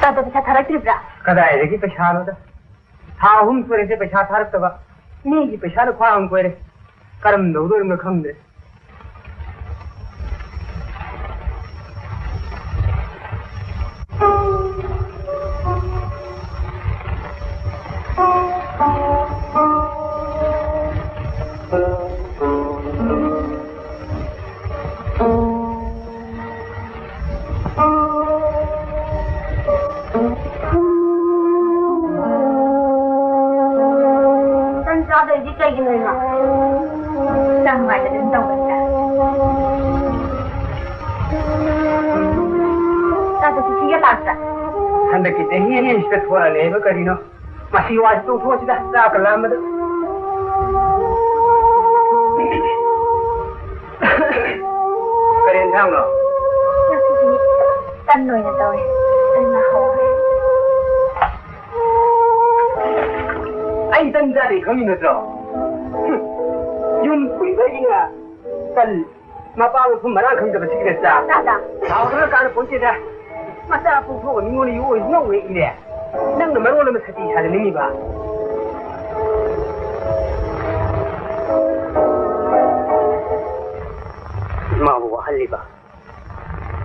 ꯇꯥꯗ ꯄꯩꯁꯥ ꯊꯥꯔꯛꯇ꯭ꯔꯤꯕ꯭ꯔꯥ? ꯀꯗꯥꯏꯗꯒꯤ ꯄꯩꯁꯥꯅꯣꯗ? ꯊꯥ ꯑꯍꯨꯝ ꯁꯨꯔꯦꯁꯦ ꯄꯩꯁꯥ ꯊꯥꯔꯛꯇꯕ꯫ ꯃꯤꯒꯤ ꯄꯩꯁꯥꯅ ꯈ꯭ꯋꯥꯡ ꯀꯣꯏꯔꯦ꯫ ꯀꯔꯝ ꯇꯧꯗꯣꯔꯤꯕꯅꯣ ꯈꯪꯗ꯭ꯔꯦ꯫ ꯇꯟ ꯆꯥꯗꯣꯏꯗꯤ ꯀꯩꯒꯤꯅꯣ ꯏꯃꯥ? ꯆꯥꯛ ꯉꯥꯏꯗꯅ ꯑꯗꯨꯝ ꯇꯧꯕꯅꯤꯗ꯫ ꯆꯥꯛꯇꯣ ꯄꯤꯁꯤꯒ ꯂꯥꯛꯇ? ꯍꯟꯗꯛꯀꯤ ꯆꯍꯤ ꯑꯅꯤꯁꯤꯗ ꯊꯣꯛꯂꯛꯑꯦꯕ ꯀꯔꯤꯅꯣ? ꯃꯁꯤ ꯋꯥꯁꯤ ꯇꯣꯛꯊꯣꯛꯑꯁꯤꯗ, ꯆꯥꯛꯀ ꯂꯥꯝꯕꯗ꯫ ꯀꯔꯤ ꯌꯦꯟꯁꯥꯡꯅꯣ? ꯉꯁꯤꯗꯤ ꯇꯟ ꯑꯣꯏꯅ ꯇꯧꯔꯦ꯫ ꯇꯟꯅ ꯍꯥꯎꯔꯦ꯫ ꯑꯩ ꯇꯟ ꯆꯥꯗꯦ ꯈꯪꯉꯤ ꯅꯠꯇ꯭ꯔꯣ? ꯍꯨꯝ, ꯌꯨꯝ ꯀꯨꯏꯕꯒꯤꯅ ꯇꯜ, ꯃꯄꯥ ꯃꯐꯝ ꯃꯔꯥꯡ ꯈꯪꯗꯕꯁꯤꯒꯤ ꯅꯆꯥ꯫ ꯇꯥꯗ꯫ ꯁꯥꯎꯗꯅ ꯀꯥꯟꯅ ꯄꯣꯟꯇꯦꯗ꯫ ꯃꯆꯥ ꯄꯣꯛꯊꯣꯛꯑ ꯃꯤꯉꯣꯟꯗ ꯌꯣꯛꯑꯣꯏ ꯅꯣꯛꯅ ꯏꯅꯦ꯫ ꯅꯪꯅ ꯃꯔꯣꯜ ꯑꯃ ꯁꯇꯤ ꯁꯥꯖꯅꯤꯡꯉꯤꯕ꯫ ꯏꯃꯥꯕꯨ ꯋꯥꯍꯜꯂꯤꯕ,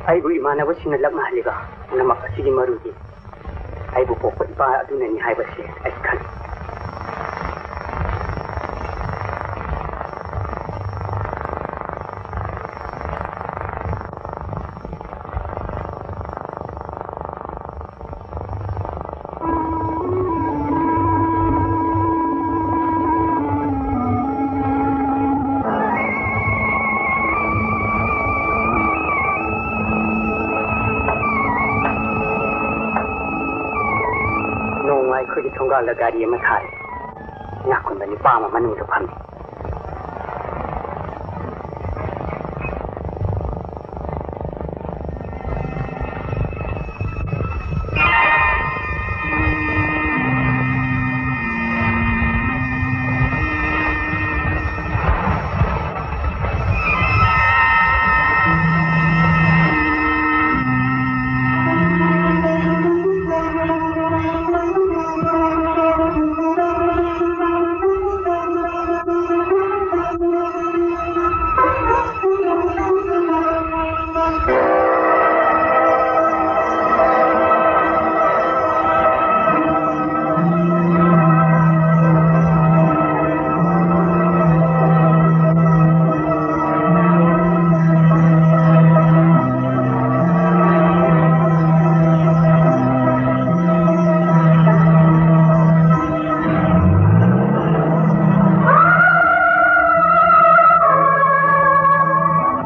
ꯑꯩꯕꯨ ꯏꯃꯥꯟꯅꯕꯁꯤꯡꯅ ꯂꯛꯅꯍꯜꯂꯤꯕ ꯄꯨꯝꯅꯃꯛ ꯑꯁꯤꯒꯤ ꯃꯔꯨꯗꯤ ꯑꯩꯕꯨ ꯄꯣꯛꯄ ꯏꯄꯥ ꯑꯗꯨꯅꯅꯤ ꯍꯥꯏꯕꯁꯤ ꯑꯩ ꯈꯪꯏ꯫ ꯅꯣꯡꯃ ꯑꯩꯈꯣꯏꯒꯤ ꯊꯣꯡꯒꯥꯜꯗ ꯒꯥꯔꯤ ꯑꯃ ꯊꯥꯔꯦ꯫ ꯏꯅꯥꯛ ꯈꯨꯟꯕ ꯅꯨꯄꯥ ꯑꯃ ꯃꯅꯨꯡꯗ ꯐꯝꯃꯤ꯫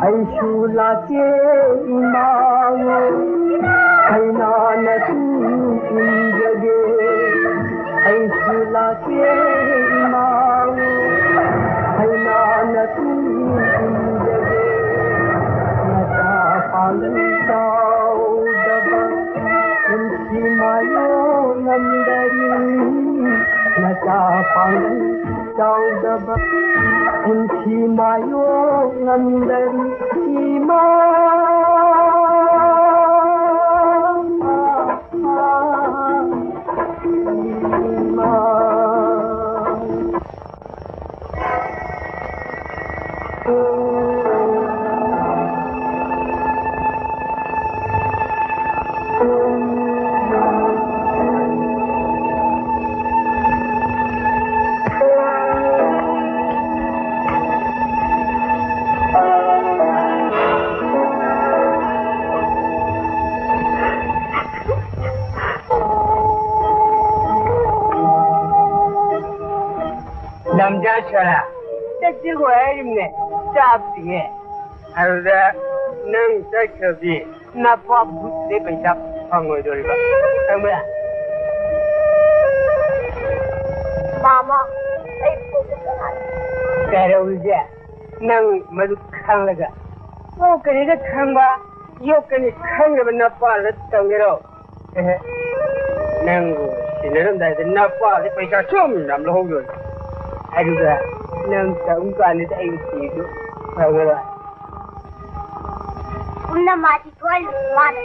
ꯑꯩꯁꯨ ꯂꯥꯛꯀꯦ ꯏꯃꯥꯉꯣ, ꯀꯩꯅꯥꯅ ꯇꯨꯡ ꯏꯟꯖꯒꯦ꯫ ꯑꯩꯁꯨ ꯂꯥꯛꯀꯦ ꯏꯃꯥꯉꯣ, ꯀꯩꯅꯥꯅ ꯇꯨꯡ ꯏꯟꯖꯒꯦ꯫ ꯅꯆꯥ ꯄꯥꯡꯒꯜ ꯆꯥꯎꯗꯕ ꯄꯨꯟꯁꯤ ꯃꯥꯌꯣꯛ ꯉꯝꯗꯔꯤ꯫ ꯅꯆꯥ ꯄꯥꯡꯒꯜ ꯆꯥꯎꯗꯕ ꯄꯨꯟꯁꯤ ꯃꯥꯌꯣꯛ ꯉꯝꯗꯔꯤ ꯏꯃꯥ꯫ ꯂꯝꯖꯥ ꯁꯔꯥ, ꯆꯠꯁꯤꯒꯣ ꯍꯥꯏꯔꯤꯕꯅꯦ, ꯆꯥꯛꯇꯤꯌꯦ꯫ ꯑꯗꯨꯗ ꯅꯪ ꯆꯠꯈ꯭ꯔꯗꯤ ꯅꯄꯥ ꯚꯨꯠꯇꯩ ꯄꯩꯁꯥ ꯐꯪꯉꯣꯏꯗꯣꯔꯤꯕ, ꯈꯪꯕ꯭ꯔꯥ? ꯃꯥꯃ, ꯑꯩ ꯄꯣꯛꯄ ꯀꯅꯥꯅꯣ? ꯀꯩꯗꯧꯔꯤꯒꯦ? ꯅꯪ ꯃꯗꯨ ꯈꯪꯂꯒ ꯄꯣꯛꯀꯅꯤꯅ ꯈꯪꯕ, ꯌꯣꯛꯀꯅꯤ ꯈꯪꯗꯕ ꯅꯄꯥꯗ ꯇꯧꯒꯦꯔꯣ? ꯅꯪꯕꯨ ꯁꯤꯟꯅꯔꯝꯗꯥꯏꯗ ꯅꯄꯥꯗꯤ ꯄꯩꯁꯥ ꯁꯨꯝ ꯌꯥꯝ ꯂꯧꯍꯧꯗꯣꯏꯅꯤ꯫ ꯑꯗꯨꯒ ꯅꯪ ꯇꯧꯕ ꯀꯥꯟꯗꯗꯤ ꯑꯩꯒꯤ ꯁꯤꯕꯗꯨ ꯐꯪꯉꯔꯣꯏ꯫ ꯄꯨꯝꯅꯃꯛ ꯑꯁꯤ ꯊꯣꯛꯍꯜꯂꯤꯕ ꯃꯥꯅ꯫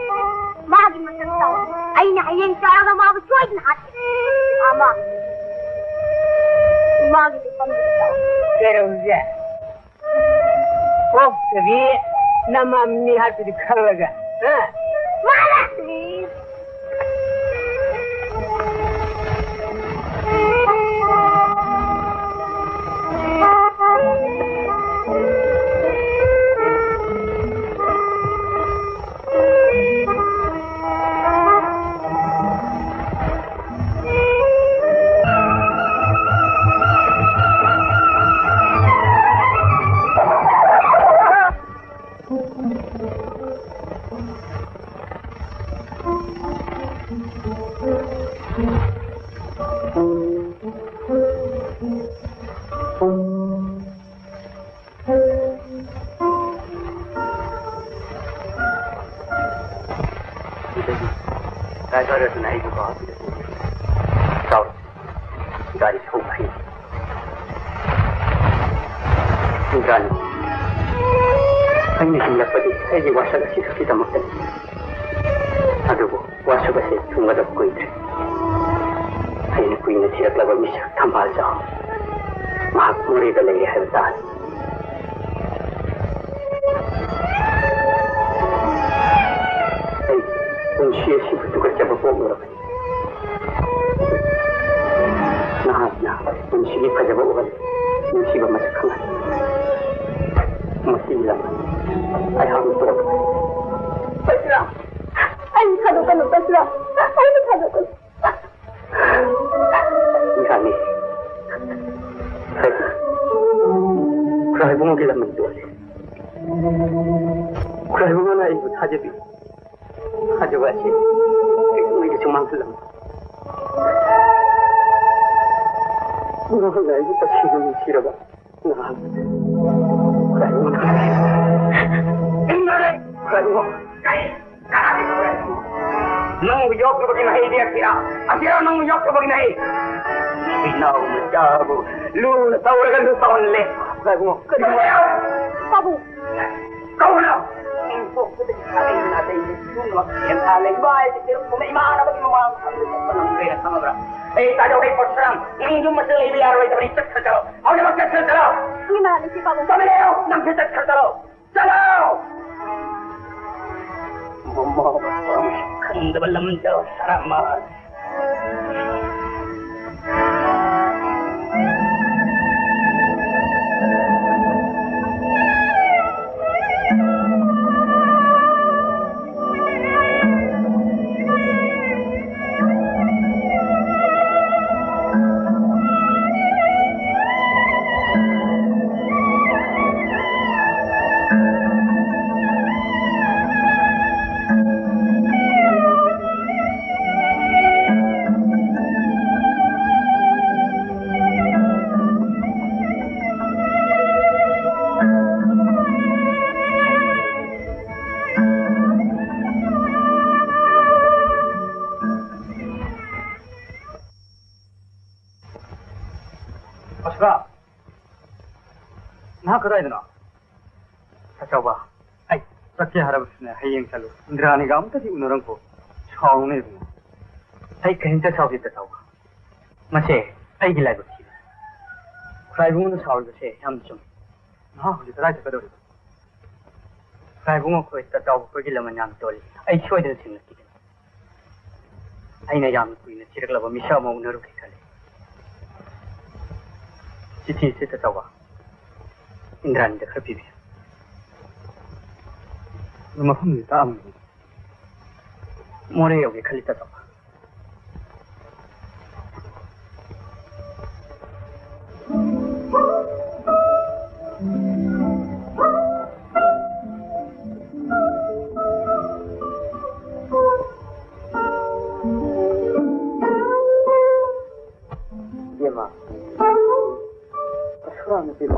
ꯃꯥꯒꯤ ꯃꯊꯛꯇ ꯑꯩꯅ ꯍꯌꯦꯡ ꯆꯥꯎꯔꯒ ꯃꯥꯕꯨ ꯁꯣꯏꯗꯅ ꯍꯥꯠꯀꯅꯤ꯫ ꯑꯃ, ꯏꯃꯥꯒꯤ ꯂꯨꯐꯝꯗꯨꯗ ꯇꯧ꯫ ꯀꯩꯗꯧꯔꯤꯒꯦ? ꯄꯣꯛꯇꯕꯤ ꯅꯃꯥ ꯃꯤ ꯍꯥꯠꯄꯗꯤ ꯈꯪꯂꯒ, ꯍꯥ? ꯃꯥꯅ! ꯁꯤꯗꯒꯤ ꯀꯥꯏ ꯐꯔꯁꯨꯅ ꯑꯩꯕꯨ ꯀꯥꯎ ꯁꯤꯗ ꯄꯨꯕꯤꯔꯣ꯫ ꯆꯥꯎ꯫ ꯒꯥꯔꯤ ꯊꯧꯕ ꯑꯩꯅ ꯍꯤꯡꯂꯛꯄꯗꯤ ꯑꯩꯒꯤ ꯋꯥꯁꯛ ꯑꯁꯤꯈꯛꯀꯤꯗꯃꯛꯇꯅꯤ꯫ ꯑꯗꯨꯕꯨ ꯋꯥꯁꯛ ꯑꯁꯤ ꯊꯨꯡꯒꯗꯕ ꯀꯨꯏꯗ꯭ꯔꯦ꯫ ꯑꯩꯅ ꯀꯨꯏꯅ ꯊꯤꯔꯛꯂꯕ ꯃꯤꯁꯛ ꯊꯝꯕꯥꯜꯖꯥꯎ ꯃꯍꯥꯛ ꯃꯣꯔꯦꯗ ꯂꯩꯔꯦ ꯍꯥꯏꯕ ꯇꯥꯔꯦ꯫ ꯑꯩ ꯄꯨꯟꯁꯤ ꯑꯁꯤꯕꯨ ꯇꯨꯀꯠꯆꯕ ꯄꯣꯛꯂꯨꯔꯕꯅꯤ꯫ ꯅꯍꯥꯛꯅ ꯄꯨꯟꯁꯤꯒꯤ ꯐꯖꯕ ꯎꯍꯜꯂꯤ, ꯅꯨꯡꯁꯤꯕ ꯃꯁꯛ ꯈꯪꯍꯜꯂꯤ꯫ ꯃꯁꯤꯒꯤ ꯂꯃꯟ ꯑꯩꯍꯥꯛꯅ ꯇꯣꯛꯂꯕꯅꯤ꯫ ꯄꯔꯁꯨꯔꯥꯝ! ꯑꯩ ꯊꯥꯗꯣꯛꯀꯅꯨ, ꯄꯔꯁꯨꯔꯥꯝ! ꯑꯩ ꯊꯥꯗꯣꯛꯀꯅꯨ꯫ ꯌꯥꯅꯤ꯫ ꯈꯨꯔꯥꯏꯕꯨꯡꯒꯤ ꯂꯃꯟ ꯇꯣꯛꯂꯦ꯫ ꯈꯨꯔꯥꯏꯕꯨꯡꯅ ꯑꯩꯕꯨ ꯊꯥꯖꯕꯤ꯫ ꯊꯥꯖꯕ ꯑꯁꯤ ꯀꯩꯗꯧꯉꯩꯗꯁꯨ ꯃꯥꯡꯍꯜꯂꯝꯃꯤ꯫ ꯅꯍꯥꯛꯅ ꯑꯩꯕꯨ ꯇꯁꯦꯡꯅ ꯅꯨꯡꯁꯤꯔꯕ ꯅꯍꯥꯛ ꯈꯨꯔꯥꯏꯕꯨꯡꯅ ꯏꯟꯅꯔꯦ꯫ ꯈꯨꯔꯥꯏꯕꯨꯡ! ꯀꯔꯤ? ꯀꯅꯥꯒꯤ ꯈꯨꯔꯥꯏꯕꯨꯡ? ꯅꯪꯕꯨ ꯌꯣꯛꯂꯨꯕꯒꯤ ꯃꯍꯩꯗꯤ ꯑꯁꯤꯔꯥ? ꯑꯁꯤꯔꯥ ꯅꯪꯕꯨ ꯌꯣꯛꯂꯨꯕꯒꯤ ꯃꯍꯩ? ꯏꯅꯥꯎ ꯃꯆꯥꯕꯨ ꯂꯨꯅ ꯇꯧꯔꯒ ꯂꯨ ꯇꯧꯍꯜꯂꯦ꯫ ꯈꯨꯔꯥꯏꯕꯨꯡ! ꯀꯔꯤꯅꯣ? ꯄꯥꯕꯨꯡ! ꯀꯧꯅ! ꯏꯪꯊꯣꯛꯄꯗꯒꯤ ꯑꯩ ꯅꯥꯇꯩ ꯄꯨꯝꯅꯃꯛ ꯁꯦꯝ ꯁꯥ ꯂꯩꯕ ꯍꯥꯏꯁꯦ ꯄꯤꯔꯛꯄꯅ ꯏꯃꯥꯟꯅꯕꯒꯤ ꯃꯃꯥꯡ ꯐꯝꯗ ꯆꯠꯄ ꯉꯝꯗ꯭ꯔꯦꯅ ꯈꯪꯉꯕ꯭ꯔꯥ? ꯑꯩ ꯇꯥꯖꯧꯗꯩ ꯄꯣꯠꯁꯔꯥꯝ, ꯅꯪ ꯌꯨꯝ ꯑꯁꯤꯗ ꯂꯩꯕ ꯌꯥꯔꯣꯏꯗꯕꯅꯤ, ꯆꯠꯈ꯭ꯔ ꯆꯠꯂꯣ꯫ ꯍꯧꯖꯤꯛꯃꯛ ꯆꯠꯈ꯭ꯔ ꯆꯠꯂꯣ꯫ ꯏꯃꯥꯟꯅꯕꯁꯤ ꯄꯥꯕꯨꯡ꯫ ꯆꯠꯂꯣ! ꯅꯪꯁꯨ ꯆꯠꯈ꯭ꯔ ꯆꯠꯂꯣ꯫ ꯆꯠꯂꯣ! ꯃꯃꯥ ꯃꯄꯥ ꯃꯁꯛ ꯈꯪꯗꯕ ꯂꯝꯖꯥꯎ ꯁꯔꯥꯃꯥꯟ꯫ ꯑꯁ꯭ꯔꯥ, ꯅꯍꯥꯛ ꯀꯗꯥꯏꯗꯅꯣ? ꯇꯥꯆꯧꯕ, ꯑꯩ ꯆꯠꯀꯦ ꯍꯥꯏꯔꯕꯁꯨꯅꯦ, ꯍꯌꯦꯡ ꯆꯠꯂꯨ꯫ ꯏꯟꯗ꯭ꯔꯥꯅꯤꯒ ꯑꯝꯇꯗꯤ ꯎꯅꯔꯝꯀꯣ꯫ ꯁꯥꯎꯅꯨꯅꯦ ꯏꯕꯨꯡꯉꯣ꯫ ꯑꯩ ꯀꯔꯤꯝꯇ ꯁꯥꯎꯗꯦ ꯇꯥꯆꯧꯕ꯫ ꯃꯁꯦ ꯑꯩꯒꯤ ꯂꯥꯏꯕꯛ ꯊꯤꯕꯅꯤ꯫ ꯈꯨꯔꯥꯏꯕꯨꯡꯅ ꯁꯥꯎꯔꯤꯕꯁꯦ ꯌꯥꯝ ꯆꯨꯝꯃꯤ꯫ ꯃꯍꯥꯛ ꯍꯧꯖꯤꯛ ꯀꯗꯥꯏ ꯆꯠꯀꯗꯧꯔꯤꯕ? ꯈꯨꯔꯥꯏꯕꯨꯡ ꯑꯩꯈꯣꯏ ꯇꯥꯆꯧꯕ ꯑꯩꯈꯣꯏꯒꯤ ꯂꯃꯟ ꯌꯥꯝ ꯇꯣꯜꯂꯤ꯫ ꯑꯩ ꯁꯣꯏꯗꯅ ꯊꯦꯡꯅꯈꯤꯒꯅꯤ꯫ ꯑꯩꯅ ꯌꯥꯝꯅ ꯀꯨꯏꯅ ꯊꯤꯔꯛꯂꯕ ꯃꯤꯁꯛ ꯑꯃ ꯎꯅꯔꯨꯒꯦ ꯈꯜꯂꯤ꯫ ꯆꯤꯊꯤꯁꯦ ꯇꯥꯆꯧꯕ, ꯏꯟꯗ꯭ꯔꯥꯅꯤꯗ ꯈꯔ ꯄꯤꯕꯤꯌꯨ꯫ ꯑꯗꯨ ꯃꯐꯝꯗꯨ ꯇꯥꯛꯑꯝꯃꯤ꯫ ꯃꯣꯔꯦ ꯌꯧꯒꯦ ꯈꯜꯂꯤ ꯇꯥꯆꯧꯕ꯫ ꯏꯕꯦꯝꯃ, ꯑꯁꯨꯔꯥ ꯅꯨꯄꯤꯗꯣ꯫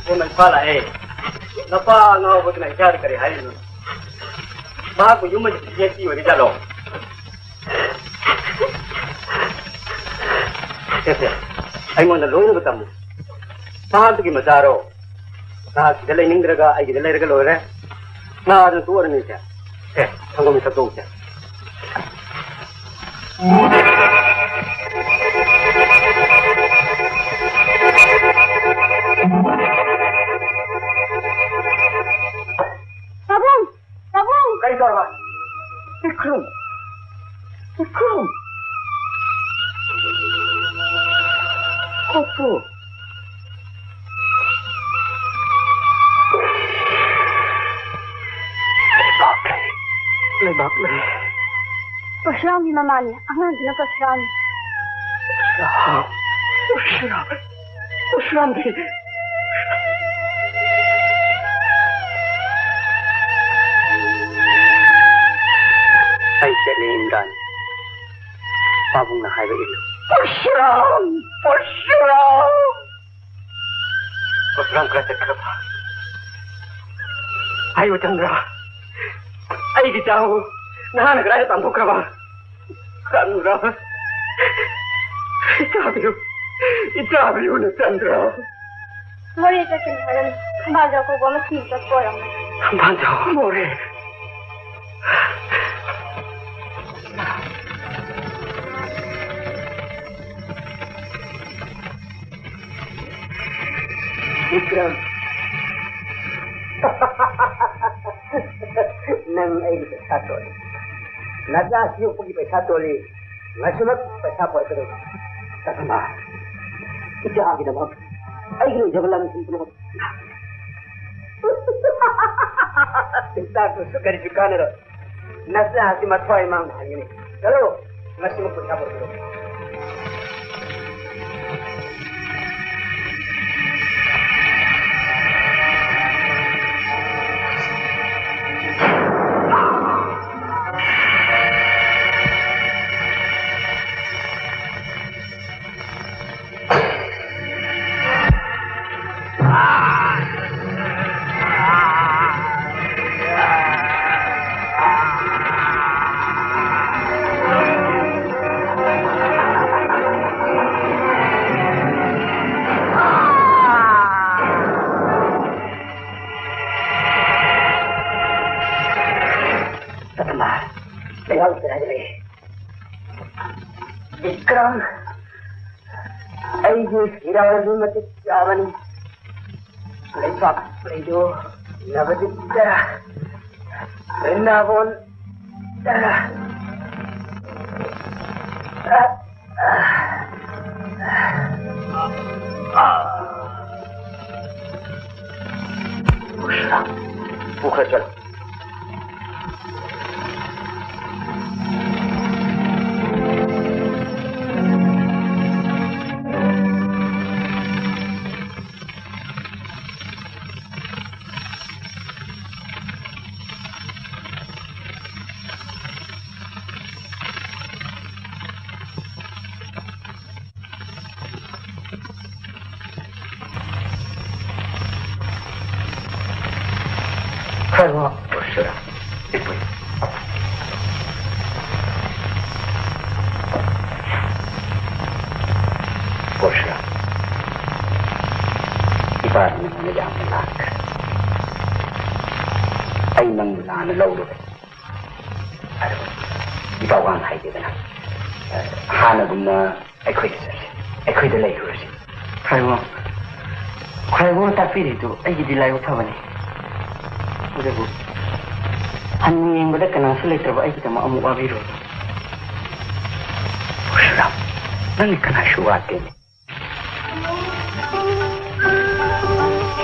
ꯀꯣꯟꯅ ꯏꯝꯐꯥꯜ ꯂꯥꯛꯑꯦ꯫ ꯅꯄꯥ ꯑꯉꯥꯎꯕꯗꯨꯅ ꯏꯆꯥꯗ ꯀꯔꯤ ꯍꯥꯏꯔꯤꯅꯣ? ꯃꯍꯥꯛꯄꯨ ꯌꯨꯝ ꯑꯁꯤꯗ ꯌꯦꯛꯄꯤ ꯑꯣꯏꯔꯤꯖꯥꯠꯂꯣ? ꯁꯦ, ꯁꯦ, ꯑꯩꯉꯣꯟꯗ ꯂꯣꯏꯅꯃꯛ ꯇꯝꯃꯨ꯫ ꯃꯍꯥꯛꯇꯨꯒꯤ ꯃꯆꯥꯔꯣ? ꯅꯍꯥꯛꯀꯤꯗ ꯂꯩꯅꯤꯡꯗ꯭ꯔꯒ ꯑꯩꯒꯤꯗ ꯂꯩꯔꯒ ꯂꯣꯏꯔꯦ꯫ ꯅꯥꯗꯅ ꯇꯣꯛꯑꯔꯅꯤꯁꯦ꯫ ꯑꯦ, ꯁꯪꯒꯣꯝ ꯏꯊꯛ ꯇꯣꯛꯁꯦ꯫ ꯄꯥꯕꯨꯡ! ꯄꯥꯕꯨꯡ! ꯀꯔꯤ ꯇꯧꯔꯕ? ꯏꯈ꯭ꯔꯨꯝ! ꯏꯈ꯭ꯔꯨꯝ! ꯀꯣꯛꯄꯨ! ꯂꯩꯕꯥꯛ ꯂꯩ꯫ ꯂꯩꯕꯥꯛ ꯂꯩ꯫ ꯄꯔꯁꯨꯔꯥꯝꯒꯤ ꯃꯃꯥꯅꯤ, ꯑꯉꯥꯡꯗꯨꯅ ꯄꯔꯁꯨꯔꯥꯝꯅꯤ꯫ ꯄꯔꯁꯨꯔꯥꯝ! ꯄꯔꯁꯨꯔꯥꯝ! ꯄꯔꯁꯨꯔꯥꯝꯗꯤ! ꯑꯩ ꯆꯠꯂꯦ, ꯏꯟꯗ꯭ꯔꯥꯅꯤ꯫ ꯄꯥꯕꯨꯡꯅ ꯍꯥꯏꯕ ꯏꯜꯂꯨ꯫ ꯄꯔꯁꯨꯔꯥꯝ! ꯄꯔꯁꯨꯔꯥꯝ! ꯄꯔꯁꯨꯔꯥꯝ ꯀꯗꯥꯏ ꯆꯠꯈ꯭ꯔꯕ? ꯍꯥꯏꯌꯨ ꯆꯟꯗ꯭ꯔ, ꯑꯩꯒꯤ ꯆꯥꯎ ꯅꯍꯥꯛꯅ ꯀꯗꯥꯏꯗ ꯇꯥꯟꯊꯣꯛꯈ꯭ꯔꯕ? ꯆꯟꯗ꯭ꯔ, ꯏꯆꯥꯕꯤꯌꯨ, ꯏꯆꯥꯕꯤꯌꯨꯅꯦ ꯆꯟꯗ꯭ꯔ꯫ ꯃꯣꯔꯦ ꯆꯠꯀꯅꯤ ꯍꯥꯏꯔꯝꯃꯤ꯫ ꯊꯝꯕꯥꯜꯖꯥꯎ ꯀꯧꯕ ꯑꯃ ꯊꯤꯕ ꯆꯠꯄ ꯑꯣꯏꯔꯝꯒꯅꯤ꯫ ꯊꯝꯕꯥꯜꯖꯥꯎ? ꯃꯣꯔꯦ꯫ ꯕꯤꯀ꯭ꯔꯝ! ꯅꯪ ꯑꯩꯒꯤ ꯄꯩꯁꯥ ꯇꯣꯜꯂꯤ꯫ ꯅꯆꯥꯁꯤ ꯌꯣꯛꯄꯒꯤ ꯄꯩꯁꯥ ꯇꯣꯜꯂꯤ꯫ ꯉꯁꯤꯃꯛ ꯄꯩꯁꯥ ꯄꯨꯔꯛꯀꯗꯧꯕ꯫ ꯀꯁꯇꯃꯔ, ꯏꯆꯥꯒꯤꯗꯃꯛ ꯑꯩꯒꯤ ꯂꯩꯖꯕ ꯂꯟ ꯊꯨꯝ ꯄꯨꯝꯅꯃꯛ꯫ ꯍꯤꯗꯥꯛꯇꯨꯁꯨ ꯀꯔꯤꯁꯨ ꯀꯥꯟꯅꯔꯣꯏ꯫ ꯅꯆꯥ ꯑꯁꯤ ꯃꯊ꯭ꯋꯥꯏ ꯃꯥꯡꯕ ꯍꯟꯒꯅꯤ꯫ ꯆꯠꯂꯣ, ꯉꯁꯤꯃꯛ ꯄꯩꯁꯥ ꯄꯨꯔꯛꯀꯗꯧꯕ꯫ ꯌꯥꯎꯗ꯭ꯔꯦ꯫ ꯕꯤꯀ꯭ꯔꯝ, ꯑꯩꯒꯤ ꯐꯤꯔꯥꯜꯗꯨ ꯃꯇꯤꯛ ꯆꯥꯕꯅꯤ꯫ ꯂꯩꯕꯥꯛ ꯂꯩꯗꯨ ꯅꯕꯗꯤꯞꯇ, ꯕ꯭ꯔꯤꯟꯗꯥꯕꯣꯟꯗ꯫ ꯄꯨꯈ꯭ꯔ ꯆꯠꯂꯣ꯫ ꯈꯔ ꯄꯨꯔꯁꯤꯔꯥ? ꯏꯄꯨ꯫ ꯄꯨꯔꯁꯤꯔꯥ? ꯏꯄꯥꯗꯤ ꯅꯉꯣꯟꯗ ꯌꯥꯝꯅ ꯂꯥꯛꯈ꯭ꯔꯦ꯫ ꯑꯩ ꯅꯪꯕꯨ ꯂꯥꯟꯅ ꯂꯧꯔꯨꯔꯦ꯫ ꯑꯗꯨ ꯏꯄꯥ ꯋꯥꯅ ꯍꯥꯏꯗꯦꯗꯅ, ꯍꯥꯟꯅꯒꯨꯝꯅ ꯑꯩꯈꯣꯏꯗ ꯆꯠꯁꯤ, ꯑꯩꯈꯣꯏꯗ ꯂꯩꯔꯨꯔꯁꯤ꯫ ꯈ꯭ꯋꯥꯏꯕꯣ, ꯈ꯭ꯋꯥꯏꯕꯣꯅ ꯇꯥꯛꯄꯤꯔꯤꯗꯨ ꯑꯩꯒꯤꯗꯤ ꯂꯥꯏꯕꯛ ꯐꯕꯅꯤ꯫ ꯑꯗꯨꯕꯨ ꯍꯟꯅ ꯌꯦꯡꯕꯗ ꯀꯅꯥꯁꯨ ꯂꯩꯇ꯭ꯔꯕ ꯑꯩꯒꯤꯗꯃꯛ ꯑꯃꯨꯛ ꯋꯥꯕꯤꯔꯨꯔꯅꯨ꯫ ꯄꯔꯁꯨꯔꯥꯝ, ꯅꯪꯗꯤ ꯀꯅꯥꯁꯨ ꯋꯥꯠꯇꯦꯅꯦ꯫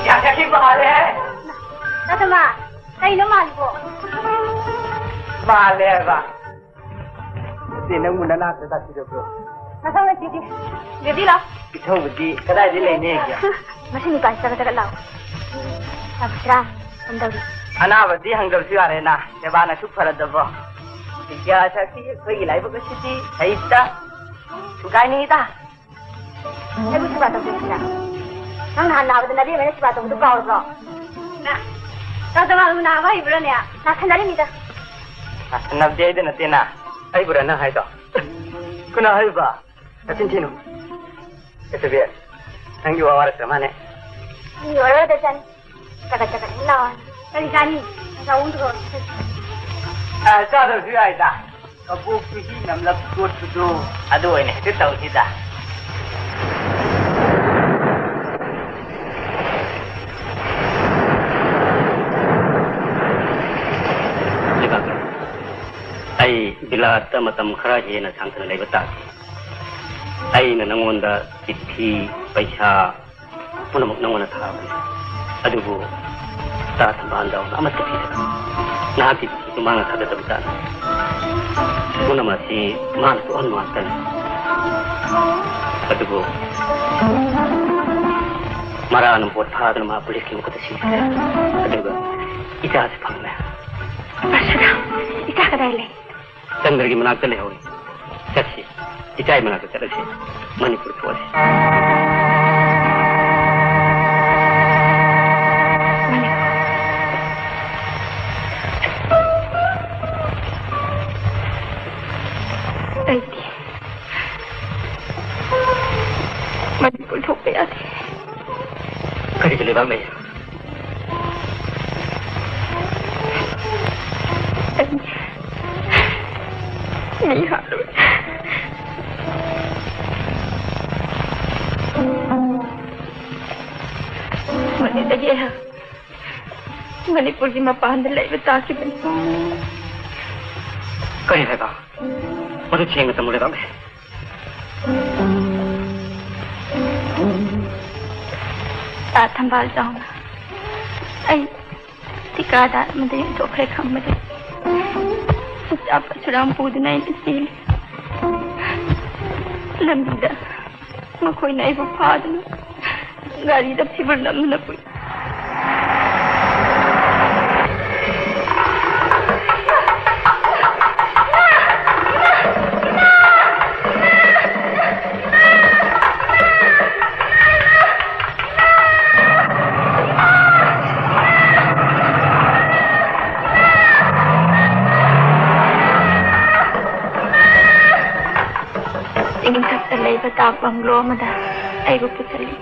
ꯌꯥ, ꯌꯥ, ꯁꯤ ꯃꯥꯜꯂꯦ꯫ ꯅꯠꯇꯃ, ꯀꯩꯅꯣ ꯃꯥꯜꯂꯤꯕꯣ? ꯃꯥꯜꯂꯦ ꯍꯥꯏꯕ꯫ ꯅꯠꯇꯦ, ꯅꯪꯕꯨ ꯅꯅꯥꯛꯇ ꯇꯥꯛꯄꯤꯔꯕ꯭ꯔꯣ? ꯃꯊꯪ ꯂꯩꯇꯦ꯫ ꯕꯦꯕꯤ ꯂꯥꯎ꯫ ꯏꯊꯧꯕꯗꯤ ꯀꯗꯥꯏꯗ ꯂꯩꯅꯦꯒꯦ? ꯃꯁꯤ ꯅꯨꯄꯥꯁꯤ ꯆꯒꯠ ꯆꯒꯠ ꯂꯥꯎ꯫ ꯌꯥꯕꯁꯤꯔꯥ? ꯀꯝꯗꯧꯔꯤ? ꯑꯅꯥꯕꯗꯤ ꯍꯪꯗꯕꯁꯨ ꯌꯥꯔꯦꯅ꯫ ꯁꯦꯕꯥꯅ ꯑꯁꯨꯛ ꯐꯔꯗꯕꯣ꯫ ꯕꯤꯗ꯭ꯌꯥ ꯁꯛꯇꯤ ꯑꯩꯈꯣꯏꯒꯤ ꯂꯥꯏꯕꯛ ꯑꯁꯤꯗꯤ ꯍꯩꯇ꯫ ꯊꯨꯒꯥꯏꯅꯤꯡꯉꯤꯗ꯫ ꯑꯩꯕꯨ ꯁꯦꯕꯥ ꯇꯧꯕꯤꯔꯛꯁꯤꯔꯥ? ꯅꯪ ꯅꯍꯥꯟ ꯅꯥꯕꯗ ꯅꯕꯦꯝꯃꯅ ꯁꯦꯕꯥ ꯇꯧꯕꯗꯨ ꯀꯥꯎꯔꯕ꯭ꯔꯣ? ꯅ-, ꯗꯥꯛꯇꯔ ꯃꯥꯂꯨ ꯅꯥꯕ ꯍꯩꯕ꯭ꯔꯥꯅꯦ? ꯅꯥꯁꯟꯅꯔꯤꯃꯤꯗ꯫ ꯅꯥꯁꯟꯅꯕꯗꯤ ꯑꯩꯗ ꯅꯠꯇꯦꯅ꯫ ꯑꯩꯕꯨꯔꯥ ꯅꯪ ꯍꯥꯏꯗꯣ? ꯀꯅꯥ ꯍꯥꯏꯕ? ꯅꯆꯤꯟ ꯊꯤꯅꯨ꯫ ꯑꯦ, ꯁꯨꯕꯤꯔ, ꯅꯪꯒꯤ ꯋꯥ ꯋꯥꯔꯛꯇ꯭ꯔ ꯃꯥꯅꯦ? ꯃꯤ ꯑꯣꯏꯔꯣꯏꯗ ꯆꯠꯂꯤ꯫ ꯆꯒꯠ ꯆꯒꯠ ꯂꯥꯎꯔꯅꯤ꯫ ꯀꯔꯤ ꯆꯥꯅꯤ? ꯆꯥꯛ ꯑꯍꯨꯝ ꯊꯣꯡꯉꯣ꯫ ꯑ, ꯆꯥꯗ꯭ꯔꯁꯨ ꯌꯥꯏꯗ꯫ ꯀꯕꯣꯛ ꯆꯨꯍꯤ ꯅꯝꯂꯞ ꯇꯣꯠꯄꯗꯣ, ꯑꯗꯨ ꯑꯣꯏꯅ ꯍꯦꯛꯇ ꯇꯧꯁꯤꯗ꯫ ꯂꯩꯕꯥꯛ, ꯑꯩ ꯕꯤꯂꯥꯠꯇ ꯃꯇꯝ ꯈꯔ ꯍꯦꯟꯅ ꯁꯥꯡꯊꯅ ꯂꯩꯕ ꯇꯥꯈꯤ꯫ ꯑꯩꯅ ꯅꯉꯣꯟꯗ ꯆꯤꯊꯤ, ꯄꯩꯁꯥ, ꯄꯨꯝꯅꯃꯛ ꯅꯉꯣꯟꯗ ꯊꯥꯕꯅꯤ꯫ ꯑꯗꯨꯕꯨ ꯇꯥ ꯊꯝꯕꯥꯜꯗꯧꯅ ꯑꯃꯠꯇ ꯄꯤꯗꯕ꯫ ꯅꯍꯥꯛꯀꯤ ꯄꯨꯟꯁꯤꯗꯨ ꯃꯥꯅ ꯊꯥꯗꯗꯕ ꯖꯥꯠꯅꯤ꯫ ꯄꯨꯝꯅꯃꯛ ꯑꯁꯤ ꯃꯥꯅ ꯇꯣꯛꯍꯟꯕ ꯉꯥꯛꯇꯅꯤ꯫ ꯑꯗꯨꯕꯨ ꯃꯔꯥꯅ ꯕꯣꯠ ꯐꯥꯗꯨꯅ ꯃꯥ ꯄꯨꯂꯤꯁꯀꯤ ꯃꯈꯨꯠꯇ ꯁꯤꯈ꯭ꯔꯦ꯫ ꯑꯗꯨꯒ ꯏꯆꯥꯁꯨ ꯐꯪꯂꯦ꯫ ꯄꯔꯁꯨꯔꯥꯝ, ꯏꯆꯥ ꯀꯗꯥꯏ ꯂꯩ? ꯆꯟꯗ꯭ꯔꯒꯤ ꯃꯅꯥꯛꯇ ꯂꯩꯍꯧꯔꯤ꯫ ꯆꯠꯁꯤ꯫ ꯏꯆꯥꯒꯤ ꯃꯅꯥꯛꯇ ꯆꯠꯂꯁꯤ꯫ ꯃꯅꯤꯄꯨꯔ ꯊꯣꯛꯑꯁꯤ꯫ ꯑꯩꯗꯤ ꯃꯅꯤꯄꯨꯔ ꯊꯣꯛꯄ ꯌꯥꯗꯦ꯫ ꯀꯔꯤꯒꯤ ꯂꯩꯕꯥꯛ ꯂꯩ? ꯑꯩ ꯃꯤ ꯍꯥꯠꯂꯨꯔꯦ꯫ ꯃꯗꯨꯗꯒꯤ ꯑꯩꯍꯥꯛ ꯃꯅꯤꯄꯨꯔꯒꯤ ꯃꯄꯥꯟꯗ ꯂꯩꯕ ꯇꯥꯈꯤꯕꯅꯤ꯫ ꯀꯔꯤ ꯍꯥꯏꯕ? ꯃꯗꯨ ꯁꯦꯡꯅ ꯇꯝꯃꯨ ꯂꯩꯕꯥꯛ ꯂꯩ꯫ ꯇꯥ ꯊꯝꯕꯥꯜ ꯆꯥꯎꯅ ꯑꯩ ꯊꯤꯀꯥꯗꯥꯔ ꯑꯃꯗ ꯌꯣꯟꯊꯣꯛꯈ꯭ꯔꯦ ꯈꯪꯕꯗꯒꯤ ꯏꯆꯥ ꯄꯔꯁꯨꯔꯥꯝ ꯄꯨꯗꯨꯅ ꯑꯩꯅ ꯆꯦꯜꯂꯤ꯫ ꯂꯝꯕꯤꯗ ꯃꯈꯣꯏꯅ ꯑꯩꯕꯨ ꯐꯥꯗꯨꯅ ꯒꯥꯔꯤꯗ ꯐꯤꯕꯨꯔ ꯅꯝꯗꯨꯅ ꯄꯨꯏ꯫ ꯏꯪꯊꯛꯇ ꯂꯩꯕ ꯇꯥꯛ ꯕꯪꯒ꯭ꯂꯣ ꯑꯃꯗ ꯑꯩꯕꯨ ꯄꯨꯁꯤꯜꯂꯤ꯫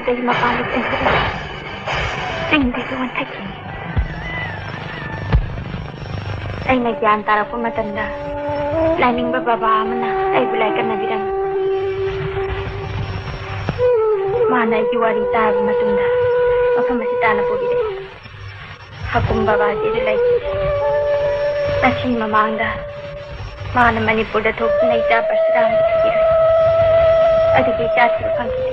ꯑꯩ ꯃꯄꯥꯟꯗ ꯆꯦꯟꯊꯣꯛꯏ꯫ ꯆꯤꯡꯗꯒꯤ ꯋꯥꯟꯊꯈꯤ꯫ ꯑꯩꯅ ꯒ꯭ꯌꯥꯟ ꯇꯥꯔꯛꯄ ꯃꯇꯝꯗ ꯂꯥꯏꯅꯤꯡꯕ ꯕꯕꯥ ꯑꯃꯅ ꯑꯩꯕꯨ ꯂꯥꯏꯀꯠꯅꯕꯤꯔꯝꯃꯤ꯫ ꯃꯥꯅ ꯑꯩꯒꯤ ꯋꯥꯔꯤ ꯇꯥꯔꯕ ꯃꯇꯨꯡꯗ ꯃꯐꯝ ꯑꯁꯤ ꯇꯥꯟꯅ ꯄꯨꯕꯤꯔꯛꯏ꯫ ꯍꯀꯨꯝ ꯕꯕꯥꯁꯤꯗ ꯂꯩꯈꯤꯗꯦ꯫ ꯉꯁꯤ ꯃꯃꯥꯡꯗ ꯃꯥꯅ ꯃꯅꯤꯄꯨꯔꯗ ꯊꯣꯛꯇꯨꯅ ꯏꯆꯥ ꯄꯔꯁꯨꯔꯥꯝ ꯊꯤꯔꯨꯏ꯫ ꯑꯗꯨꯒꯤ ꯏꯆꯥ ꯊꯤꯕ ꯐꯪꯈꯤꯗꯦ꯫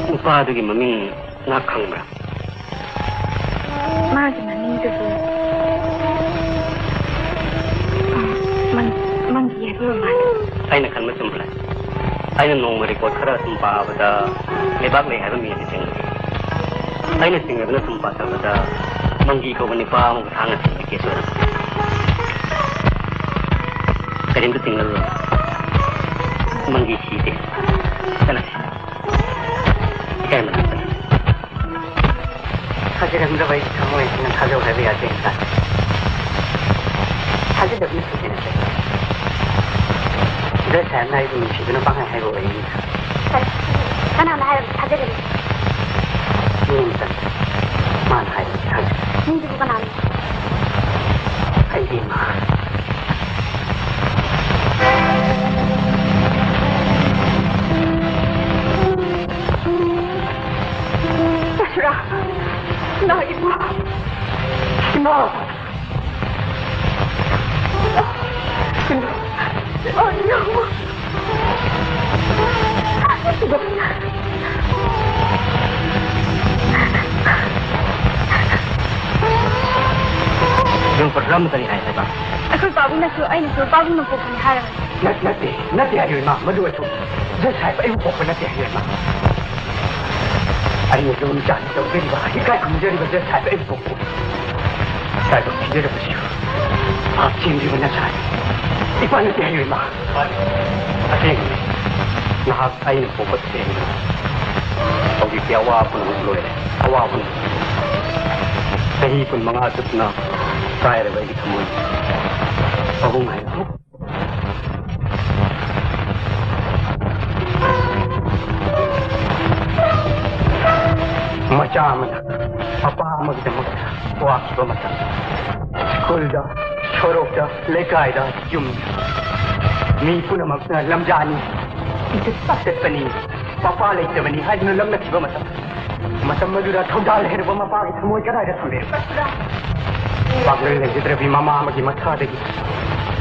ꯅꯨꯄꯥꯗꯨꯒꯤ ꯃꯃꯤꯡ ꯅꯍꯥꯛ ꯈꯪꯕ꯭ꯔꯥ? ꯃꯥꯒꯤ ꯃꯃꯤꯡꯗꯨꯕꯨ, ꯑ, ꯃꯪ-, ꯃꯪꯒꯤ ꯍꯥꯏꯕ ꯃꯥꯜꯂꯤ꯫ ꯑꯩꯅ ꯈꯟꯕ ꯆꯨꯝꯕ꯭ꯔꯥ? ꯑꯩꯅ ꯅꯣꯡꯃ ꯔꯦꯀꯣꯔꯗ ꯈꯔ ꯁꯨꯝ ꯄꯥꯕꯗ ꯂꯩꯕꯥꯛ ꯂꯩ ꯍꯥꯏꯕ ꯃꯤ ꯑꯗꯨ ꯊꯦꯡꯅꯩ꯫ ꯑꯩꯅ ꯆꯤꯡꯅꯕꯅ ꯁꯨꯝ ꯄꯥꯊꯕꯗ ꯃꯪꯒꯤ ꯀꯧꯕ ꯅꯨꯄꯥ ꯑꯃꯕꯨ ꯊꯥꯡꯅ ꯊꯤꯟꯕ ꯀꯦꯁ ꯑꯣꯏꯔꯝꯃꯤ꯫ ꯀꯔꯤꯝꯇ ꯆꯤꯡꯅꯔꯨꯔꯅꯨ꯫ ꯃꯪꯒꯤ ꯁꯤꯗꯦ꯫ ꯀꯅꯥ ꯁꯤ? ꯏꯀꯥꯏ ꯃꯅꯥꯛꯇ꯫ ꯊꯥꯖꯔꯝꯗꯕ ꯑꯩꯒꯤ ꯊꯃꯣꯏ ꯑꯁꯤꯅ ꯊꯥꯖꯧ ꯍꯥꯏꯕ ꯌꯥꯗꯦ ꯏꯆꯥ꯫ ꯊꯥꯖꯗꯕꯅ ꯁꯨꯇꯤꯅ ꯆꯠꯂꯦ꯫ ꯁꯤꯗ ꯁꯥꯍꯦꯕꯅ ꯑꯩꯕꯨ ꯅꯨꯡꯁꯤꯗꯨꯅ ꯄꯪꯍꯥꯏ ꯍꯥꯏꯕ ꯑꯣꯏꯔꯝꯅꯤꯗ꯫ ꯀꯔꯤ? ꯀꯅꯥꯅ ꯍꯥꯏꯔꯕ ꯊꯥꯖꯒꯅꯤ? ꯃꯤ ꯑꯃꯇꯪ꯫ ꯃꯥꯅ ꯍꯥꯏꯕꯗꯤ ꯊꯥꯖꯩ꯫ ꯃꯤꯗꯨꯕꯨ ꯀꯅꯥꯅꯣ? ꯑꯩꯒꯤ ꯏꯃꯥ꯫ ꯄꯔꯁꯨꯔꯥꯝ, ꯏꯃꯥ, ꯏꯃꯥ꯫ ꯏꯃꯥ! ꯏꯃꯥ! ꯏꯃꯥ! ꯅꯪ ꯄꯔꯁꯨꯔꯥꯝꯅ ꯀꯔꯤ ꯍꯥꯏ ꯍꯥꯏꯕ? ꯑꯩꯈꯣꯏ ꯄꯥꯕꯨꯡꯅꯁꯨ ꯑꯩꯅꯁꯨ ꯄꯥꯕꯨꯡꯅ ꯄꯣꯛꯄꯅꯤ ꯍꯥꯏꯔꯕꯅꯤ꯫ ꯅꯠ-, ꯅꯠꯇꯦ, ꯅꯠꯇꯦ ꯍꯥꯏꯌꯨ ꯏꯃꯥ, ꯃꯗꯨ ꯑꯣꯏꯊꯣꯛ-, ꯖꯁ ꯍꯥꯏꯕ ꯑꯩꯕꯨ ꯄꯣꯛꯄ ꯅꯠꯇꯦ ꯍꯥꯏꯌꯨ ꯏꯃꯥ꯫ ꯑꯩꯅ ꯂꯨꯅ ꯆꯥꯟꯅ ꯇꯧꯖꯔꯤꯕ, ꯏꯀꯥꯏ ꯈꯨꯝꯅꯖꯔꯤꯕ ꯖꯁ ꯍꯥꯏꯕ ꯑꯩꯕꯨ ꯄꯣꯛꯄ꯫ ꯂꯥꯏꯕꯛ ꯊꯤꯖꯔꯕꯁꯨ ꯄꯥꯞ ꯆꯦꯟꯗ꯭ꯔꯤꯕ ꯅꯆꯥꯅꯤ꯫ ꯏꯄꯥ ꯅꯠꯇꯦ ꯍꯥꯏꯌꯨ ꯏꯃꯥ꯫ ꯑꯁꯦꯡꯕꯅꯤ, ꯅꯍꯥꯛ ꯑꯩꯅ ꯄꯣꯛꯄ ꯊꯦꯡꯕꯅꯤ꯫ ꯍꯧꯖꯤꯛꯇꯤ ꯑꯋꯥ ꯄꯨꯝꯅꯃꯛ ꯂꯣꯏꯔꯦ, ꯑꯋꯥ ꯄꯨꯝꯅꯃꯛ꯫ ꯆꯍꯤ ꯀꯨꯟꯃꯉꯥ ꯆꯨꯞꯅ ꯀꯥꯏꯔꯕ ꯑꯩꯒꯤ ꯊꯃꯣꯏ꯫ ꯄꯥꯕꯨꯡ ꯍꯥꯏꯕꯨ ꯃꯆꯥ ꯑꯃꯅ ꯃꯄꯥ ꯑꯃꯒꯤꯗꯃꯛꯇ ꯋꯥꯈꯤꯕ ꯃꯇꯝ, ꯁ꯭ꯀꯨꯜꯗ, ꯁꯣꯔꯣꯛꯇ, ꯂꯩꯀꯥꯏꯗ, ꯌꯨꯝꯗ, ꯃꯤ ꯄꯨꯝꯅꯃꯛꯅ ꯂꯝꯖꯥꯅꯤ, ꯏꯖꯠ ꯄꯥꯛꯆꯠꯄꯅꯤ, ꯃꯄꯥ ꯂꯩꯇꯕꯅꯤ ꯍꯥꯏꯗꯨꯅ ꯂꯛꯅꯈꯤꯕ ꯃꯇꯝ, ꯃꯇꯝ ꯑꯗꯨꯗ ꯊꯧꯖꯥꯜ ꯍꯩꯔꯕ ꯃꯄꯥꯒꯤ ꯊꯃꯣꯏ ꯀꯗꯥꯏꯗ ꯊꯝꯕꯤꯔꯕ? ꯄꯥꯡꯒꯜ ꯂꯩꯖꯗ꯭ꯔꯕꯤ ꯃꯃꯥ ꯑꯃꯒꯤ ꯃꯈꯥꯗꯒꯤ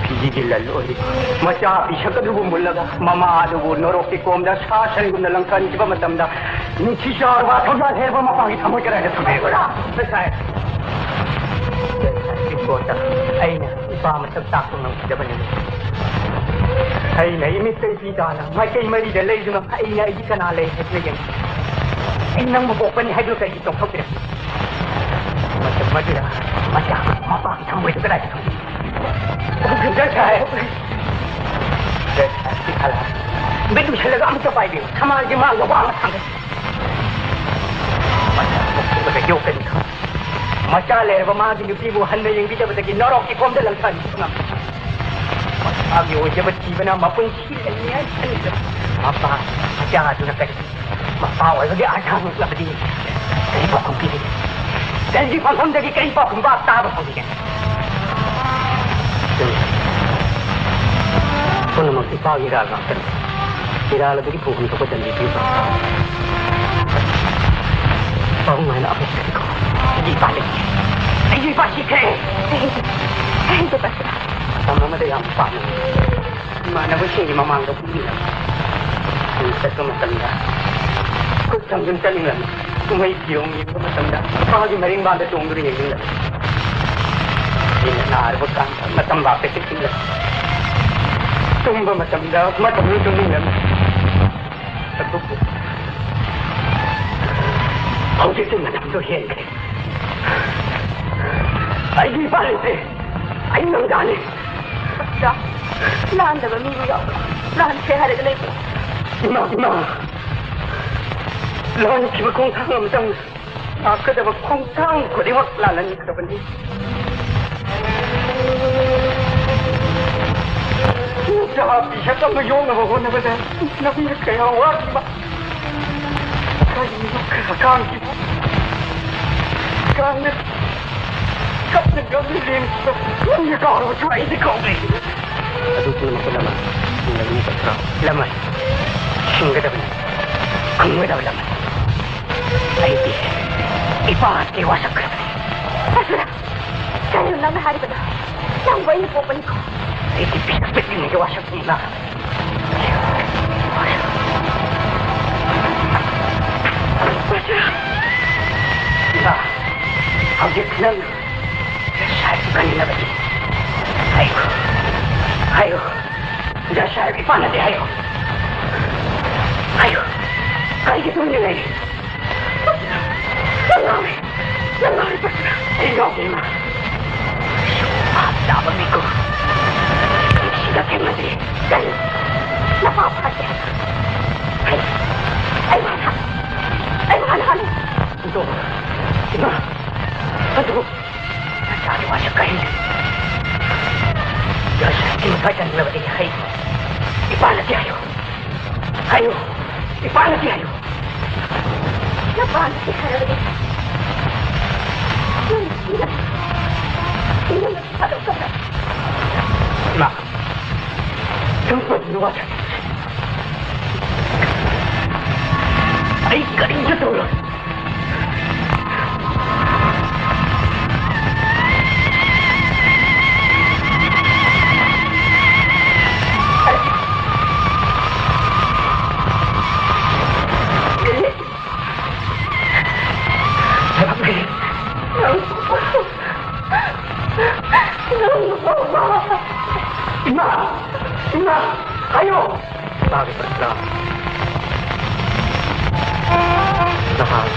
ꯐꯤꯖꯤꯒꯤ ꯂꯜ ꯑꯣꯏꯔꯤꯕ ꯃꯆꯥ ꯄꯤꯁꯛ ꯑꯗꯨꯕꯨ ꯃꯨꯜꯂꯒ ꯃꯃꯥ ꯑꯗꯨꯕꯨ ꯅꯣꯔꯣꯛꯀꯤ ꯀꯣꯝꯗ ꯁꯥ ꯁꯟꯒꯨꯝꯅ ꯂꯪꯊꯍꯟꯈꯤꯕ ꯃꯇꯝꯗ, ꯅꯤꯡꯊꯤ ꯆꯥꯎꯔꯕ ꯊꯧꯖꯥꯜ ꯍꯩꯔꯕ ꯃꯄꯥꯒꯤ ꯊꯃꯣꯏ ꯀꯗꯥꯏꯗ ꯊꯝꯕꯤꯔꯕ? ꯉꯁꯥꯏ, ꯉꯁꯥꯏ ꯔꯤꯄꯣꯔꯠꯇ ꯑꯩꯅ ꯏꯄꯥ ꯃꯁꯛ ꯇꯥꯛꯄ ꯉꯝꯈꯤꯗꯕꯅꯤ꯫ ꯑꯩꯅ ꯏꯃꯤꯠꯇ ꯏꯄꯤ ꯇꯥꯅ ꯃꯥꯏꯀꯩ ꯃꯔꯤꯗ ꯂꯩꯗꯨꯅ ꯑꯩꯅ ꯑꯩꯒꯤ ꯀꯅꯥ ꯂꯩ ꯍꯥꯏꯗꯨꯅ ꯌꯦꯡꯉꯤ꯫ ꯑꯩ ꯅꯪꯕꯨ ꯄꯣꯛꯄꯅꯤ ꯍꯥꯏꯗꯨꯅ ꯀꯔꯤꯒꯤ ꯆꯣꯡꯊꯣꯛꯄꯤꯔꯛꯄ? ꯃꯇꯝ ꯑꯗꯨꯗ ꯃꯆꯥ ꯃꯄꯥꯒꯤ ꯊꯃꯣꯏꯗ ꯀꯗꯥꯏꯗ ꯊꯝꯕꯤ? ꯗꯣꯛꯇꯔ ꯁꯥꯍꯦꯕ, ꯗꯣꯛꯇꯔ ꯁꯥꯍꯦꯕ, ꯁꯤ ꯈꯜꯂ ꯕꯦꯠ ꯂꯣꯏꯁꯤꯜꯂꯒ ꯑꯃꯨꯛꯇ ꯄꯥꯏꯕꯤꯌꯨ꯫ ꯁꯃꯥꯖꯒꯤ ꯃꯥꯡꯗ ꯋꯥ ꯑꯃ ꯊꯥꯡꯒꯠ꯫ ꯃꯆꯥ ꯄꯣꯛꯄꯗ ꯌꯣꯛꯀꯅꯤ ꯈꯪ꯫ ꯃꯆꯥ ꯂꯩꯔꯕ ꯃꯥꯒꯤ ꯅꯨꯄꯤꯕꯨ ꯍꯟꯅ ꯌꯦꯡꯕꯤꯗꯕꯗꯒꯤ ꯅꯔꯣꯛꯀꯤ ꯀꯣꯝꯗ ꯂꯪꯊꯍꯟꯕ ꯉꯝꯃꯤ꯫ ꯃꯁꯥꯒꯤ ꯑꯣꯏꯖꯕ ꯊꯤꯕꯅ ꯃꯄꯨꯟꯁꯤ ꯂꯩꯅꯤꯡꯉꯥꯏ ꯈꯟꯕꯗ ꯃꯄꯥ ꯃꯆꯥ ꯑꯗꯨꯅ ꯀꯔꯤ ꯃꯄꯥ ꯑꯣꯏꯕꯒꯤ ꯑꯥꯔꯊ ꯉꯛꯂꯕꯗꯤ ꯀꯔꯤ ꯄꯥꯎꯈꯨꯝ ꯄꯤꯔꯤ? ꯀꯔꯤꯒꯤ ꯐꯝꯐꯝꯗꯒꯤ ꯀꯔꯤ ꯄꯥꯎꯈꯨꯝ ꯄꯥꯛ ꯇꯥꯕ ꯐꯪꯒꯦ? ꯄꯨꯝꯅꯃꯛ ꯏꯄꯥꯒꯤ ꯏꯔꯥꯜ ꯉꯥꯛꯇꯅꯤ꯫ ꯏꯔꯥꯜ ꯑꯗꯨꯒꯤ ꯐꯨꯝꯐꯝ ꯊꯣꯛꯄ ꯗꯟꯗꯤ ꯄꯤꯕ ꯄꯥꯎ ꯉꯥꯏꯅ ꯑꯃꯨꯛ ꯀꯔꯤꯀꯣ? ꯑꯩꯒꯤ ꯏꯄꯥ ꯂꯩꯇꯦ꯫ ꯑꯩꯒꯤ ꯏꯄꯥ ꯁꯤꯈ꯭ꯔꯦ꯫ ꯀꯩ ꯍꯥꯏꯒꯦ ꯄꯥꯁꯇꯔ? ꯃꯇꯝ ꯑꯃꯗ ꯌꯥꯝ ꯄꯥꯝꯅ ꯏꯃꯥꯟꯅꯕꯁꯤꯡꯒꯤ ꯃꯃꯥꯡꯗ ꯀꯨꯝꯃꯤꯟꯅ ꯁ꯭ꯀꯨꯜ ꯆꯠꯄ ꯃꯇꯝꯗ ꯈꯨꯠ ꯁꯝꯖꯤꯟ ꯆꯠꯅꯤꯡꯂꯝꯃꯤ꯫ ꯀꯨꯝꯍꯩ ꯐꯤꯌꯣꯡ ꯌꯦꯡꯕ ꯃꯇꯝꯗ ꯃꯥꯒꯤ ꯃꯔꯤꯡꯕꯥꯟꯗ ꯇꯣꯡꯗꯨꯅ ꯌꯦꯡꯅꯤꯡꯂꯝꯃꯤ꯫ ꯑꯩꯅ ꯅꯥꯔꯕ ꯀꯥꯟꯗ ꯃꯇꯝꯕꯥꯛꯇ ꯆꯠꯅꯤꯡꯂꯝꯃꯤ꯫ ꯇꯨꯝꯕ ꯃꯇꯝꯗ ꯃꯇꯝꯗꯨ ꯇꯨꯝꯅꯤꯡꯂꯝꯃꯤ꯫ ꯑꯗꯨꯕꯨ ꯍꯧꯖꯤꯛꯇꯤ ꯃꯇꯝꯗꯣ ꯍꯦꯟꯈ꯭ꯔꯦ꯫ ꯑꯩꯒꯤ ꯏꯄꯥ ꯂꯩꯇ꯭ꯔꯦ꯫ ꯑꯩ ꯅꯪꯗꯥꯅꯤ꯫ ꯑꯣꯖꯥ, ꯂꯥꯟꯗꯕ ꯃꯤꯕꯨ ꯌꯥꯎꯕ꯭ꯔꯥ? ꯂꯥꯟꯈ꯭ꯔꯦ ꯍꯥꯏꯔꯒ ꯂꯩꯕ꯭ꯔꯥ? ꯏꯃꯥ, ꯏꯃꯥ, ꯂꯥꯟꯈꯤꯕ ꯈꯣꯡꯊꯥꯡ ꯑꯃꯇꯪ ꯂꯥꯛꯀꯗꯕ ꯈꯣꯡꯊꯥꯡ ꯈꯨꯗꯤꯡꯃꯛ ꯂꯥꯜꯍꯟꯈ꯭ꯔꯕꯅꯤ꯫ ꯆꯥꯕꯤ ꯁꯛ ꯑꯃ ꯌꯣꯛꯅꯕ ꯍꯣꯠꯅꯕꯗ ꯅꯪꯅ ꯀꯌꯥ ꯋꯥꯈꯤꯕ꯫ ꯀꯔꯤꯅꯣ ꯀꯥꯡꯁꯤꯕꯨ? ꯀꯥꯡꯅ ꯀꯞꯅ ꯀꯞꯅ ꯂꯦꯡꯈꯤꯕ ꯅꯪꯅ ꯀꯥꯎꯔꯕꯁꯨ ꯑꯩꯗꯤ ꯀꯥꯎꯔꯦ꯫ ꯑꯗꯨ ꯄꯨꯝꯅꯃꯛꯄꯨ ꯂꯃꯟ ꯈꯨꯝꯂꯕꯅꯤ ꯄ꯭ꯔꯊꯅꯥ꯫ ꯂꯃꯟ ꯈꯨꯝꯒꯗꯕꯅꯤ, ꯈꯨꯝꯒꯗꯕ ꯂꯃꯟ꯫ ꯑꯩꯗꯤ ꯏꯄꯥ ꯍꯥꯠꯀꯦ ꯋꯥꯁꯛꯈ꯭ꯔꯕꯅꯤ꯫ ꯄ꯭ꯔꯊꯅꯥ! ꯀꯔꯤꯅꯣ ꯅꯪꯅ ꯍꯥꯏꯔꯤꯕꯗꯣ? ꯅꯪꯕꯨ ꯑꯩꯅ ꯄꯣꯛꯄꯅꯤꯀꯣ꯫ ꯑꯩꯗꯤ ꯄꯤꯛ ꯄꯤꯛꯂꯤꯉꯩꯒꯤ ꯋꯥꯁꯛꯅꯤꯅ꯫ ꯄ꯭ꯔꯊꯅꯥ! ꯏꯃꯥ, ꯍꯧꯖꯤꯛ ꯅꯪ ꯖꯁ ꯁꯥꯍꯦꯕ ꯀꯟꯅꯕꯅꯤ꯫ ꯍꯥꯏꯌꯨ, ꯍꯥꯏꯌꯨ, ꯖꯁ ꯁꯥꯍꯦꯕ ꯏꯄꯥ ꯅꯠꯇꯦ ꯍꯥꯏꯌꯨ꯫ ꯍꯥꯏꯌꯨ, ꯀꯔꯤꯒꯤ ꯇꯨꯃꯤꯟꯅ ꯂꯩꯔꯤ? ꯅꯪ ꯉꯥꯎꯔꯦ! ꯅꯪ ꯉꯥꯎꯔꯦ, ꯄ꯭ꯔꯊꯅꯥ! ꯑꯩ ꯉꯥꯎꯗꯦ, ꯏꯃꯥ꯫ ꯚꯥꯞ ꯇꯥꯕ ꯃꯤꯀꯨꯞ ꯁꯤꯗ ꯊꯦꯡꯅꯗ꯭ꯔꯤ꯫ ꯀꯔꯤ? ꯅꯄꯥ ꯐꯥꯠꯇꯦ? ꯑꯩ, ꯑꯩ ꯃꯥ ꯍꯥꯠ-, ꯑꯩ ꯃꯥ ꯍꯥꯠꯂꯦ꯫ ꯑꯗꯣ, ꯏꯃꯥ, ꯑꯗꯣ, ꯅꯆꯥꯒꯤ ꯋꯥꯁꯛ ꯀꯔꯤꯅꯣ? ꯌꯥꯁꯛꯀꯤ ꯃꯊꯥ ꯆꯪꯅꯕꯗꯒꯤ ꯍꯩ ꯏꯄꯥ ꯅꯠꯇꯦ ꯍꯥꯏꯌꯨ꯫ ꯍꯥꯏꯌꯨ, ꯏꯄꯥ ꯅꯠꯇꯦ ꯍꯥꯏꯌꯨ꯫ ꯅꯄꯥ ꯅꯠꯇꯦ ꯍꯥꯏꯔꯕꯗꯤ ꯅꯪ ꯁꯤꯅ, ꯁꯤꯅ ꯊꯥꯗꯣꯛꯀꯗ꯭ꯔꯥ? ꯏꯃꯥ, ꯅꯪ ꯀꯔꯤꯅꯣ ꯋꯥ ꯆꯠ-, ꯑꯩ ꯀꯔꯤꯝꯇ ꯇꯧꯔꯣꯏ꯫ ꯏꯃꯥ! ꯏꯃꯥ! ꯍꯥꯏꯌꯣ! ꯏꯃꯥꯒꯤ ꯄ꯭ꯔꯊꯅꯥ꯫ ꯅꯍꯥꯛ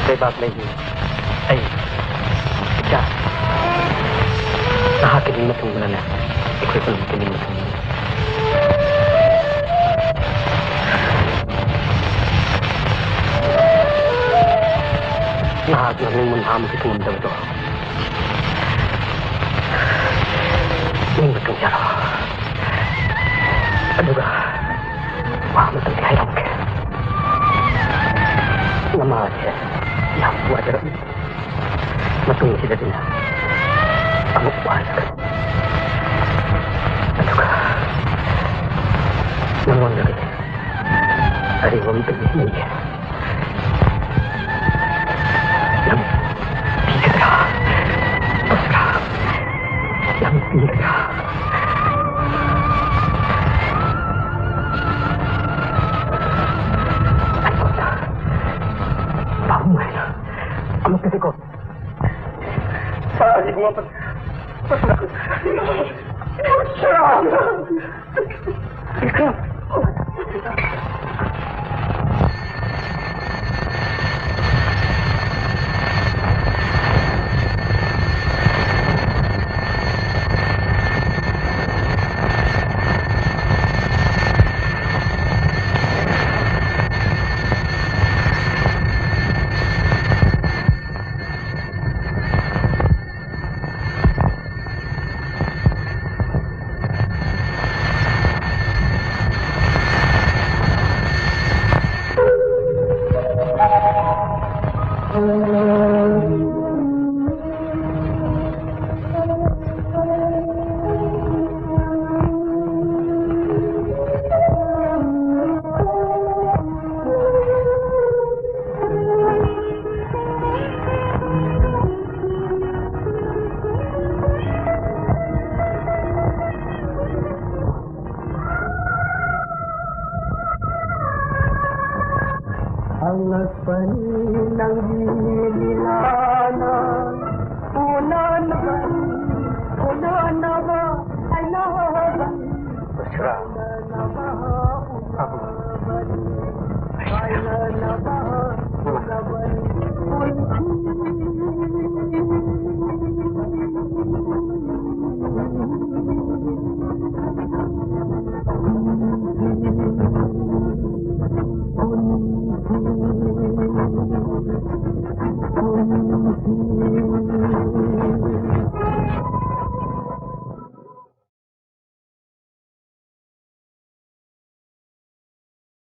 ꯂꯩꯕꯥꯛ ꯂꯩꯅꯤ꯫ ꯑꯩ ꯏꯆꯥ꯫ ꯅꯍꯥꯛꯀꯤ ꯅꯤꯡꯕ ꯊꯨꯡꯕꯅꯅꯦ ꯑꯩꯈꯣꯏ ꯄꯨꯝꯅꯃꯛꯀꯤ ꯅꯤꯡꯕ ꯊꯨꯡꯕꯅꯤ꯫ ꯅꯍꯥꯛꯅ ꯅꯤꯡꯕ ꯅꯍꯥꯃꯛꯀꯤ ꯊꯨꯡꯉꯝꯗꯕꯗꯣ ꯅꯤꯡꯕ ꯊꯨꯡꯖꯔꯣ꯫ ꯑꯗꯨꯒ ꯋꯥ ꯑꯃꯇꯪꯗꯤ ꯍꯥꯏꯔꯝꯒꯦ꯫ ꯅꯃꯥꯁꯦ ꯌꯥꯝ ꯋꯥꯖꯔꯝꯃꯤ꯫ ꯃꯇꯨꯡꯁꯤꯗꯗꯤ ꯑꯃꯨꯛ ꯋꯥꯔꯒꯅꯤ꯫ ꯑꯗꯨꯒ ꯅꯉꯣꯟꯗꯒꯤ ꯑꯔꯤꯕ ꯑꯃꯇꯪꯗꯤ ꯂꯩꯒꯦ꯫ ꯅꯪ ꯄꯤꯒꯗ꯭ꯔꯥ? ꯄꯨꯁ꯭ꯔꯥ? ꯅꯪ ꯄꯤꯒꯗ꯭ꯔꯥ? ꯑꯩꯉꯣꯟꯗ ꯄꯥꯝꯃꯨ ꯍꯥꯏꯅ ꯑꯃꯨꯛꯇꯗꯤ ꯀꯣ꯫ ꯁꯥꯔꯤꯕ ꯄꯨꯁ꯭ꯔꯥ? ꯄꯨꯁ꯭ꯔꯥ? ꯍꯪꯂꯛꯄꯅꯤ ꯅꯪꯒꯤ ꯂꯤꯂꯥꯅ, ꯎꯅꯅꯕ, ꯎꯅꯅꯕ ꯍꯥꯏꯅꯕꯅꯤ꯫